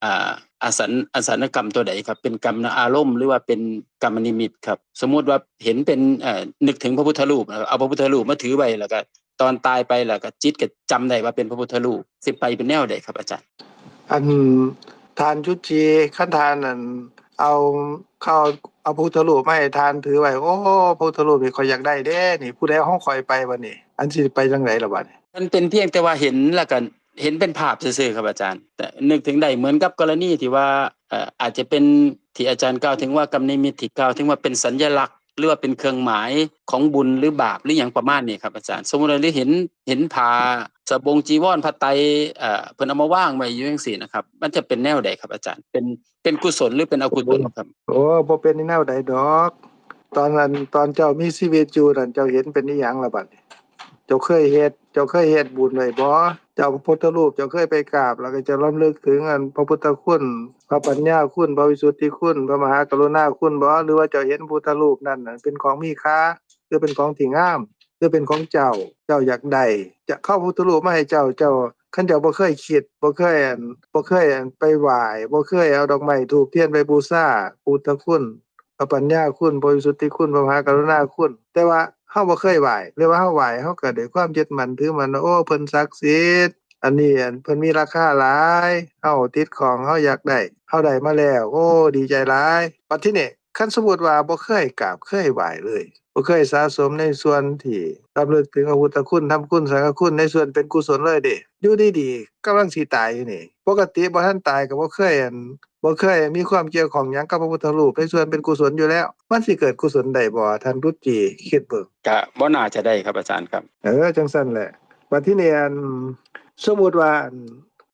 ອ່າ ອາສັນ ອາສັນນະກຳຕົວໃດຄັບ? ເປັນກຳມະອາລົມ ຫຼືວ່າເປັນກຳມະນິມິດຄັບ? ສົມມຸດວ່າເຫັນເປັນ ເອີ ນຶກເຖິງພະພຸດທະຮູບ ເອົາພະພຸດທະຮູບມາຖືໄວ້ ແລ້ວກະຕອນຕາຍໄປ ແລ້ວກະຈິດກະຈຳໄດ້ວ່າເປັນພະພຸດທະຮູບ ຊິໄປເປັນແນວໃດຄັບອາຈານ? ອັນ ທ່ານຈຸດຈີ ຄັນທ່ານ ອັນ ເອົາ ເຂົາເອົາພະພຸດທະຮູບມາໃຫ້ທ່ານຖືໄວ້ ໂອ້ ພະພຸດທະຮູບນີ້ຂ້ອຍຢາກໄດ້ເດ້ນີ້ ຜູ້ໃດຂອງຂ້ອຍໄປບັດນີ້ ອັນຊິໄປຈັ່ງໃດລະບັດນີ້? ມັນເປັນພຽງແຕ່ວ່າເຫັນ ແລ້ວກໍເຫັນເປັນພາບຊື່ໆ ຄັບອາຈານ ແຕ່ນຶກເຖິງໄດ້ເໝືອນກັບກໍລະນີທີ່ວ່າ ເອີ ອາດຈະເປັນທີ່ອາຈານກ່າວເຖິງວ່າ ກຳມະນິມິດທີ່ກ່າວເຖິງວ່າເປັນສັນຍະລັກ ຫຼືວ່າເປັນເຄື່ອງໝາຍຂອງບຸນ ຫຼືບາບ ຫຼືຫຍັງປະມານນີ້ຄັບອາຈານ. ສົມມຸດວ່າເຫັນ ເຫັນຜ້າສະບົງຈີວອນຜ້າໄຕ ເອີ ເພິ່ນເອົາມາວາງໄວ້ຢູ່ຈັ່ງຊີ້ນະຄັບ ມັນຈະເປັນແນວໃດຄັບອາຈານ? ເປັນ ເປັນກຸສົນ ຫຼືເປັນອະກຸສົນຄັບ? ໂອ້ ບໍ່ເປັນແນວໃດດອກ. ຕອນນັ້ນ ຕອນເຈົ້າມີຊີວິດຢູ່ນັ້ນ ເຈົ້າເຫັນເປັນອີ່ຫຍັງລະບັດນີ້? ເຈົ້າເຄີຍເຮັດ ເຈົ້າເຄີຍເຮັດບຸນໄວ້ບໍ່? ເຈົ້າພະພຸດທະຮູບ ເຈົ້າເຄີຍໄປກາບ ແລ້ວກໍຈະລຳລຶກເຖິງອັນພະພຸດທະຄຸນ ພະປັນຍາຄຸນ ພະວິສຸດທິຄຸນ ພະມະຫາກະລຸນາຄຸນບໍ່? ຫຼືວ່າເຈົ້າເຫັນພຸດທະຮູບນັ້ນເປັນຂອງມີຄ່າ ຫຼືເປັນຂອງທີ່ງາມ ຫຼືເປັນຂອງເຈົ້າ ເຈົ້າຢາກໄດ້ ຈະເອົາພະພຸດທະຮູບມາໃຫ້ເຈົ້າ ເຈົ້າ ຄັນເຈົ້າບໍ່ເຄີຍຄິດ ບໍ່ເຄີຍອັນ ບໍ່ເຄີຍອັນໄປໄຫວ້ ບໍ່ເຄີຍເອົາດອກໄມ້ທູບທຽນໄປບູຊາພຸດທະຄຸນ ພະປັນຍາຄຸນ ພະວິສຸດທິຄຸນ ພະມະຫາກະລຸນາຄຸນ ແຕ່ວ່າເຮົາບໍ່ເຄີຍໄຫວ້ ຫຼືວ່າເຮົາໄຫວ້ ເຮົາກໍດ້ວຍຄວາມຍຶດໝັ້ນຖືໝັ້ນວ່າ ໂອ້ ເພິ່ນສັກສິດ ອັນນີ້ ອັນ ເພິ່ນມີລາຄາຫຼາຍ ເຮົາຕິດຂ້ອງ ເຮົາຢາກໄດ້ ເຮົາໄດ້ມາແລ້ວ ໂອ້ ດີໃຈຫຼາຍ. ບັດທີນີ້ ຄັນສົມມຸດວ່າບໍ່ເຄີຍກາບເຄີຍໄຫວ້ເລີຍ ບໍ່ເຄີຍສະສົມໃນສ່ວນທີ່ລຳລຶກເຖິງພະພຸດທະຄຸນ ທຳຄຸນ ສັງຄະຄຸນ ໃນສ່ວນເປັນກຸສົນເລີຍເດ ຢູ່ດີໆ ກຳລັງຊິຕາຍຢູ່ນີ້ ປົກກະຕິບໍ່ທັນຕາຍກໍບໍ່ເຄີຍ ອັນ ບໍ່ເຄີຍມີຄວາມກ່ຽວຂ້ອງຫຍັງກັບພະພຸດທະຮູບໃນສ່ວນເປັນກຸສົນຢູ່ແລ້ວ ມັນຊິເກີດກຸສົນໄດ້ບໍ່ ທ່ານຕຸດຈີ ຄິດເບິ່ງ? ກະບໍ່ໜ້າຈະໄດ້ຄັບອາຈານຄັບ. ເອີ ຈັ່ງຊັ້ນແຫຼະ. ບັດທີນີ້ ອັນ ສົມມຸດວ່າ ອັນ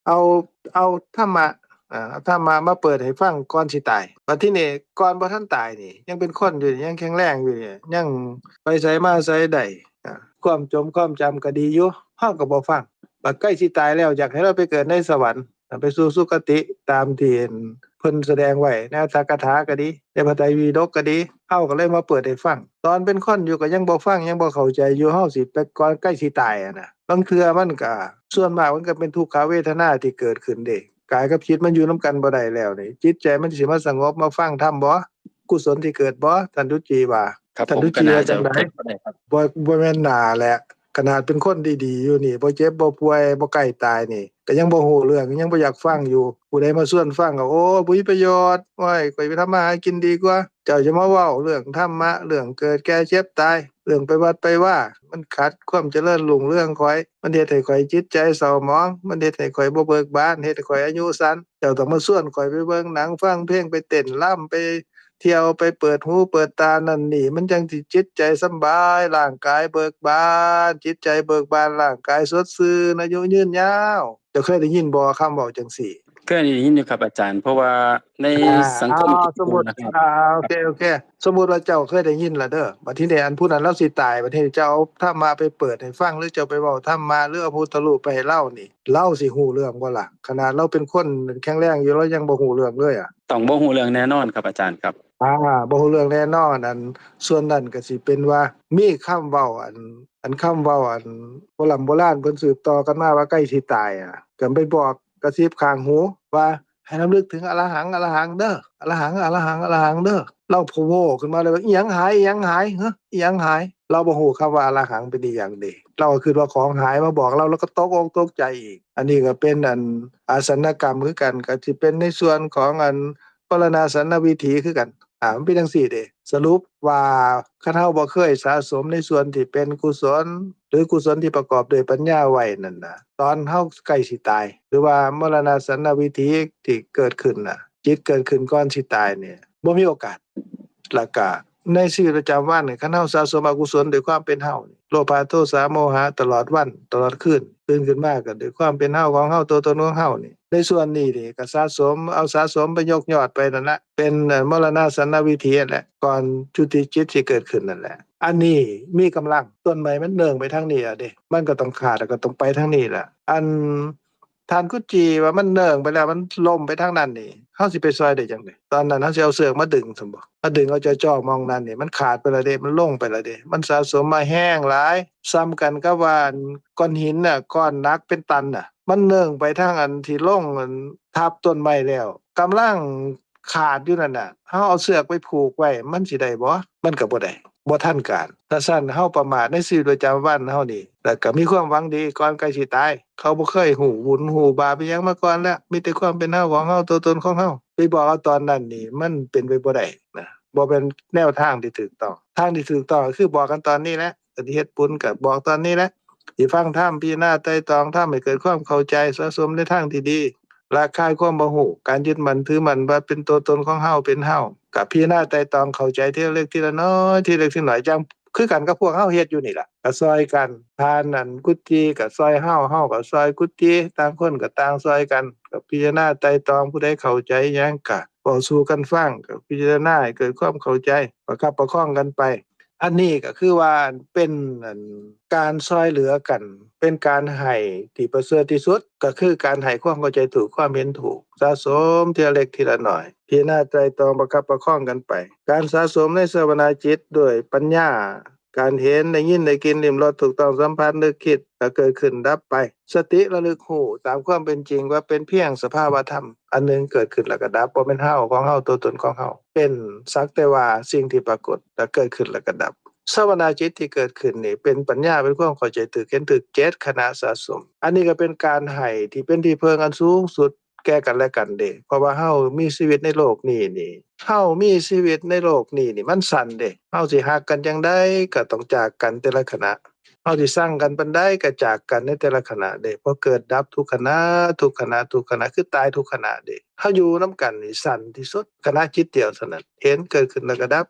ເອົາ ເອົາທຳມະ ອາ ເອົາທຳມະມາເປີດໃຫ້ຟັງກ່ອນຊິຕາຍ. ບັດທີນີ້ ກ່ອນບໍ່ທັນຕາຍນີ້ ຍັງເປັນຄົນຢູ່ນີ້ ຍັງແຂງແຮງຢູ່ນີ້ ຍັງໄປໃສມາໃສໄດ້ ອາ ຄວາມຈົມຄວາມຈຳກໍດີຢູ່ ເຮົາກໍບໍ່ຟັງ. ບັດໃກ້ຊິຕາຍແລ້ວ ຢາກໃຫ້ລາວໄປເກີດໃນສະຫວັນ ໄປສູ່ສຸຄະຕິຕາມທີ່ເພິ່ນສະແດງໄວ້ໃນອັດຖະກະຖາກໍດີ ໃນພະໄຕປິດົກກໍດີ ເຮົາກໍເລີຍມາເປີດໃຫ້ຟັງ. ຕອນເປັນຄົນຢູ່ກໍຍັງບໍ່ຟັງ ຍັງບໍ່ເຂົ້າໃຈຢູ່ ເຮົາຊິໄປກ່ອນໃກ້ຊິຕາຍຫັ້ນນະ. ລາງເທື່ອມັນກໍ ສ່ວນມາກມັນກໍເປັນທຸກຂະເວທະນາທີ່ເກີດຂຶ້ນເດ້ ກາຍກັບຈິດມັນຢູ່ນຳກັນບໍ່ໄດ້ແລ້ວນີ້ ຈິດໃຈມັນຊິມາສະຫງົບມາຟັງທຳບໍ່? ກຸສົນທີ່ເກີດບໍ່? ທ່ານຕຸດຈີວ່າ. ທ່ານຕຸດຈີວ່າຈັ່ງໃດ? ບໍ່ ບໍ່ແມ່ນໜ້າແຫຼະ ຂະໜາດເປັນຄົນດີໆຢູ່ນີ້ ບໍ່ເຈັບບໍ່ປ່ວຍ ບໍ່ໃກ້ຕາຍນີ້ ກໍຍັງບໍ່ຮູ້ເລື່ອງ ຍັງບໍ່ຢາກຟັງຢູ່. ຜູ້ໃດມາຊວນຟັງກໍ ໂອ້ຍ ບໍ່ມີປະໂຫຍດ ໂອ້ຍ ຂ້ອຍໄປທຳມາຫາກິນດີກວ່າ. ເຈົ້າຢ່າມາເວົ້າເລື່ອງທຳມະ ເລື່ອງເກີດແກ່ເຈັບຕາຍ ເລື່ອງໄປວັດໄປວາ ມັນຂັດຄວາມຈະເລີນຮຸ່ງເຮືອງຂ້ອຍ ມັນເຮັດໃຫ້ຂ້ອຍຈິດໃຈເສົ້າໝອງ ມັນເຮັດໃຫ້ຂ້ອຍບໍ່ເບີກບານ ເຮັດໃຫ້ຂ້ອຍອາຍຸສັ້ນ. ເຈົ້າຕ້ອງມາຊວນຂ້ອຍໄປເບິ່ງໜັງ ຟັງເພງ ໄປເຕັ້ນລຳ ໄປ ທ່ຽວໄປເປີດຫູເປີດຕານັ້ນນີ້ ມັນຈັ່ງຊິຈິດໃຈສຳບາຍ ຮ່າງກາຍເບີກບານ ຈິດໃຈເບີກບານ ຮ່າງກາຍສົດຊື່ນ ອາຍຸຍືນຍາວ. ເຈົ້າເຄີຍໄດ້ຍິນບໍ່ ຄຳເວົ້າຈັ່ງຊີ້? ເຄີຍໄດ້ຍິນຢູ່ຄັບອາຈານ ເພາະວ່າໃນ ອ່າ ສັງຄົມ ສົມມຸດ ອ່າ ໂອເຄ ໂອເຄ ສົມມຸດວ່າເຈົ້າເຄີຍໄດ້ຍິນລະເດີ ບັດທີນີ້ ອັນຜູ້ນັ້ນລາວຊິຕາຍ ບັດທີນີ້ເຈົ້າເອົາທຳມະໄປເປີດໃຫ້ຟັງ ຫຼືເຈົ້າໄປເວົ້າທຳມະ ຫຼືເອົາພຸດທະຮູບໄປໃຫ້ລາວນີ້ ລາວຊິຮູ້ເລື່ອງບໍ່ລະ? ຂະໜາດລາວເປັນຄົນແຂງແຮງຢູ່ ລາວຍັງບໍ່ຮູ້ເລື່ອງເລີຍອະ. ຕ້ອງບໍ່ຮູ້ເລື່ອງແນ່ນອນຄັບອາຈານຄັບ. ອ່າ ບໍ່ຮູ້ເລື່ອງແນ່ນອນ. ອັນ ສ່ວນນັ້ນກໍຊິເປັນວ່າມີຄຳເວົ້າ ອັນ ອັນຄຳເວົ້າ ອັນ ໂບລຳໂບລານເພິ່ນສືບຕໍ່ກັນມາວ່າໃກ້ຊິຕາຍອະ ກໍໄປບອກກະຊິບຂ້າງຫູວ່າ ໃຫ້ລຳລຶກເຖິງອະລະຫັງ ອະລະຫັງເດີ ອະລະຫັງ ອະລະຫັງ ອະລະຫັງເດີ. ລາວໂພໂວຂຶ້ນມາເລີຍວ່າ ອີ່ຫຍັງຫາຍ ອີ່ຫຍັງຫາຍ ຮະ ອີ່ຫຍັງຫາຍ? ລາວບໍ່ຮູ້ຄຳວ່າອະລະຫັງເປັນອີ່ຫຍັງເດ. ລາວກໍຄິດວ່າຂອງຫາຍມາບອກລາວ ລາວກໍຕົກອົກຕົກໃຈອີກ. ອັນນີ້ກໍເປັນ ອັນ ອາສັນນະກຳຄືກັນ ກໍຊິເປັນໃນສ່ວນຂອງ ອັນ ມໍລະນະສັນນະວິທີຄືກັນ. ອ່າ ມັນເປັນຈັ່ງຊີ້ເດ້. ສະຫຼຸບວ່າ ຄັນເຮົາບໍ່ເຄີຍສະສົມໃນສ່ວນທີ່ເປັນກຸສົນ ຫຼື ກຸສົນທີ່ປະກອບດ້ວຍປັນຍາໄວ້ນັ້ນນະ ຕອນເຮົາໃກ້ຊິຕາຍ ຫຼືວ່າມໍລະນະສັນນະວິທີທີ່ເກີດຂຶ້ນນະ ຈິດເກີດຂຶ້ນກ່ອນຊິຕາຍນີ້ ບໍ່ມີໂອກາດ. ແລ້ວກະໃນຊີວິດປະຈຳວັນນີ້ ຄັນເຮົາສະສົມອະກຸສົນດ້ວຍຄວາມເປັນເຮົານີ້ ໂລພະ ໂທສະ ໂມຫະ ຕະຫຼອດວັນ ຕະຫຼອດຄືນ ຕື່ນຂຶ້ນມາກໍດ້ວຍຄວາມເປັນເຮົາ ຂອງເຮົາ ຕົວຕົນຂອງເຮົານີ້ ໃນສ່ວນນີ້ນີ້ກໍສະສົມ ເອົາສະສົມໄປຍົກຍອດໄປນັ້ນລະ ເປັນ ເອີ ມໍລະນະສັນນະວິທີນັ້ນແຫຼະ ກ່ອນຈຸຕິຈິດຊິເກີດຂຶ້ນນັ້ນແຫຼະ. ອັນນີ້ມີກຳລັງ ຕົ້ນໄມ້ມັນເນີ່ງໄປທາງນີ້ລະເດ້ ມັນກໍຕ້ອງຂາດ ແລ້ວກໍຕ້ອງໄປທາງນີ້ລະ. ອັນທ່ານກຸດຈີວ່າມັນເນີ່ງໄປແລ້ວ ມັນລົ້ມໄປທາງນັ້ນນີ້ ເຮົາຊິໄປຊ່ອຍໄດ້ຈັ່ງໃດ? ຕອນນັ້ນເຮົາຊິເອົາເຊືອກມາດຶງຊັ້ນບໍ? ມາດຶງເອົາຈໍ່ໆ ໝ່ອງນັ້ນນີ້ ມັນຂາດໄປແລ້ວເດ້ ມັນລົງໄປແລ້ວເດ້ ມັນສະສົມມາແຮງຫຼາຍ ສ່ຳກັນກັບວ່າ ອັນ ກ້ອນຫີນນະ ກ້ອນໜັກເປັນຕັນນະ ມັນເນີ່ງໄປທາງອັນທີ່ລົງ ອັນ ທັບຕົ້ນໄມ້ແລ້ວ ກຳລັງຂາດຢູ່ນັ້ນນະ ເຮົາເອົາເຊືອກໄປຜູກໄວ້ ມັນຊິໄດ້ບໍ່? ມັນກໍບໍ່ໄດ້ ບໍ່ທັນການ. ຖ້າຊັ້ນເຮົາປະໝາດໃນຊີວິດປະຈຳວັນເຮົານີ້ ແລ້ວກໍມີຄວາມຫວັງດີກ່ອນໃກ້ຊິຕາຍ ເຂົາບໍ່ເຄີຍຮູ້ບຸນຮູ້ບາບອີ່ຫຍັງມາກ່ອນແລ້ວ ມີແຕ່ຄວາມເປັນເຮົາຂອງເຮົາ ຕົວຕົນຂອງເຮົາ ໄປບອກເອົາຕອນນັ້ນນີ້ ມັນເປັນໄປບໍ່ໄດ້ນະ ບໍ່ແມ່ນແນວທາງທີ່ຖືກຕ້ອງ. ທາງທີ່ຖືກຕ້ອງກໍຄືບອກກັນຕອນນີ້ແຫຼະ ຄັນຊິເຮັດບຸນກໍບອກຕອນນີ້ແຫຼະ ຊິຟັງທຳ ພິຈາລະນາໄຕ່ຕອງທຳໃຫ້ເກີດຄວາມເຂົ້າໃຈ ສະສົມໃນທາງທີ່ດີ ລະຄາຍຄວາມບໍ່ຮູ້ ການຍຶດໝັ້ນຖືໝັ້ນວ່າເປັນຕົວຕົນຂອງເຮົາ ເປັນເຮົາ ກໍພິຈາລະນາໄຕ່ຕອງເຂົ້າໃຈທີລະເລັກທີລະນ້ອຍ ທີລະເລັກທີລະນ້ອຍ ຈັ່ງຄືກັນກັບພວກເຮົາເຮັດຢູ່ນີ້ລະ ກໍຊ່ອຍກັນ ທ່ານອັນກຸດຈີກໍຊ່ອຍເຮົາ ເຮົາກໍຊ່ອຍກຸດຈີ ຕ່າງຄົນກໍຕ່າງຊ່ອຍກັນ ກໍພິຈາລະນາໄຕ່ຕອງ ຜູ້ໃດເຂົ້າໃຈຫຍັງກໍເວົ້າສູ່ກັນຟັງ ກໍພິຈາລະນາໃຫ້ເກີດຄວາມເຂົ້າໃຈ ປະຄັບປະຄອງກັນໄປ. ອັນນີ້ກໍຄືວ່າເປັນ ອັນ ການຊ່ອຍເຫຼືອກັນ ເປັນການໃຫ້ທີ່ປະເສີດທີ່ສຸດ ກໍຄືການໃຫ້ຄວາມເຂົ້າໃຈຖືກ ຄວາມເຫັນຖືກ ສະສົມທີລະເລັກທີລະນ້ອຍ ພິຈາລະນາໄຕ່ຕອງ ປະຄັບປະຄອງກັນໄປ. ການສະສົມໃນສະວະນະຈິດດ້ວຍປັນຍາ ການເຫັນ, ໄດ້ຍິນ, ໄດ້ກິ່ນ, ລິ້ມລົດ, ຖືກຕ້ອງສຳຜັດ, ນຶກຄິດ ກໍເກີດຂຶ້ນດັບໄປ. ສະຕິລະລຶກຮູ້ຕາມຄວາມເປັນຈິງວ່າເປັນພຽງສະພາວະທຳອັນໜຶ່ງເກີດຂຶ້ນແລ້ວກໍດັບ, ບໍ່ແມ່ນເຮົາຂອງເຮົາ, ຕົວຕົນຂອງເຮົາ, ເປັນສັກແຕ່ວ່າສິ່ງທີ່ປາກົດ ແລະ ເກີດຂຶ້ນແລ້ວກໍດັບ. ສະວະນາຈິດທີ່ເກີດຂຶ້ນນີ້ເປັນປັນຍາ, ເປັນຄວາມເຂົ້າໃຈຖືກເຫັນຖືກ, ເຈັດຂະນະສະສົມ. ອັນນີ້ກໍເປັນການໃຫ້ທີ່ເປັນທີ່ເພິ່ງອັນສູງສຸດ ແກ່ກັນແລະກັນເດ້ ເພາະວ່າເຮົາມີຊີວິດໃນໂລກນີ້ນີ້ ເຮົາມີຊີວິດໃນໂລກນີ້ນີ້ ມັນສັ້ນເດ້. ເຮົາຊິຮັກກັນຈັ່ງໃດກໍຕ້ອງຈາກກັນແຕ່ລະຂະນະ, ເຮົາຊິຊັງກັນປານໃດກໍຈາກກັນໃນແຕ່ລະຂະນະເດ້. ເພາະເກີດດັບທຸກຂະນະ ທຸກຂະນະ ທຸກຂະນະ ຄືຕາຍທຸກຂະນະເດ້. ເຮົາຢູ່ນຳກັນນີ້ສັ້ນທີ່ສຸດ ຂະນະຈິດດຽວເທົ່ານັ້ນ ເຫັນເກີດຂຶ້ນແລ້ວກໍດັບ.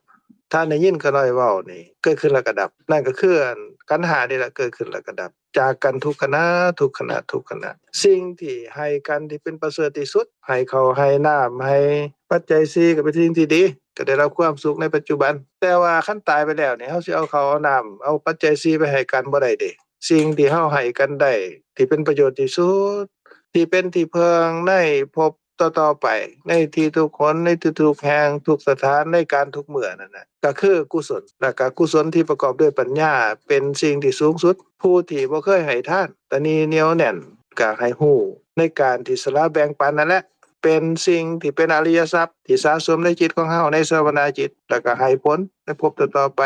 ທ່ານໄດ້ຍິນຂ້ານ້ອຍເວົ້ານີ້ ເກີດຂຶ້ນແລ້ວກໍດັບ, ນັ້ນກໍຄືອັນຂັນຫ້ານີ້ແຫຼະ ເກີດຂຶ້ນແລ້ວກໍດັບ. ຈາກກັນທຸກຂະນະ ທຸກຂະນະ ທຸກຂະນະ. ສິ່ງທີ່ໃຫ້ກັນທີ່ເປັນປະເສີດທີ່ສຸດ ໃຫ້ເຂົ້າໃຫ້ນ້ຳ ໃຫ້ປັດໄຈສີ່ ກໍເປັນສິ່ງທີ່ດີ ກໍໄດ້ຮັບຄວາມສຸກໃນປັດຈຸບັນ. ແຕ່ວ່າຄັນຕາຍໄປແລ້ວນີ້ ເຮົາຊິເອົາເຂົ້າເອົານ້ຳ ເອົາປັດໄຈສີ່ໄປໃຫ້ກັນບໍ່ໄດ້ເດ້. ສິ່ງທີ່ເຮົາໃຫ້ກັນໄດ້ ທີ່ເປັນປະໂຫຍດທີ່ສຸດ ທີ່ເປັນທີ່ເພິ່ງໃນພົບຕໍ່ໆໄປ ໃນທີ່ທຸກຄົນ ໃນທຸກໆແຫ່ງ ທຸກສະຖານ ໃນການທຸກເມື່ອນັ້ນນະ ກໍຄືກຸສົນ ແລະ ກໍກຸສົນທີ່ປະກອບດ້ວຍປັນຍາ ເປັນສິ່ງທີ່ສູງສຸດ. ຜູ້ທີ່ບໍ່ເຄີຍໃຫ້ທານ ຕະໜີໜຽວແໜ້ນ ກໍໃຫ້ຮູ້ໃນການທີ່ສະຫຼະແບ່ງປັນນັ້ນແຫຼະ ເປັນສິ່ງທີ່ເປັນອະລິຍະຊັບທີ່ສະສົມໃນຈິດຂອງເຮົາ ໃນສະວະນາຈິດ ແລ້ວກໍໃຫ້ຜົນໃນພົບຕໍ່ໆໄປ.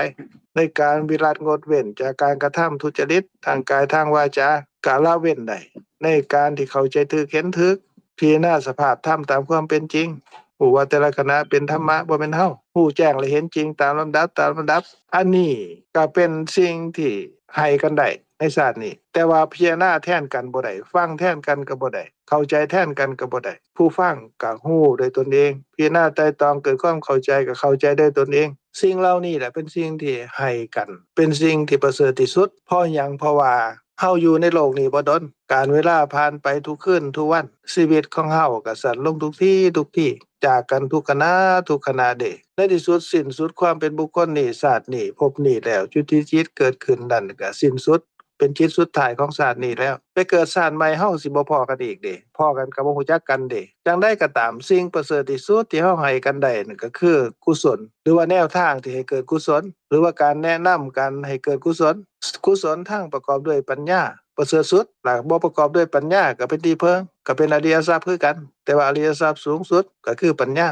ໃນການວິລັດງົດເວັ້ນຈາກການກະທຳທຸຈະລິດທາງກາຍທາງວາຈາ ກະລະເວັ້ນໄດ້ ໃນການທີ່ເຂົ້າໃຈຖືກເຫັນຖືກ ພິຈາລະນາສະພາບທຳຕາມຄວາມເປັນຈິງ ຮູ້ວ່າແຕ່ລະຂະນະເປັນທຳມະ ບໍ່ແມ່ນເຮົາ ຮູ້ແຈ້ງ ແລະ ເຫັນຈິງຕາມລຳດັບ ຕາມລຳດັບ. ອັນນີ້ກໍເປັນສິ່ງທີ່ໃຫ້ກັນໄດ້ໃນຊາດນີ້ ແຕ່ວ່າພິຈາລະນາແທນກັນບໍ່ໄດ້ ຟັງແທນກັນກໍບໍ່ໄດ້ ເຂົ້າໃຈແທນກັນກໍບໍ່ໄດ້. ຜູ້ຟັງກໍຮູ້ດ້ວຍຕົນເອງ ພິຈາລະນາໄຕ່ຕອງເກີດຄວາມເຂົ້າໃຈກໍເຂົ້າໃຈດ້ວຍຕົນເອງ. ສິ່ງເຫຼົ່ານີ້ແຫຼະເປັນສິ່ງທີ່ໃຫ້ກັນ ເປັນສິ່ງທີ່ປະເສີດທີ່ສຸດ. ເພາະຫຍັງ? ເພາະວ່າ ເຮົາຢູ່ໃນໂລກນີ້ບໍ່ດົນ ການເວລາຜ່ານໄປທຸກຄືນທຸກວັນ ຊີວິດຂອງເຮົາກໍສັ້ນລົງທຸກທີທຸກທີ ຈາກກັນທຸກຂະນະທຸກຂະນະເດ້. ໃນທີ່ສຸດສິ້ນສຸດຄວາມເປັນບຸກຄົນນີ້ ຊາດນີ້ ພົບນີ້ແລ້ວ ຈຸຕິຈິດເກີດຂຶ້ນນັ້ນກໍສິ້ນສຸດ ເປັນຈິດສຸດທ້າຍຂອງຊາດນີ້ແລ້ວ. ໄປເກີດຊາດໃໝ່ ເຮົາຊິບໍ່ພໍ້ກັນອີກເດ້ ພໍ້ກັນກໍບໍ່ຮູ້ຈັກກັນເດ້. ຈັ່ງໃດກໍຕາມ ສິ່ງປະເສີດທີ່ສຸດທີ່ເຮົາໃຫ້ກັນໄດ້ນັ້ນກໍຄືກຸສົນ ຫຼືວ່າແນວທາງທີ່ໃຫ້ເກີດກຸສົນ ຫຼືວ່າການແນະນຳກັນໃຫ້ເກີດກຸສົນ. ກຸສົນທັງປະກອບດ້ວຍປັນຍາປະເສີດສຸດ ແລະ ບໍ່ປະກອບດ້ວຍປັນຍາກໍເປັນທີ່ເພິ່ງ ກໍເປັນອະລິຍະຊັບຄືກັນ ແຕ່ວ່າອະລິຍະຊັບສູງສຸດກໍຄືປັນຍາ.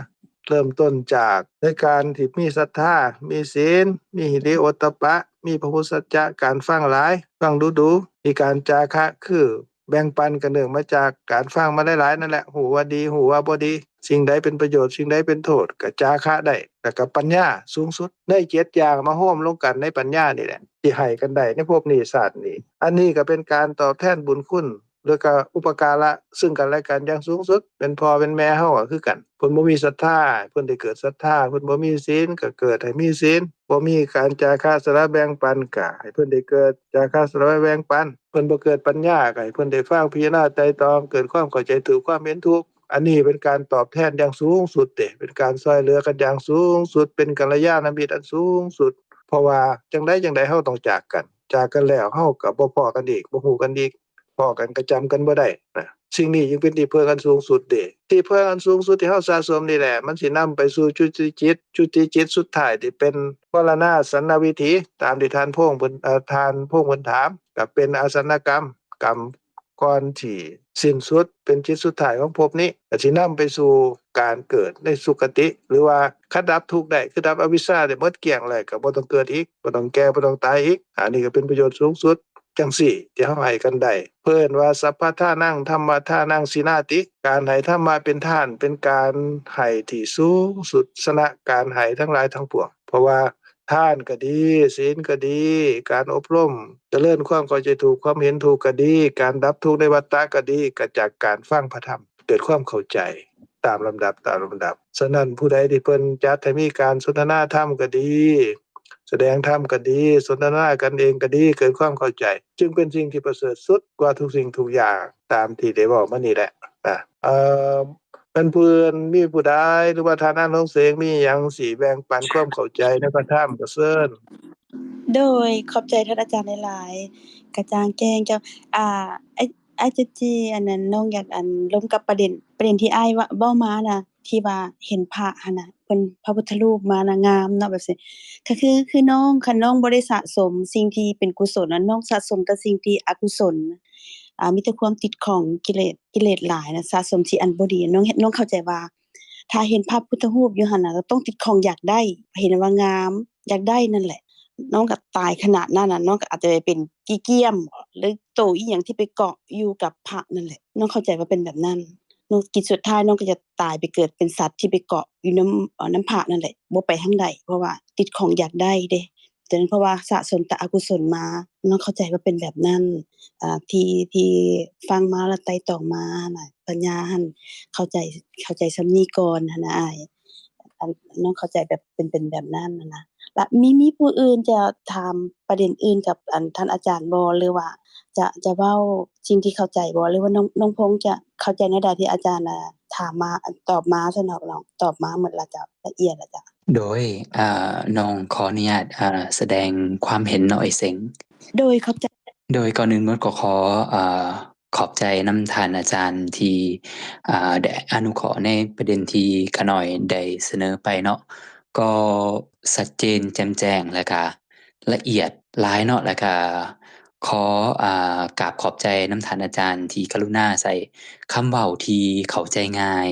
ເລີ່ມຕົ້ນຈາກໃນການທີ່ມີສັດທາ ມີສິນ ມີຫິລິໂອດຕະປະ ມີພະໂຫສັດຈະ ການຟັງຫຼາຍ ຟັງດູໆ ມີການຈາຄະ ຄື ແບ່ງປັນກໍເນື່ອງມາຈາກການຟັງມາຫຼາຍໆນັ້ນແຫຼະ ຮູ້ວ່າດີ ຮູ້ວ່າບໍ່ດີ ສິ່ງໃດເປັນປະໂຫຍດ ສິ່ງໃດເປັນໂທດ ກໍຈາຄະໄດ້ ແລ້ວກໍປັນຍາສູງສຸດ. ໃນເຈັດຢ່າງມາໂຮມລົງກັນໃນປັນຍານີ້ແຫຼະ ທີ່ໃຫ້ກັນໄດ້ໃນພົບນີ້ຊາດນີ້. ອັນນີ້ກໍເປັນການຕອບແທນບຸນຄຸນ ແລ້ວກໍອຸປະກາລະຊຶ່ງກັນແລະກັນຢ່າງສູງສຸດ. ເປັນພໍ່ເປັນແມ່ເຮົາກໍຄືກັນ ເພິ່ນບໍ່ມີສັດທາ ເພິ່ນໄດ້ເກີດສັດທາ ເພິ່ນບໍ່ມີສິນ ກໍເກີດໃຫ້ມີສິນ ບໍ່ມີການຈາຄະສະຫຼະແບ່ງປັນ ກໍໃຫ້ເພິ່ນໄດ້ເກີດຈາຄະສະຫຼະແບ່ງປັນ ເພິ່ນບໍ່ເກີດປັນຍາ ກໍໃຫ້ເພິ່ນໄດ້ຟັງ ພິຈາລະນາໄຕ່ຕອງ ເກີດຄວາມເຂົ້າໃຈຖືກ ຄວາມເຫັນຖືກ. ອັນນີ້ເປັນການຕອບແທນຢ່າງສູງສຸດເດ້ ເປັນການຊ່ວຍເຫຼືອກັນຢ່າງສູງສຸດ ເປັນກັນລະຍານະມິດອັນສູງສຸດ. ເພາະວ່າຈັ່ງໃດຈັ່ງໃດເຮົາຕ້ອງຈາກກັນ ຈາກກັນແລ້ວເຮົາກໍບໍ່ພໍ້ກັນອີກ ບໍ່ຮູ້ກັນອີກ ພໍ້ກັນກໍຈຳກັນບໍ່ໄດ້ນະ. ສິ່ງນີ້ຈຶ່ງເປັນທີ່ເພິ່ງອັນສູງສຸດເດ້. ທີ່ເພິ່ງອັນສູງສຸດທີ່ເຮົາສະສົມນີ້ແຫຼະ ມັນຊິນຳໄປສູ່ຈຸຕິຈິດ ຈຸຕິຈິດສຸດທ້າຍທີ່ເປັນມໍລະນາສັນນະວິທີ ຕາມທີ່ທ່ານໂພງເພິ່ນ ເອີ ທ່ານໂພງເພິ່ນຖາມ ກໍເປັນອາສັນນະກຳ ກຳ ກ່ອນທີ່ສິ້ນສຸດ ເປັນຈິດສຸດທ້າຍຂອງພົບນີ້ ກໍຊິນຳໄປສູ່ການເກີດໃນສຸຄະຕິ ຫຼືວ່າຄັນດັບທຸກໄດ້ ຄືດັບອະວິຊຊາໄດ້ໝົດກ້ຽງແລ້ວ ກໍບໍ່ຕ້ອງເກີດອີກ ບໍ່ຕ້ອງແກ່ ບໍ່ຕ້ອງຕາຍອີກ. ອັນນີ້ກໍເປັນປະໂຫຍດສູງສຸດ ຈັ່ງຊີ້ທີ່ເຮົາໃຫ້ກັນໄດ້ ເພິ່ນວ່າ ສັບພະທານັງ ທຳມະທານັງ ສິນາຕິ ການໃຫ້ທຳມະເປັນທານ ເປັນການໃຫ້ທີ່ສູງສຸດ ຊະນະການໃຫ້ທັງຫຼາຍທັງປວງ. ເພາະວ່າທານກໍດີ ສິນກໍດີ ການອົບຮົມຈະເລີນຄວາມເຂົ້າໃຈຖືກ ຄວາມເຫັນຖືກກໍດີ ການດັບທຸກໃນວັດຕະກໍດີ ກໍຈາກການຟັງພະທຳ ເກີດຄວາມເຂົ້າໃຈຕາມລຳດັບ ຕາມລຳດັບ. ສະນັ້ນ ຜູ້ໃດທີ່ເພິ່ນຈັດໃຫ້ມີການສົນທະນາທຳກໍດີ ສະແດງທຳກໍດີ ສົນທະນາກັນເອງກໍດີ ເກີດຄວາມເຂົ້າໃຈ ຈຶ່ງເປັນສິ່ງທີ່ປະເສີດສຸດກວ່າທຸກສິ່ງທຸກຢ່າງ ຕາມທີ່ໄດ້ເວົ້າມານີ້ແຫຼະນະ. ເອີ ແມ່ນເພື່ອນມີຜູ້ໃດ ຫຼືວ່າທ່ານນາງທອງເສງ ມີຫຍັງຊິແບ່ງປັນຄວາມເຂົ້າໃຈໃນພະທຳ ກໍເຊີນ. ໂດຍ ຂອບໃຈທ່ານອາຈານຫຼາຍໆ ກະຈ່າງແຈ້ງເຈົ້າ. ອາ ອ້າຍ ອ້າຍເຈັດຈີ ອັນນັ້ນ ນ້ອງຢາກ ອັນ ລົມກັບປະເດັນ ປະເດັນທີ່ອ້າຍເວົ້າ ເວົ້າມານະ. ທີ່ວ່າເຫັນພະຫັ້ນນະ ເພິ່ນ ພະພຸດທະຮູບມານະ ງາມເນາະ ແບບຊີ້. ກໍຄື ຄືນ້ອງ ຄັນນ້ອງບໍ່ໄດ້ສະສົມສິ່ງທີ່ເປັນກຸສົນນະ ນ້ອງສະສົມແຕ່ສິ່ງທີ່ອະກຸສົນ ອາ ມີແຕ່ຄວາມຕິດຂ້ອງ ກິເລດ ກິເລດຫຼາຍນະ ສະສົມທີ່ອັນບໍ່ດີ. ນ້ອງ ນ້ອງເຂົ້າໃຈວ່າ ຖ້າເຫັນພະພຸດທະຮູບຢູ່ຫັ້ນນະ ກໍຕ້ອງຕິດຂ້ອງຢາກໄດ້ ເຫັນວ່າງາມ ຢາກໄດ້ນັ້ນແຫຼະ. ນ້ອງກໍຕາຍຂະໜາດນັ້ນນະ ນ້ອງກໍອາດຈະໄປເປັນຂີ້ກ້ຽມ ຫຼືໂຕອີ່ຫຍັງທີ່ໄປເກາະຢູ່ກັບພະນັ້ນແຫຼະ. ນ້ອງເຂົ້າໃຈວ່າເປັນແບບນັ້ນ. ນ້ອງ ກິດສຸດທ້າຍນ້ອງກໍຈະຕາຍໄປເກີດເປັນສັດທີ່ໄປເກາະຢູ່ນຳ ເອີ ນຳພະນັ້ນແຫຼະ ບໍ່ໄປທາງໃດ ເພາະວ່າຕິດຂ້ອງຢາກໄດ້ເດ້. ຈະເປັນເພາະວ່າສະສົມແຕ່ອະກຸສົນມາ. ນ້ອງເຂົ້າໃຈວ່າເປັນແບບນັ້ນ ອາ ທີ່ ທີ່ຟັງມາ ແລະ ໄຕ່ຕອງມາຫັ້ນນະ ປັນຍາຫັ້ນ ເຂົ້າໃຈ ເຂົ້າໃຈສ່ຳນີ້ກ່ອນຫັ້ນນະອ້າຍ. ອັນ ນ້ອງເຂົ້າໃຈແບບເປັນ ເປັນແບບນັ້ນຫັ້ນນະ. ລະມີ ມີຜູ້ອື່ນຈະຖາມປະເດັນອື່ນກັບ ອັນ ທ່ານອາຈານບໍ່ ຫຼືວ່າຈະ ຈະເວົ້າສິ່ງທີ່ເຂົ້າໃຈບໍ່ ຫຼືວ່ານ້ອງ ນ້ອງພົງຈະເຂົ້າໃຈແນວໃດທີ່ອາຈານ ອາ ຖາມມາ ອາ ຕອບມາຊັ້ນເນາະ ນ້ອງ ຕອບມາໝົດລະເຈົ້າ ລະອຽດລະເຈົ້າ. ໂດຍ ອາ ນ້ອງຂໍອະນຸຍາດ ອາ ສະແດງຄວາມເຫັນເນາະ ເອເສັງ. ໂດຍ ຂອບໃຈ. ໂດຍ ກ່ອນອື່ນໝົດກໍຂໍ ອາ ຂອບໃຈນຳທ່ານອາຈານທີ່ ອາ ໄດ້ອະນຸເຄາະໃນປະເດັນທີ່ຂ້ານ້ອຍໄດ້ສະເໜີໄປເນາະ ກໍຊັດເຈນແຈ່ມແຈ້ງ ແລະກະລະອຽດຫຼາຍເນາະ ແລະກະຂໍ ອາ ກາບຂອບໃຈນຳທ່ານອາຈານທີ່ກະລຸນາໃຊ້ຄຳເວົ້າທີ່ເຂົ້າໃຈງ່າຍ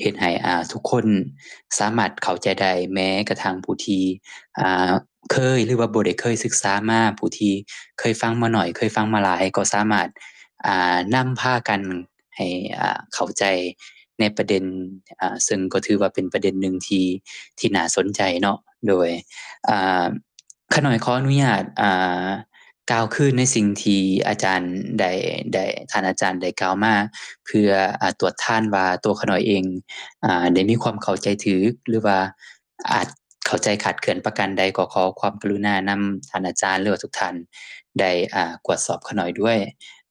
ເຮັດໃຫ້ ອາ ທຸກຄົນສາມາດເຂົ້າໃຈໄດ້ ແມ້ກະທັ່ງຜູ້ທີ່ ອາ ເຄີຍ ຫຼືວ່າບໍ່ໄດ້ເຄີຍສຶກສາມາ ຜູ້ທີ່ເຄີຍຟັງມາໜ້ອຍ ເຄີຍຟັງມາຫຼາຍ ກໍສາມາດ ອ່າ ນຳພາກັນໃຫ້ ອ່າ ເຂົ້າໃຈໃນປະເດັນ ອ່າ ເຊິ່ງກໍຖືວ່າເປັນປະເດັນໜຶ່ງທີ່ ທີ່ໜ້າສົນໃຈເນາະ. ໂດຍ ອ່າ ຂ້ານ້ອຍຂໍອະນຸຍາດ ອ່າ ກ່າວຄືນໃນສິ່ງທີ່ອາຈານໄດ້ ໄດ້ ທ່ານອາຈານໄດ້ກ່າວມາ ເພື່ອ ອ່າ ຕວດທານວ່າຕົວຂ້ານ້ອຍເອງ ອ່າ ໄດ້ມີຄວາມເຂົ້າໃຈຖືກ ຫຼືວ່າ ອາດເຂົ້າໃຈຂາດເຂີນປະການໃດ ກໍຂໍຄວາມກະລຸນານຳທ່ານອາຈານ ຫຼືວ່າທຸກທ່ານໄດ້ ອ່າ ກວດສອບຂ້ານ້ອຍດ້ວຍ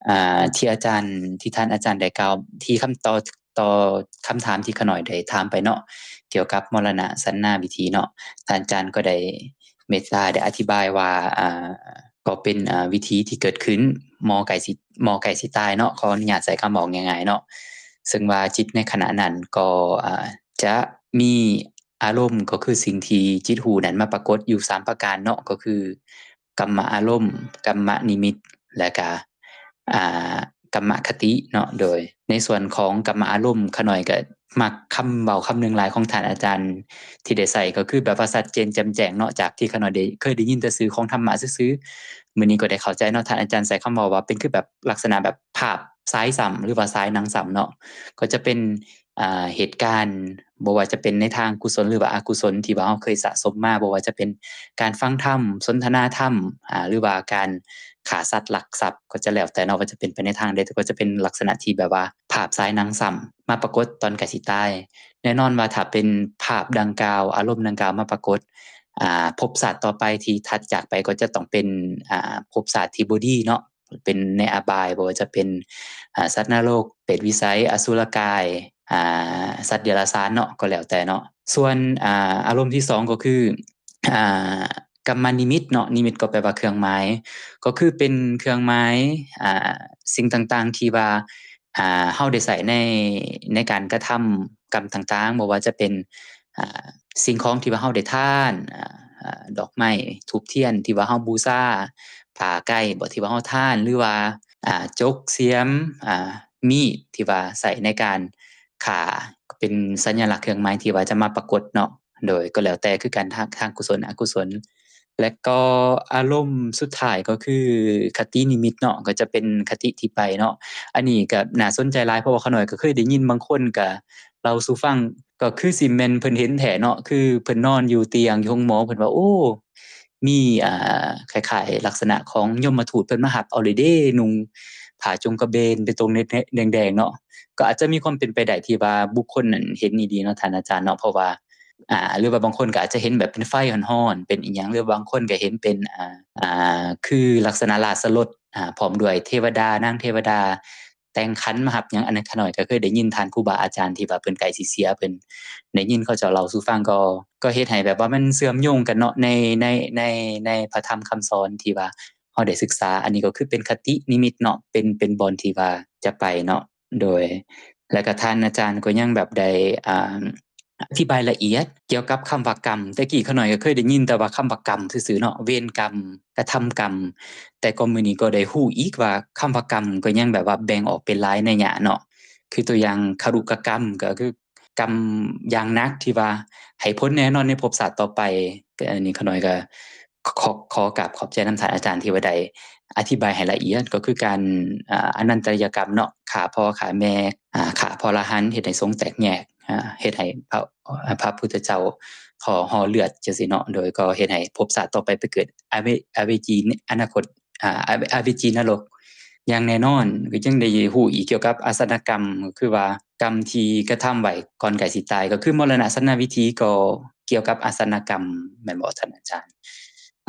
ອ່າ ທີ່ອາຈານ ທີ່ທ່ານອາຈານໄດ້ກ່າວ ທີ່ຄຳ ຕໍ່ ຕໍ່ຄຳຖາມທີ່ຂ້ານ້ອຍໄດ້ຖາມໄປເນາະ ກ່ຽວກັບມໍລະນະສັນນາວິທີເນາະ ທ່ານອາຈານກໍໄດ້ເມດຕາໄດ້ອະທິບາຍວ່າ ອ່າ ກໍເປັນ ອ່າ ວິທີທີ່ເກີດຂຶ້ນ ໝໍໃກ້ຊິ ໝໍໃກ້ຊິຕາຍເນາະ ຂໍອະນຸຍາດໃຊ້ຄຳເວົ້າງ່າຍໆເນາະ ເຊິ່ງວ່າຈິດໃນຂະນະນັ້ນກໍ ອ່າ ຈະມີອາລົມ ກໍຄືສິ່ງທີ່ຈິດຮູ້ນັ້ນມາປາກົດຢູ່ສາມປະການເນາະ ກໍຄື ກຳມະອາລົມ, ກຳມະນິມິດ ແລະກະ ອ່າ ກຳມະຄະຕິເນາະ. ໂດຍໃນສ່ວນຂອງກຳມະອາລົມ ຂ້ານ້ອຍກະມັກຄຳເວົ້າຄຳໜຶ່ງຫຼາຍຂອງທ່ານອາຈານທີ່ໄດ້ໃຊ້ ກໍຄືແບບວ່າຊັດເຈນແຈ່ມແຈ້ງເນາະ ຈາກທີ່ຂ້ານ້ອຍໄດ້ ເຄີຍໄດ້ຍິນແຕ່ຊື່ຂອງທຳມະຊື່ໆ ມື້ນີ້ກໍໄດ້ເຂົ້າໃຈເນາະ. ທ່ານອາຈານໃຊ້ຄຳເວົ້າວ່າເປັນຄືແບບລັກສະນະແບບພາບສາຍຊ້ຳ ຫຼືວ່າສາຍໜັງຊ້ຳເນາະ ກໍຈະເປັນ ອ່າ ເຫດການ ບໍ່ວ່າຈະເປັນໃນທາງກຸສົນ ຫຼືວ່າອະກຸສົນ ທີ່ວ່າເຮົາເຄີຍສະສົມມາ ບໍ່ວ່າຈະເປັນການຟັງທຳ, ສົນທະນາທຳ ອ່າ ຫຼືວ່າການຂ້າສັດລັກຊັບ ກໍຈະແລ້ວແຕ່ເນາະ ວ່າຈະເປັນໄປໃນທາງໃດ ແຕ່ກໍຈະເປັນລັກສະນະທີ່ແບບວ່າພາບສາຍໜັງຊ້ຳມາປາກົດຕອນໃກ້ຊິຕາຍ. ແນ່ນອນວ່າຖ້າເປັນພາບດັ່ງກ່າວ ອາລົມດັ່ງກ່າວມາປາກົດ ອ່າ ພົບຊາດຕໍ່ໄປທີ່ຖັດຈາກໄປກໍຈະຕ້ອງເປັນ ອ່າ ພົບຊາດທີ່ບໍ່ດີເນາະ ເປັນໃນອະບາຍ ບໍ່ວ່າຈະເປັນ ອ່າ ສັດນະລົກ, ເປດວິໄສ, ອະສຸລະກາຍ, ອ່າ ສັດເດຍລະສານເນາະ ກໍແລ້ວແຕ່ເນາະ. ສ່ວນ ອ່າ ອາລົມທີສອງກໍຄື ອ່າ ກຳມະນິມິດເນາະ, ນິມິດກໍແປວ່າເຄື່ອງໝາຍ ກໍຄືເປັນເຄື່ອງໝາຍ ອ່າ ສິ່ງຕ່າງໆທີ່ວ່າ ອ່າ ເຮົາໄດ້ໃຊ້ໃນ ໃນການກະທຳກຳຕ່າງໆ ບໍ່ວ່າຈະເປັນ ອ່າ ສິ່ງຂອງທີ່ວ່າເຮົາໄດ້ທານ ອ່າ ດອກໄມ້ ທູບທຽນທີ່ວ່າເຮົາບູຊາ ຜ້າໄກ່ບໍ່ ທີ່ວ່າເຮົາທານ ຫຼືວ່າ ອ່າ ຈົກ ສຽມ ອ່າ ມີດທີ່ວ່າໃຊ້ໃນການຂ້າ ເປັນສັນຍະລັກເຄື່ອງໝາຍທີ່ວ່າຈະມາປາກົດເນາະ. ໂດຍ ກໍແລ້ວແຕ່ຄືກັນ ທາງ ທາງກຸສົນ ອະກຸສົນ. ແລະກໍອາລົມສຸດທ້າຍກໍຄືຄະຕິນິມິດເນາະ ກໍຈະເປັນຄະຕິທີ່ໄປເນາະ. ອັນນີ້ກໍໜ້າສົນໃຈຫຼາຍ ເພາະວ່າຂ້ານ້ອຍກໍເຄີຍໄດ້ຍິນບາງຄົນກໍເລົ່າສູ່ຟັງ ກໍຄືຊິແມ່ນເພິ່ນເຫັນແທ້ເນາະ ຄືເພິ່ນນອນຢູ່ຕຽງຢູ່ໂຮງໝໍ ເພິ່ນວ່າ ໂອ້ ມີ ອ່າ ຄ້າຍໆລັກສະນະຂອງຍົມມະທູດເພິ່ນມາຮັບເອົາເລີຍເດ້ ນຸ່ງຜ້າຈົງກະເບນເປັນຕົງແດງໆເນາະ. ກໍອາດຈະມີຄວາມເປັນໄປໄດ້ທີ່ວ່າບຸກຄົນນັ້ນເຫັນອີ່ຫຼີເນາະ ທ່ານອາຈານເນາະ ເພາະວ່າ ອ່າ ຫຼືວ່າບາງຄົນກໍອາດຈະເຫັນແບບເປັນໄຟຮ້ອນໆ ເປັນອີ່ຫຍັງ ຫຼືບາງຄົນກໍເຫັນເປັນ ອ່າ ອ່າ ຄືລັກສະນະລາຊະລົດ ອ່າ ພ້ອມດ້ວຍເທວະດາ ນາງເທວະດາແຕ່ງຂັນມາຮັບຫຍັງ. ອັນນັ້ນຂ້ານ້ອຍກໍເຄີຍໄດ້ຍິນທ່ານຄູບາອາຈານທີ່ວ່າເພິ່ນໃກ້ຊິເສຍ ເພິ່ນໄດ້ຍິນເຂົາເຈົ້າເລົ່າສູ່ຟັງ ກໍ ກໍເຮັດໃຫ້ແບບວ່າມັນເຊື່ອມໂຍງກັນເນາະ ໃນ ໃນ ໃນ ໃນພະທຳຄຳສອນທີ່ວ່າເຮົາໄດ້ສຶກສາ. ອັນນີ້ກໍຄືເປັນຄະຕິນິມິດເນາະ ເປັນ ເປັນບ່ອນທີ່ວ່າຈະໄປເນາະ. ໂດຍ ແລ້ວກໍທ່ານອາຈານກໍຍັງແບບໄດ້ ອ່າ ອະທິບາຍລະອຽດກ່ຽວກັບຄຳວ່າກຳ. ແຕ່ກີ້ຂ້ານ້ອຍກໍເຄີຍໄດ້ຍິນແຕ່ວ່າຄຳວ່າກຳຊື່ໆເນາະ, ເວນກຳ, ກະທຳກຳ, ແຕ່ກໍມື້ນີ້ກໍໄດ້ຮູ້ອີກວ່າຄຳວ່າກຳກໍຍັງແບບວ່າແບ່ງອອກເປັນຫຼາຍໄນຍະເນາະ. ຄືຕົວຢ່າງຄະລຸກະກຳ ກໍຄືກຳຢ່າງໜັກທີ່ວ່າໃຫ້ຜົນແນ່ນອນໃນພົບຊາດຕໍ່ໄປ. ກໍອັນນີ້ຂ້ານ້ອຍກໍ ຂໍ ຂໍກາບຂອບໃຈນຳທ່ານອາຈານທີ່ວ່າໄດ້ອະທິບາຍໃຫ້ລະອຽດ ກໍຄືການ ອາ ອະນັນຕະລິຍະກຳເນາະ, ຂ້າພໍ່ຂ້າແມ່ ອາ ຂ້າພໍລະຫັນ ເຮັດໃຫ້ສົງແຕກແຍກ ອາ ເຮັດໃຫ້ພະ ອາ ພະພຸດທະເຈົ້າຂໍຫໍ່ເລືອດ ຈັ່ງຊີ້ເນາະ. ໂດຍກໍເຮັດໃຫ້ພົບຊາດຕໍ່ໄປໄປເກີດອະເວ ອະເວຈີ ອະນາຄົດ ອາ ອາເວ ອາເວຈີນະລົກຢ່າງແນ່ນອນ. ກໍຍັງໄດ້ຮູ້ອີກກ່ຽວກັບອາສະນະກຳ ກໍຄືວ່າກຳທີ່ກະທຳໄວ້ກ່ອນໃກ້ຊິຕາຍ ກໍຄືມໍລະນະສັນນະວິທີ ກໍກ່ຽວກັບອາສະນະກຳ ແມ່ນບໍ່ທ່ານອາຈານ?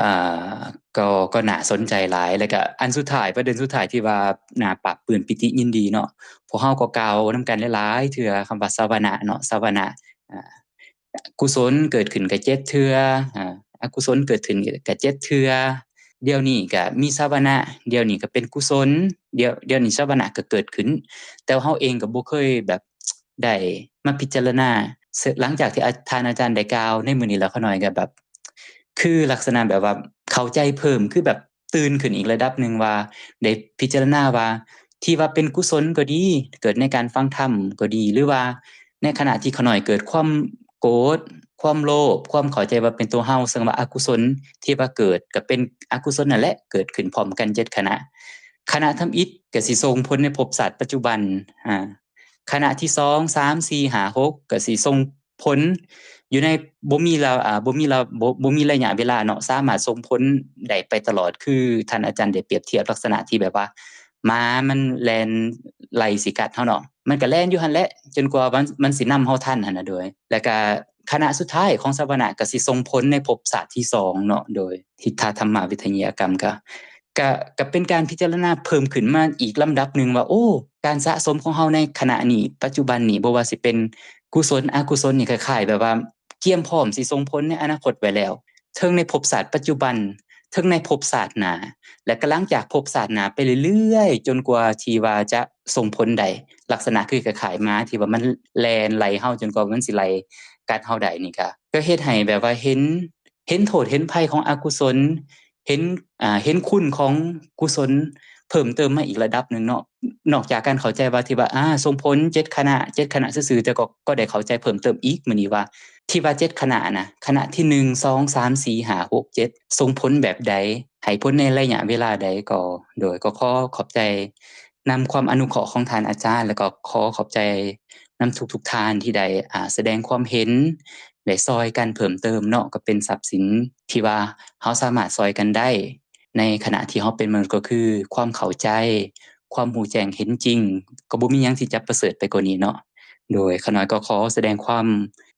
ອ່າ ກໍ ກໍໜ້າສົນໃຈຫຼາຍ. ແລ້ວກະອັນສຸດທ້າຍ ປະເດັນສຸດທ້າຍທີ່ວ່າໜ້າປາບປຶ້ມປີຕິຍິນດີເນາະ, ພວກເຮົາກໍກ່າວນຳກັນຫຼາຍໆເທື່ອ ຄຳວ່າສະວະນະເນາະ, ສະວະນະ ອາ ກຸສົນເກີດຂຶ້ນກໍເຈັດເທື່ອ ອາ ອະກຸສົນເກີດຂຶ້ນກໍເຈັດເທື່ອ. ດຽວນີ້ກໍມີສະວະນະ, ດຽວນີ້ກໍເປັນກຸສົນ, ດຽວ ດຽວນີ້ສະວະນະກໍເກີດຂຶ້ນ. ແຕ່ວ່າເຮົາເອງກໍບໍ່ເຄີຍແບບ ໄດ້ມາພິຈາລະນາ ເຊິ່ງຫຼັງຈາກທີ່ອາ ທ່ານອາຈານໄດ້ກ່າວໃນມື້ນີ້ແລ້ວ ຂ້ານ້ອຍກໍແບບ ຄືລັກສະນະແບບວ່າເຂົ້າໃຈເພີ່ມ ຄືແບບຕື່ນຂຶ້ນອີກລະດັບໜຶ່ງວ່າ ໄດ້ພິຈາລະນາວ່າ ທີ່ວ່າເປັນກຸສົນກໍດີ ເກີດໃນການຟັງທຳກໍດີ ຫຼືວ່າໃນຂະນະທີ່ຂ້ານ້ອຍເກີດຄວາມໂກດ ຄວາມໂລບ ຄວາມເຂົ້າໃຈວ່າເປັນຕົວເຮົາ ເຊິ່ງວ່າອະກຸສົນທີ່ວ່າເກີດກໍເປັນອະກຸສົນນັ້ນແຫຼະ ເກີດຂຶ້ນພ້ອມກັນເຈັດຂະນະ. ຂະນະທຳອິດກໍຊິສົ່ງຜົນໃນພົບຊາດປັດຈຸບັນ ອາ ຂະນະທີສອງ ສາມ ສີ່ ຫ້າ ຫົກ ກໍຊິສົ່ງຜົນຢູ່ໃນ ບໍ່ມີລະ ອ່າ ບໍ່ມີລະ ບໍ່ ບໍ່ມີໄລຍະເວລາເນາະ, ສາມາດສົ່ງຜົນໄດ້ໄປຕະຫຼອດ. ຄືທ່ານອາຈານໄດ້ປຽບທຽບລັກສະນະທີ່ແບບວ່າ ໝາມັນແລ່ນໄລ່ຊິກັດເຮົາເນາະ, ມັນກໍແລ່ນຢູ່ຫັ້ນແຫຼະ ຈົນກວ່າມັນ ມັນຊິນຳເຮົາທັນຫັ້ນນະ. ໂດຍ ແລ້ວກະຂະນະສຸດທ້າຍຂອງສະວະນະກໍຊິສົ່ງຜົນໃນພົບຊາດທີສອງເນາະ, ໂດຍທິດທະທຳມະວິທະຍາກຳ ກະ ກະ ກະເປັນການພິຈາລະນາເພີ່ມຂຶ້ນມາອີກລຳດັບໜຶ່ງວ່າ ໂອ້ ການສະສົມຂອງເຮົາໃນຂະນະນີ້ ປັດຈຸບັນນີ້ ບໍ່ວ່າຊິເປັນກຸສົນ ອະກຸສົນນີ້ ຄ້າຍໆແບບວ່າກຽມພ້ອມຊິສົ່ງຜົນໃນອະນາຄົດໄວ້ແລ້ວ ເຖິງໃນພົບຊາດປັດຈຸບັນ ເຖິງໃນພົບຊາດໜ້າ ແລະກະຫຼັງຈາກພົບຊາດໜ້າໄປເລື້ອຍໆ ຈົນກວ່າທີ່ວ່າຈະສົ່ງຜົນໄດ້. ລັກສະນະຄືຄ້າຍໆໝາທີ່ວ່າມັນແລ່ນໄລ່ເຮົາ ຈົນກວ່າມັນຊິໄລ່ກັດເຮົາໄດ້ນີ້ ກະ ກະເຮັດໃຫ້ແບບວ່າເຫັນ ເຫັນໂທດເຫັນໄພຂອງອະກຸສົນ ເຫັນ ອ່າ ເຫັນຄຸນຂອງກຸສົນເພີ່ມເຕີມມາອີກລະດັບໜຶ່ງເນາະ. ນອກຈາກການເຂົ້າໃຈວ່າທີ່ວ່າ ອ່າ ສົ່ງຜົນເຈັດຂະນະ ເຈັດຂະນະຊື່ໆ ແຕ່ກໍ ກໍໄດ້ເຂົ້າໃຈເພີ່ມເຕີມອີກມື້ນີ້ວ່າ ທີ່ວ່າເຈັດຂະນະນະ ຂະນະທີໜຶ່ງ ສອງ ສາມ ສີ່ ຫ້າ ຫົກ ເຈັດ ສົ່ງຜົນແບບໃດ ໃຫ້ຜົນໃນໄລຍະເວລາໃດ ກໍ ໂດຍ ກໍຂໍຂອບໃຈນຳຄວາມອະນຸເຄາະຂອງທ່ານອາຈານ ແລ້ວກໍຂໍຂອບໃຈນຳທຸກໆທ່ານທີ່ໄດ້ ອ່າ ສະແດງຄວາມເຫັນ ໄດ້ຊ່ອຍກັນເພີ່ມເຕີມເນາະ, ກໍເປັນຊັບສິນທີ່ວ່າເຮົາສາມາດຊ່ອຍກັນໄດ້ ໃນຂະນະທີ່ເຮົາເປັນມະນຸດ ກໍຄືຄວາມເຂົ້າໃຈ ຄວາມຮູ້ແຈ້ງເຫັນຈິງ ກໍບໍ່ມີຫຍັງທີ່ຈະປະເສີດໄປກວ່ານີ້ເນາະ. ໂດຍ ຂ້ານ້ອຍກໍຂໍສະແດງຄວາມ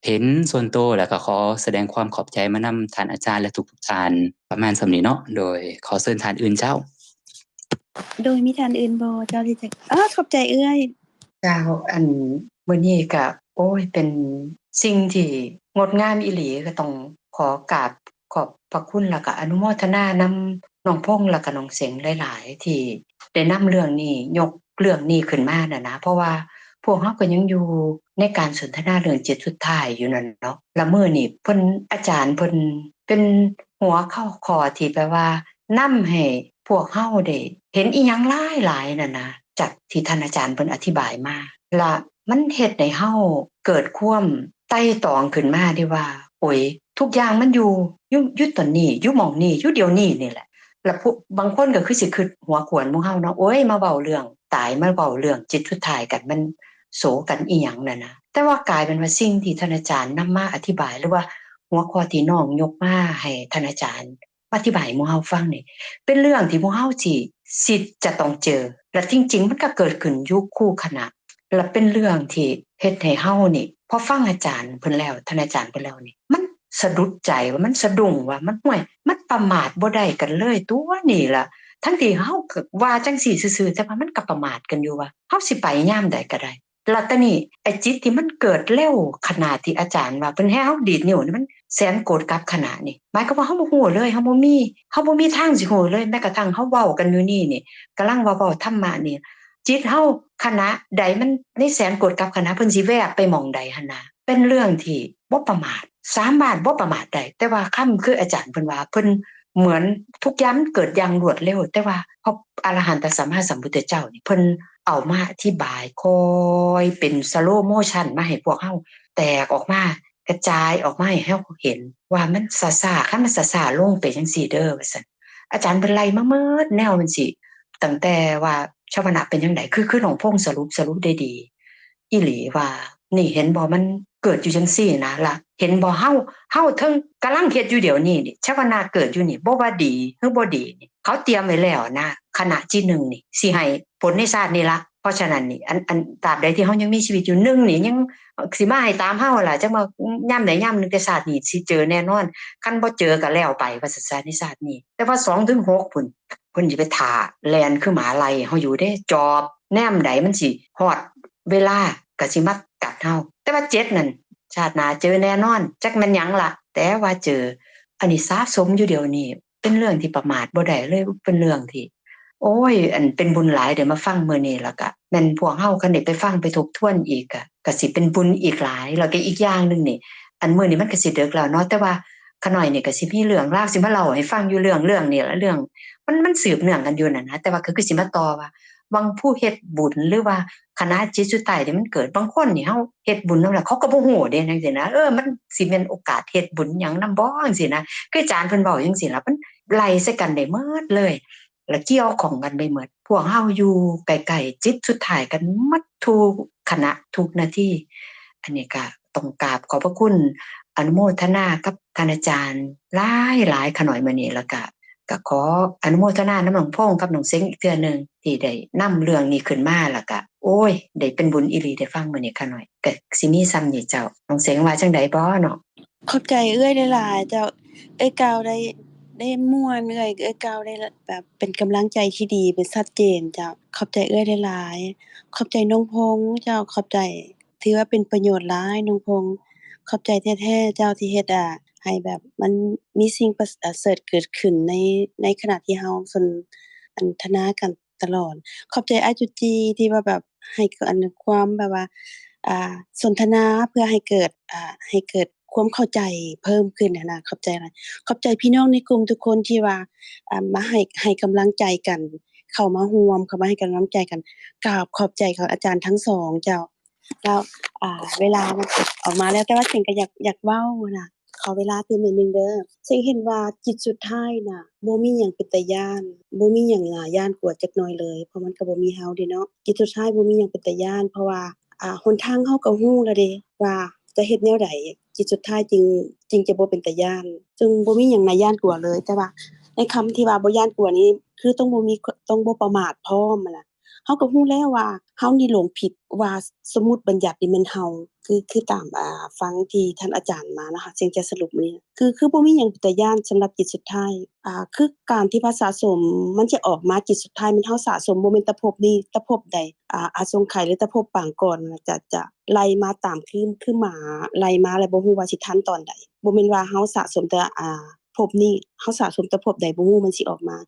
ເຫັນສ່ວນໂຕ ແລ້ວກໍຂໍສະແດງຄວາມຂອບໃຈມານຳທ່ານອາຈານ ແລະ ທຸກໆທ່ານ ປະມານສ່ຳນີ້ເນາະ. ໂດຍ ຂໍເຊີນທ່ານອື່ນເຈົ້າ. ໂດຍ ມີທ່ານອື່ນບໍ່ເຈົ້າທີ່ຈະ ເອີ ຂອບໃຈເອື້ອຍ. ເຈົ້າ ອັນ ມື້ນີ້ກະ ໂອ້ຍ ເປັນສິ່ງທີ່ງົດງາມອີ່ຫຼີ ກໍຕ້ອງຂໍກາບຂອບພະຄຸນ ແລ້ວກະອະນຸໂມທະນານຳນ້ອງພົງ ແລ້ວກະນ້ອງເສັງຫຼາຍໆ ທີ່ໄດ້ນຳເລື່ອງນີ້ ຍົກເລື່ອງນີ້ຂຶ້ນມານັ້ນນະ, ເພາະວ່າພວກເຮົາກໍຍັງຢູ່ໃນການສົນທະນາເລື່ອງເຈັດສຸດທ້າຍຢູ່ນັ້ນເນາະ. ລະມື້ນີ້ເພິ່ນ ອາຈານເພິ່ນເປັນຫົວຂໍ້ ຂໍ້ທີ່ແບບວ່າ ນຳໃຫ້ພວກເຮົາໄດ້ເຫັນອີ່ຫຍັງຫຼາຍໆນັ້ນນະ ຈາກທີ່ທ່ານອາຈານເພິ່ນອະທິບາຍມາ ລະມັນເຮັດໃຫ້ເຮົາເກີດຄວາມໄຕ່ຕອງຂຶ້ນມາເດ້ວ່າ ໂອ້ຍ ທຸກຢ່າງມັນຢູ່ ຢູ່ ຢູ່ຕອນນີ້ ຢູ່ໝ່ອງນີ້ ຢູ່ດຽວນີ້ນີ້ແຫຼະ. ລະຜູ້ ບາງຄົນກໍຄືຊິຄິດຫົວຂວນໝູ່ເຮົາເນາະ ໂອ້ຍ ມາເວົ້າເລື່ອງຕາຍ ມາເວົ້າເລື່ອງເຈັດສຸດທ້າຍກັນ ມັນໂສກັນອີ່ຫຍັງນັ້ນນະ. ແຕ່ວ່າກາຍເປັນວ່າສິ່ງທີ່ທ່ານອາຈານນຳມາອະທິບາຍ ຫຼືວ່າຫົວຂໍ້ທີ່ນ້ອງຍົກມາໃຫ້ທ່ານອາຈານ ອະທິບາຍໃຫ້ໝູ່ເຮົາຟັງນີ້ ເປັນເລື່ອງທີ່ໝູ່ເຮົາຊິ ຊິຈະຕ້ອງເຈີ ແລະ ຈິງໆ ມັນກໍເກີດຂຶ້ນຢູ່ຄູ່ຄະນະ ແລະ ເປັນເລື່ອງທີ່ເຮັດໃຫ້ເຮົານີ້ ພໍຟັງອາຈານເພິ່ນແລ້ວ ທ່ານອາຈານເພິ່ນແລ້ວນີ້ ມັນສະດຸດໃຈວ່າ ມັນສະດຸ້ງວ່າ ມັນ ຫ້ວຍ ມັນປະໝາດບໍ່ໄດ້ກັນເລີຍຕົວະນີ້ລະ. ທັງທີ່ເຮົາກໍວ່າຈັ່ງຊີ້ຊື່ໆ ແຕ່ວ່າມັນກໍປະໝາດກັນຢູ່ວ່າ ເຮົາຊິໄປຍາມໃດກໍໄດ້. ລະຕານີ້ ໄອ້ຈິດທີ່ມັນເກີດເລັວຂະໜາດທີ່ອາຈານວ່າ ເພິ່ນໃຫ້ເຮົາດີດນິ້ວນີ້ ມັນແສນໂກດກັບຂະນະນີ້ ໝາຍຄວາມວ່າເຮົາບໍ່ຮູ້ເລີຍ ເຮົາບໍ່ມີ ເຮົາບໍ່ມີທາງຊິຮູ້ເລີຍ. ແມ້ກະທັ້ງເຮົາເວົ້າກັນຢູ່ນີ້ນີ້ ກຳລັງວ່າເວົ້າທຳມະນີ້ ເ ຈິດເຮົາຂະນະໃດ ມັນໃນແສນໂກດກັບຂະນະ ເພິ່ນຊິແວບໄປໝ່ອງໃດຫັ້ນນະ. ເປັນເລື່ອງທີ່ບໍ່ປະໝາດ ສາມາດບໍ່ປະໝາດໄດ້. ແຕ່ວ່າຄຳຄືອາຈານເພິ່ນວ່າ ເພິ່ນເໝືອນທຸກຢ່າງເກີດຢ່າງລວດເລັວ ແຕ່ວ່າພະອະລະຫັນຕະສຳມາສຳພຸດທະເຈົ້ານີ້ ເພິ່ນເອົາມາອະທິບາຍຄ່ອຍເປັນ slow motion ມາໃຫ້ພວກເຮົາແຕກອອກມາ ກະຈາຍອອກມາໃຫ້ເຮົາເຫັນວ່າມັນຊ້າໆ ຄັນມັນຊ້າໆ ລົງໄປຈັ່ງຊີ້ເດີ ວ່າຊັ້ນ. ອາຈານເພິ່ນໄລ່ມາໝົດແນວມັນຊິ ຕັ້ງແຕ່ວ່າຊາວະນະເປັນຈັ່ງໃດ ຄື ຄືນ້ອງພົງສະຫຼຸບ ສະຫຼຸບໄດ້ດີອີ່ຫຼີວ່າ ນີ້ເຫັນບໍ່ ມັນເກີດຢູ່ຈັ່ງຊີ້ນະ ລະເຫັນບໍ່ ເຮົາ ເຮົາເຖິງກຳລັງເຮັດຢູ່ດຽວນີ້ນີ້ ຊາວະນະເກີດຢູ່ນີ້ ບໍ່ວ່າດີ ຫຼື ບໍ່ດີນີ້ ເຂົາຕຽມໄວ້ແລ້ວນະ ຄະນະທີໜຶ່ງນີ້ ຊິໃຫ້ຜົນໃນຊາດນີ້ລະ. ເພາະສະນັ້ນນີ້ ອັນ ອັນຕາບໃດທີ່ເຮົາຍັງມີຊີວິດຢູ່ ໜຶ່ງນີ້ຍັງຊິມາໃຫ້ຕາມເຮົາຫັ້ນລະ ຈັກວ່າຍາມໃດຍາມໜຶ່ງ ແຕ່ຊາດນີ້ຊິເຈີແນ່ນອນ ຄັນບໍ່ເຈີກະແລ້ວໄປ ວ່າຊັ້ນຊະ ໃນຊາດນີ້. ແຕ່ວ່າສອງເຖິງຫົກພຸ້ນ ເພິ່ນຊິໄປຖ້າແລ່ນຄືໝາໄລ່ເຮົາຢູ່ເດ້ ຈອບແນມໃດມັນຊິຮອດເວລາກະຊິມາກັດເຮົາ. ແຕ່ວ່າເຈັດນັ້ນ ຊາດໜ້າເຈີແນ່ນອນ ຈັກແມ່ນຫຍັງລະ ແຕ່ວ່າເຈີ. ອັນນີ້ສະສົມຢູ່ດຽວນີ້ ເປັນເລື່ອງທີ່ປະໝາດບໍ່ໄດ້ເລີຍ ເປັນເລື່ອງທີ່ ໂອ້ຍ ອັນເປັນບຸນຫຼາຍໄດ້ມາຟັງມື້ນີ້ ແລ້ວກະແມ່ນພວກເຮົາຄັນໄດ້ໄປຟັງໄປທົບທວນອີກ ກະ ກະຊິເປັນບຸນອີກຫຼາຍ. ແລ້ວກະອີກຢ່າງໜຶ່ງນີ້ ອັນມື້ນີ້ມັນກະຊິເດິກແລ້ວເນາະ ແຕ່ວ່າຂະນ້ອຍນີ້ກະຊິມີເລື່ອງລາວຊິມາເລົ່າໃຫ້ຟັງຢູ່ເລື່ອງ ເລື່ອງນີ້ລະ ເລື່ອງ ມັນ ມັນສືບເນື່ອງກັນຢູ່ນັ້ນນະ ແຕ່ວ່າກະຄືຊິມາຕໍ່ວ່າ ຫວ່າງຜູ້ເຮັດບຸນ ຫຼືວ່າຂະນະຈິດສຸດທ້າຍທີ່ມັນເກີດ ບາງຄົນນີ້ເຮົາເຮັດບຸນນຳແລ້ວ ເຂົາກໍບໍ່ຮູ້ເດ້ ຈັ່ງຊີ້ນະ ເອີ ມັນຊິແມ່ນໂອກາດເຮັດບຸນຫຍັງນຳບໍ່ ຈັ່ງຊີ້ນະ ຄືອາຈານເພິ່ນເວົ້າຈັ່ງຊີ້ລະ ມັນໄລ່ໃສ່ກັນໄດ້ໝົດເລີຍ ລະກ່ຽວຂ້ອງກັນໄປໝົດ. ພວກເຮົາຢູ່ໃກ້ໆ ຈິດສຸດທ້າຍກັນໝົດທຸກຂະນະທຸກນາທີ. ອັນນີ້ກະຕ້ອງກາບຂອບພະຄຸນ ອະນຸໂມທະນາກັບທ່ານອາຈານຫຼາຍໆ ຂະນ້ອຍມື້ນີ້ ລະກະ ກະຂໍອະນຸໂມທະນານຳນ້ອງພົງກັບນ້ອງເສັງອີກເທື່ອໜຶ່ງ ທີ່ໄດ້ນຳເລື່ອງນີ້ຂຶ້ນມາ ລະກະ ໂອ້ຍ ໄດ້ເປັນບຸນອີ່ຫຼີໄດ້ຟັງມື້ນີ້ຂະນ້ອຍ ກະຊິມີສ່ຳນີ້ເຈົ້າ. ນ້ອງເສັງວ່າຈັ່ງໃດບໍ່ເນາະ? ຂອບໃຈເອື້ອຍຫຼາຍໆ ເຈົ້າ. ເອື້ອຍກ່າວໄດ້ ໄດ້ມ່ວນ ເອື້ອຍ ເອື້ອຍກ່າວໄດ້ແບບເປັນກຳລັງໃຈທີ່ດີ ເປັນຊັດເຈນເຈົ້າ. ຂອບໃຈເອື້ອຍຫຼາຍໆ ຂອບໃຈນ້ອງພົງເຈົ້າ ຂອບໃຈ ຖືວ່າເປັນປະໂຫຍດຫຼາຍນ້ອງພົງ ຂອບໃຈແທ້ໆເຈົ້າ ທີ່ເຮັດ ອາ ໃຫ້ແບບມັນມີສິ່ງປະເສີດເກີດຂຶ້ນໃນ ໃນຂະນະທີ່ເຮົາສົນ ອັນທະນາກັນຕະຫຼອດ. ຂອບໃຈອ້າຍຈຸຈີ່ທີ່ວ່າແບບໃຫ້ ອັນ ຄວາມແບບວ່າ ອາ ສົນທະນາເພື່ອໃຫ້ເກີດ ອາ ໃຫ້ເກີດຄວາມເຂົ້າໃຈເພີ່ມຂຶ້ນຫັ້ນນະ ຂອບໃຈຫຼາຍ. ຂອບໃຈພີ່ນ້ອງໃນກຸ່ມທຸກຄົນທີ່ວ່າ ອາ ມາໃຫ້ ໃຫ້ກຳລັງໃຈກັນ ເຂົ້າມາຮ່ວມ ເຂົ້າມາໃຫ້ກຳລັງໃຈກັນ. ກາບຂອບໃຈຂອງອາຈານທັງສອງເຈົ້າ. ແລ້ວ ອາ ເວລາມັນອອກມາແລ້ວ ແຕ່ວ່າເສັງກໍຢາກ ຢາກເວົ້ານະ ຂໍເວລາຕື່ມໜ້ອຍໜຶ່ງເດີ. ເສັງເຫັນວ່າຈິດສຸດທ້າຍນະ ບໍ່ມີຫຍັງເປັນຕາຢ້ານ ບໍ່ມີຫຍັງໜ້າຢ້ານກົວຈັກໜ້ອຍເລີຍ ເພາະມັນກໍບໍ່ມີເຮົາເດ້ເນາະ. ຈິດສຸດທ້າຍບໍ່ມີຫຍັງເປັນຕາຢ້ານ ເພາະວ່າ ອາ ຫົນທາງເຮົາກໍຮູ້ແລ້ວເດ້ວ່າຈະເຮັດແນວໃດ ຈິດສຸດທ້າຍຈຶ່ງ ຈຶ່ງຈະບໍ່ເປັນຕາຢ້ານ ເຊິ່ງບໍ່ມີຫຍັງໜ້າຢ້ານກົວເລີຍ. ແຕ່ວ່າໃນຄຳທີ່ວ່າບໍ່ຢ້ານກົວນີ້ ຄືຕ້ອງບໍ່ມີ ຕ້ອງບໍ່ປະໝາດພ້ອມຫັ້ນນະ. ເຮົາກໍຮູ້ແລ້ວວ່າເຮົານີ້ຫຼົງຜິດ ວ່າສົມມຸດບັນຍັດນີ້ແມ່ນເຮົາ ຄື ຄືຕາມ ອາ ຟັງທີ່ທ່ານອາຈານມານະຄະ ເສັງຈະສະຫຼຸບມື້ນີ້ ຄື ຄືບໍ່ມີຫຍັງເປັນຕາຢ້ານສຳລັບຈິດສຸດທ້າຍ. ອາ ຄືການທີ່ວ່າສະສົມ ມັນຈະອອກມາ ຈິດສຸດທ້າຍແມ່ນເຮົາສະສົມ ບໍ່ແມ່ນແຕ່ພົບນີ້ແຕ່ພົບໃດ ອາ ອະສົງໄຂ ຫຼືແຕ່ພົບປາງກ່ອນ ຈະ ຈະໄລ່ມາຕາມຄື ຄືໝາໄລ່ມາ ແລ້ວບໍ່ຮູ້ວ່າຊິທັນຕອນໃດ. ບໍ່ແມ່ນວ່າເຮົາສະສົມແຕ່ ອາ ພົບນີ້ ເຮົາສະສົມແຕ່ພົບໃດບໍ່ຮູ້ມັນຊິອອກມາ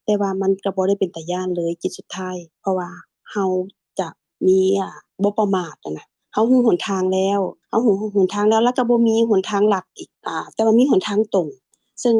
ແຕ່ວ່າມັນກໍບໍ່ໄດ້ເປັນຕາຢ້ານເລີຍຈິດສຸດທ້າຍ ເພາະວ່າເຮົາຈະມີ ອາ ບໍ່ປະໝາດຫັ້ນນະ. ເຮົາຮູ້ຫົນທາງແລ້ວ ເຮົາຮູ້ຫົນທາງແລ້ວ ແລ້ວກໍບໍ່ມີຫົນທາງລັດອີກ ອາ ແຕ່ວ່າມີຫົນທາງຕົງ ເຊິ່ງ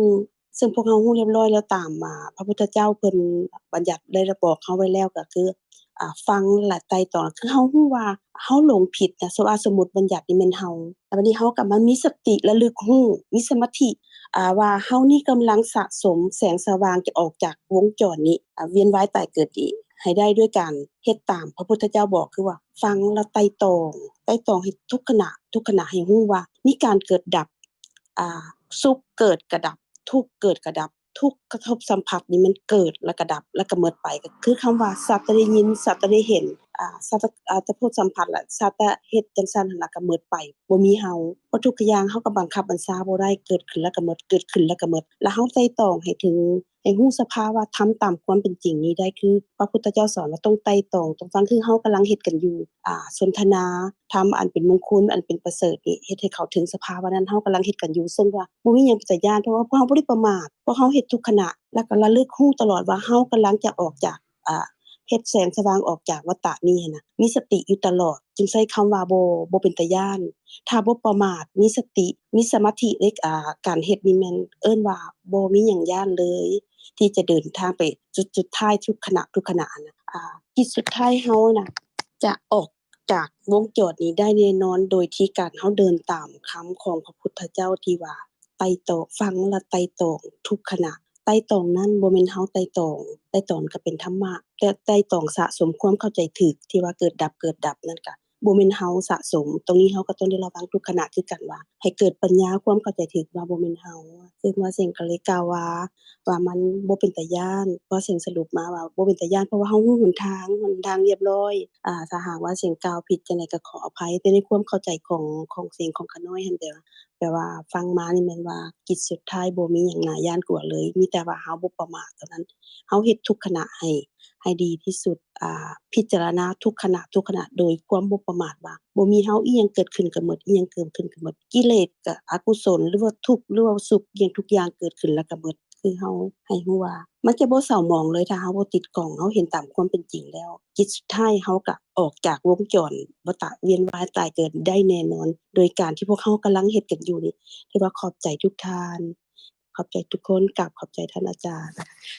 ເຊິ່ງພວກເຮົາຮູ້ລຽບຮ້ອຍແລ້ວ ຕາມ ອາ ພະພຸດທະເຈົ້າເພິ່ນບັນຍັດໄດ້ບອກເຮົາໄວ້ແລ້ວ ກໍຄື ອາ ຟັງ ແລະ ໄຕ່ຕອງ ຄືເຮົາຮູ້ວ່າເຮົາຫຼົງຜິດນະ ສົມ ອາ ສົມມຸດບັນຍັດນີ້ແມ່ນເຮົາ ແລ້ວບັດນີ້ເຮົາກໍມາມີສະຕິລະລຶກຮູ້ ມີສະມາທິ ອາ ວ່າເຮົານີ້ກຳລັງສະສົມແສງສະຫວ່າງຈະອອກຈາກວົງຈອນນີ້ ອາ ວຽນວ່າຍຕາຍເກີດນີ້ ໃຫ້ໄດ້ດ້ວຍການເຮັດຕາມພະພຸດທະເຈົ້າບອກ ຄືວ່າຟັງແລ້ວໄຕ່ຕອງ ໄຕ່ຕອງໃຫ້ທຸກຂະນະ ທຸກຂະນະໃຫ້ຮູ້ວ່າມີການເກີດດັບ ອາ ສຸກເກີດກະດັບ ທຸກເກີດກະດັບ ທຸກກະທົບສຳຜັດນີ້ມັນເກີດແລ້ວກະດັບ ແລ້ວກະໝົດໄປ ກໍຄືຄຳວ່າສັກແຕ່ໄດ້ຍິນ ສັກແຕ່ໄດ້ເຫັນ ອາ ສັກແຕ່ ອາ ແຕ່ໂພດສຳຜັດ ແລະ ສັກແຕ່ເຮັດຈັ່ງຊັ້ນຫັ້ນລະກະໝົດໄປ ບໍ່ມີເຮົາ ເພາະທຸກຢ່າງເຮົາກໍບັງຄັບບັນຊາບໍ່ໄດ້ ເກີດຂຶ້ນແລ້ວກະໝົດ ເກີດຂຶ້ນແລ້ວກະໝົດ ແລ້ວເຮົາໄຕ່ຕອງໃຫ້ເຖິງ ໃຫ້ຮູ້ສະພາວະທຳຕາມຄວາມເປັນຈິງນີ້ໄດ້ ຄືພະພຸດທະເຈົ້າສອນວ່າຕ້ອງໄຕ່ຕອງ ຕ້ອງຟັງ ຄືເຮົາກຳລັງເຮັດກັນຢູ່ ອາ ສົນທະນາທຳອັນເປັນມຸງຄຸນ ອັນເປັນປະເສີດນີ້ ເຮັດໃຫ້ເຂົ້າເຖິງສະພາວະນັ້ນ ເຮົາກຳລັງເຮັດກັນຢູ່ ເຊິ່ງວ່າບໍ່ມີຫຍັງເປັນຕາຢ້ານ ເພາະວ່າພວກເຮົາບໍ່ໄດ້ປະໝາດ ພວກເຮົາເຮັດທຸກຂະນະ ແລ້ວກໍລະລຶກຮູ້ຕະຫຼອດວ່າເຮົາກຳລັງຈະອອກຈາກ ອາ ເຮັດແສງສະຫວ່າງອອກຈາກວັດຕະນີ້ຫັ້ນນະ ມີສະຕິຢູ່ຕະຫຼອດ ຈຶ່ງໃຊ້ຄຳວ່າບໍ່ ບໍ່ເປັນຕາຢ້ານ. ຖ້າບໍ່ປະໝາດ ມີສະຕິ ມີສະມາທິເດ້ ອາ ການເຮັດນີ້ແມ່ນເອີ້ນວ່າບໍ່ມີຫຍັງຢ້ານເລີຍ ທີ່ຈະເດີນທາງໄປຈຸດສຸດທ້າຍ ທຸກຂະນະ ທຸກຂະນະຫັ້ນນະ. ອາ ຈິດສຸດທ້າຍເຮົານະ ຈະອອກຈາກວົງຈອນນີ້ໄດ້ແນ່ນອນ ໂດຍທີ່ການເຮົາເດີນຕາມຄຳຂອງພະພຸດທະເຈົ້າທີ່ວ່າ ໄຕ່ຕອງ ຟັງແລະໄຕ່ຕອງທຸກຂະນະ. ໄຕ່ຕອງນັ້ນບໍ່ແມ່ນເຮົາໄຕ່ຕອງ, ໄຕ່ຕອງກໍເປັນທຳມະ, ແຕ່ໄຕ່ຕອງສະສົມຄວາມເຂົ້າໃຈຖືກທີ່ວ່າເກີດດັບ ເກີດດັບນັ້ນກະບໍ່ແມ່ນເຮົາສະສົມ. ຕົງນີ້ເຮົາກໍຕ້ອງໄດ້ລະວັງທຸກຂະນະຄືກັນວ່າ ໃຫ້ເກີດປັນຍາຄວາມເຂົ້າໃຈຖືກວ່າບໍ່ແມ່ນເຮົາ. ເຊິ່ງວ່າເສັງກໍເລີຍກ່າວວ່າ ວ່າມັນບໍ່ເປັນຕາຢ້ານ, ວ່າເສັງສະຫຼຸບມາວ່າບໍ່ເປັນຕາຢ້ານ ເພາະວ່າເຮົາຮູ້ຫົນທາງ, ຫົນທາງລຽບລ້ອຍ. ອາ ຖ້າຫາກວ່າເສັງກ່າວຜິດຈັ່ງໃດກໍຂໍອະໄພ, ແຕ່ໃນຄວາມເຂົ້າໃຈຂອງ ຂອງເສັງ ຂອງຂະນ້ອຍຫັ້ນ ແຕ່ວ່າ ແປວ່າຟັງມານີ້ແມ່ນວ່າ ຈິດສຸດທ້າຍບໍ່ມີຫຍັງໜ້າຢ້ານກົວເລີຍ, ມີແຕ່ວ່າເຮົາບໍ່ປະໝາດເທົ່ານັ້ນ. ເຮົາເຮັດທຸກຂະນະໃຫ້ ໃຫ້ດີທີ່ສຸດ, ອາ ພິຈາລະນາທຸກຂະນະ ທຸກຂະນະໂດຍຄວາມບໍ່ປະໝາດວ່າ ບໍ່ມີເຮົາ, ອີ່ຫຍັງເກີດຂຶ້ນກໍໝົດ, ອີ່ຫຍັງເກີດຂຶ້ນກໍໝົດ. ກິເລດກໍອະກຸສົນ ຫຼືວ່າທຸກ ຫຼືວ່າສຸກ ອີ່ຫຍັງທຸກຢ່າງເກີດຂຶ້ນແລ້ວກໍໝົດ. ຄືເຮົາໃຫ້ຮູ້ວ່າ ມັນຈະບໍ່ເສົ້າໝອງເລີຍ ຖ້າເຮົາບໍ່ຕິດກ້ອງ, ເຮົາເຫັນຕາມຄວາມເປັນຈິງແລ້ວ. ຈິດສຸດທ້າຍເຮົາກໍອອກຈາກວົງຈອນວັດຕະວຽນວ່າຍຕາຍເກີດໄດ້ແນ່ນອນ ໂດຍການທີ່ພວກເຮົາກຳລັງເຮັດກັນຢູ່ນີ້. ຖືວ່າຂອບໃຈທຸກທ່ານ, ຂອບໃຈທຸກຄົນ, ກາບຂອບໃຈທ່ານອາຈານ.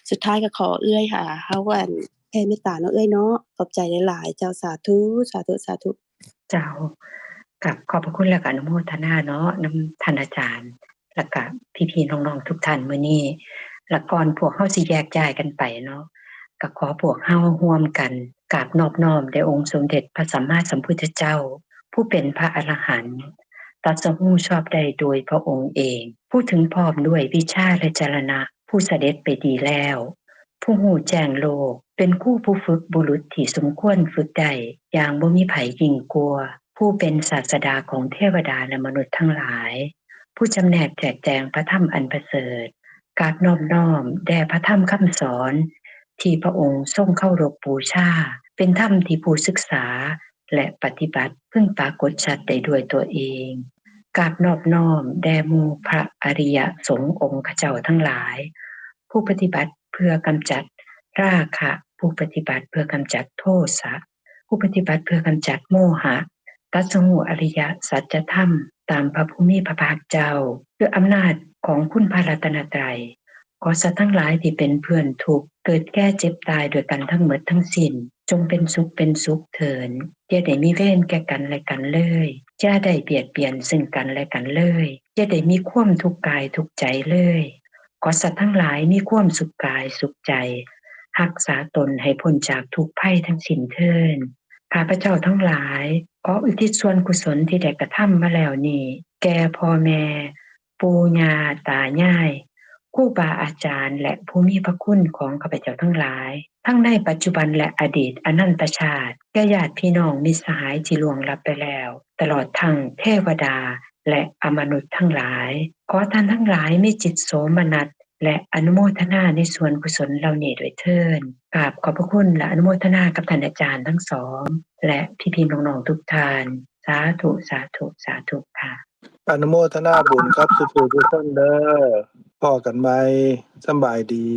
ສຸດທ້າຍກໍຂໍເອື້ອຍຫາເຮົາ ອັນ ແຜ່ເມດຕາເນາະເອື້ອຍເນາະ. ຂອບໃຈຫຼາຍໆ ເຈົ້າ. ສາທຸ ສາທຸ ສາທຸ. ເຈົ້າ ກາບຂອບພະຄຸນ ແລ້ວກໍອະນຸໂມທະນາເນາະ ນຳທ່ານອາຈານ ແລ້ວກະພີ່ໆນ້ອງໆທຸກທ່ານມື້ນີ້. ແລະກ່ອນພວກເຮົາຊິແຍກຍ້າຍກັນໄປເນາະ ກະຂໍພວກເຮົາຮ່ວມກັນກາບນອບນ້ອມແດ່ອົງສົມເດັດພະສຳມາສຳພຸດທະເຈົ້າ ຜູ້ເປັນພະອະລະຫັນ ຕັດສະຮູ້ຊອບໄດ້ໂດຍພະອົງເອງ, ຜູ້ເຖິງພ້ອມດ້ວຍວິຊາ ແລະ ຈະລະນະ, ຜູ້ສະເດັດໄປດີແລ້ວ, ຜູ້ຮູ້ແຈ້ງໂລກ, ເປັນຄູຜູ້ຝຶກບຸລຸດທີ່ສົມຄວນຝຶກໄດ້ຢ່າງບໍ່ມີໃຜຍິ່ງກວ່າ, ຜູ້ເປັນສາດສະດາຂອງເທວະດາ ແລະ ມະນຸດທັງຫຼາຍ, ຜູ້ຈຳແນກແຈກແຈງພະທຳອັນປະເສີດ, ກາບນອບນ້ອມແດ່ພະທຳຄຳສອນທີ່ພະອົງຊົງເຄົາລົບບູຊາ, ເປັນທຳທີ່ຜູ້ສຶກສາ ແລະ ປະຕິບັດເພິ່ງປາກົດຊັດໄດ້ດ້ວຍຕົວເອງ. ກາບນອບນ້ອມແດ່ໝູ່ພະອະລິຍະສົງອົງຄະເຈົ້າທັງຫຼາຍ, ຜູ້ປະຕິບັດເພື່ອກຳຈັດລາຄະ, ຜູ້ປະຕິບັດເພື່ອກຳຈັດໂທສະ, ຜູ້ປະຕິບັດເພື່ອກຳຈັດໂມຫະ, ຕັດສະຮູ້ອະລິຍະສັດຈະທຳຕາມພະຜູ້ມີພະພາກເຈົ້າ ດ້ວຍອຳນາດຂອງຄຸນພະລັດຕະນະໄຕ. ຂໍສັດທັງຫຼາຍທີ່ເປັນເພື່ອນທຸກ, ເກີດແກ່ເຈັບຕາຍດ້ວຍກັນທັງໝົດທັງສິ້ນ, ຈົ່ງເປັນສຸກເປັນສຸກເທີນ, ຢ່າໄດ້ມີເວນແກ່ກັນແລະກັນເລີຍ, ຢ່າໄດ້ບຽດບຽນເຊິ່ງກັນແລະກັນເລີຍ, ຢ່າໄດ້ມີຄວາມທຸກກາຍທຸກໃຈເລີຍ. ຂໍສັດທັງຫຼາຍມີຄວາມສຸກກາຍສຸກໃຈ, ຮັກສາຕົນໃຫ້ພົ້ນຈາກທຸກໄພທັງສິ້ນເທີນ. ຂ້າພະເຈົ້າທັງຫຼາຍ ຂໍອຸທິດສ່ວນກຸສົນທີ່ໄດ້ກະທຳມາແລ້ວນີ້ ແກ່ພໍ່ແມ່, ປູ່ຍ່າຕາຍາຍ, ຄູບາອາຈານ ແລະ ຜູ້ມີພະຄຸນຂອງຂ້າພະເຈົ້າທັງຫຼາຍ ທັງໃນປັດຈຸບັນ ແລະ ອະດີດອະນັນຕະຊາດ, ແກ່ຍາດພີ່ນ້ອງມິດສະຫາຍທີ່ລ່ວງລັບໄປແລ້ວ, ຕະຫຼອດທັງເທວະດາ ແລະ ອະມະນຸດທັງຫຼາຍ. ຂໍທ່ານທັງຫຼາຍມີຈິດໂສມະນັດ ແລະ ອະນຸໂມທະນາໃນສ່ວນກຸສົນເຫຼົ່ານີ້ດ້ວຍເທີ້ນ. ກາບຂອບພະຄຸນ ແລະ ອະນຸໂມທະນາກັບທ່ານອາຈານທັງສອງ ແລະ ພີ່ໆນ້ອງໆທຸກທ່ານ. ສາທຸ ສາທຸ ສາທຸຄ່ະ. ອະນຸໂມທະນາບຸນກັບສູ່ໆທຸກຄົນເດີ. ພໍ້ກັນໃໝ່. ສຳບາຍດີ.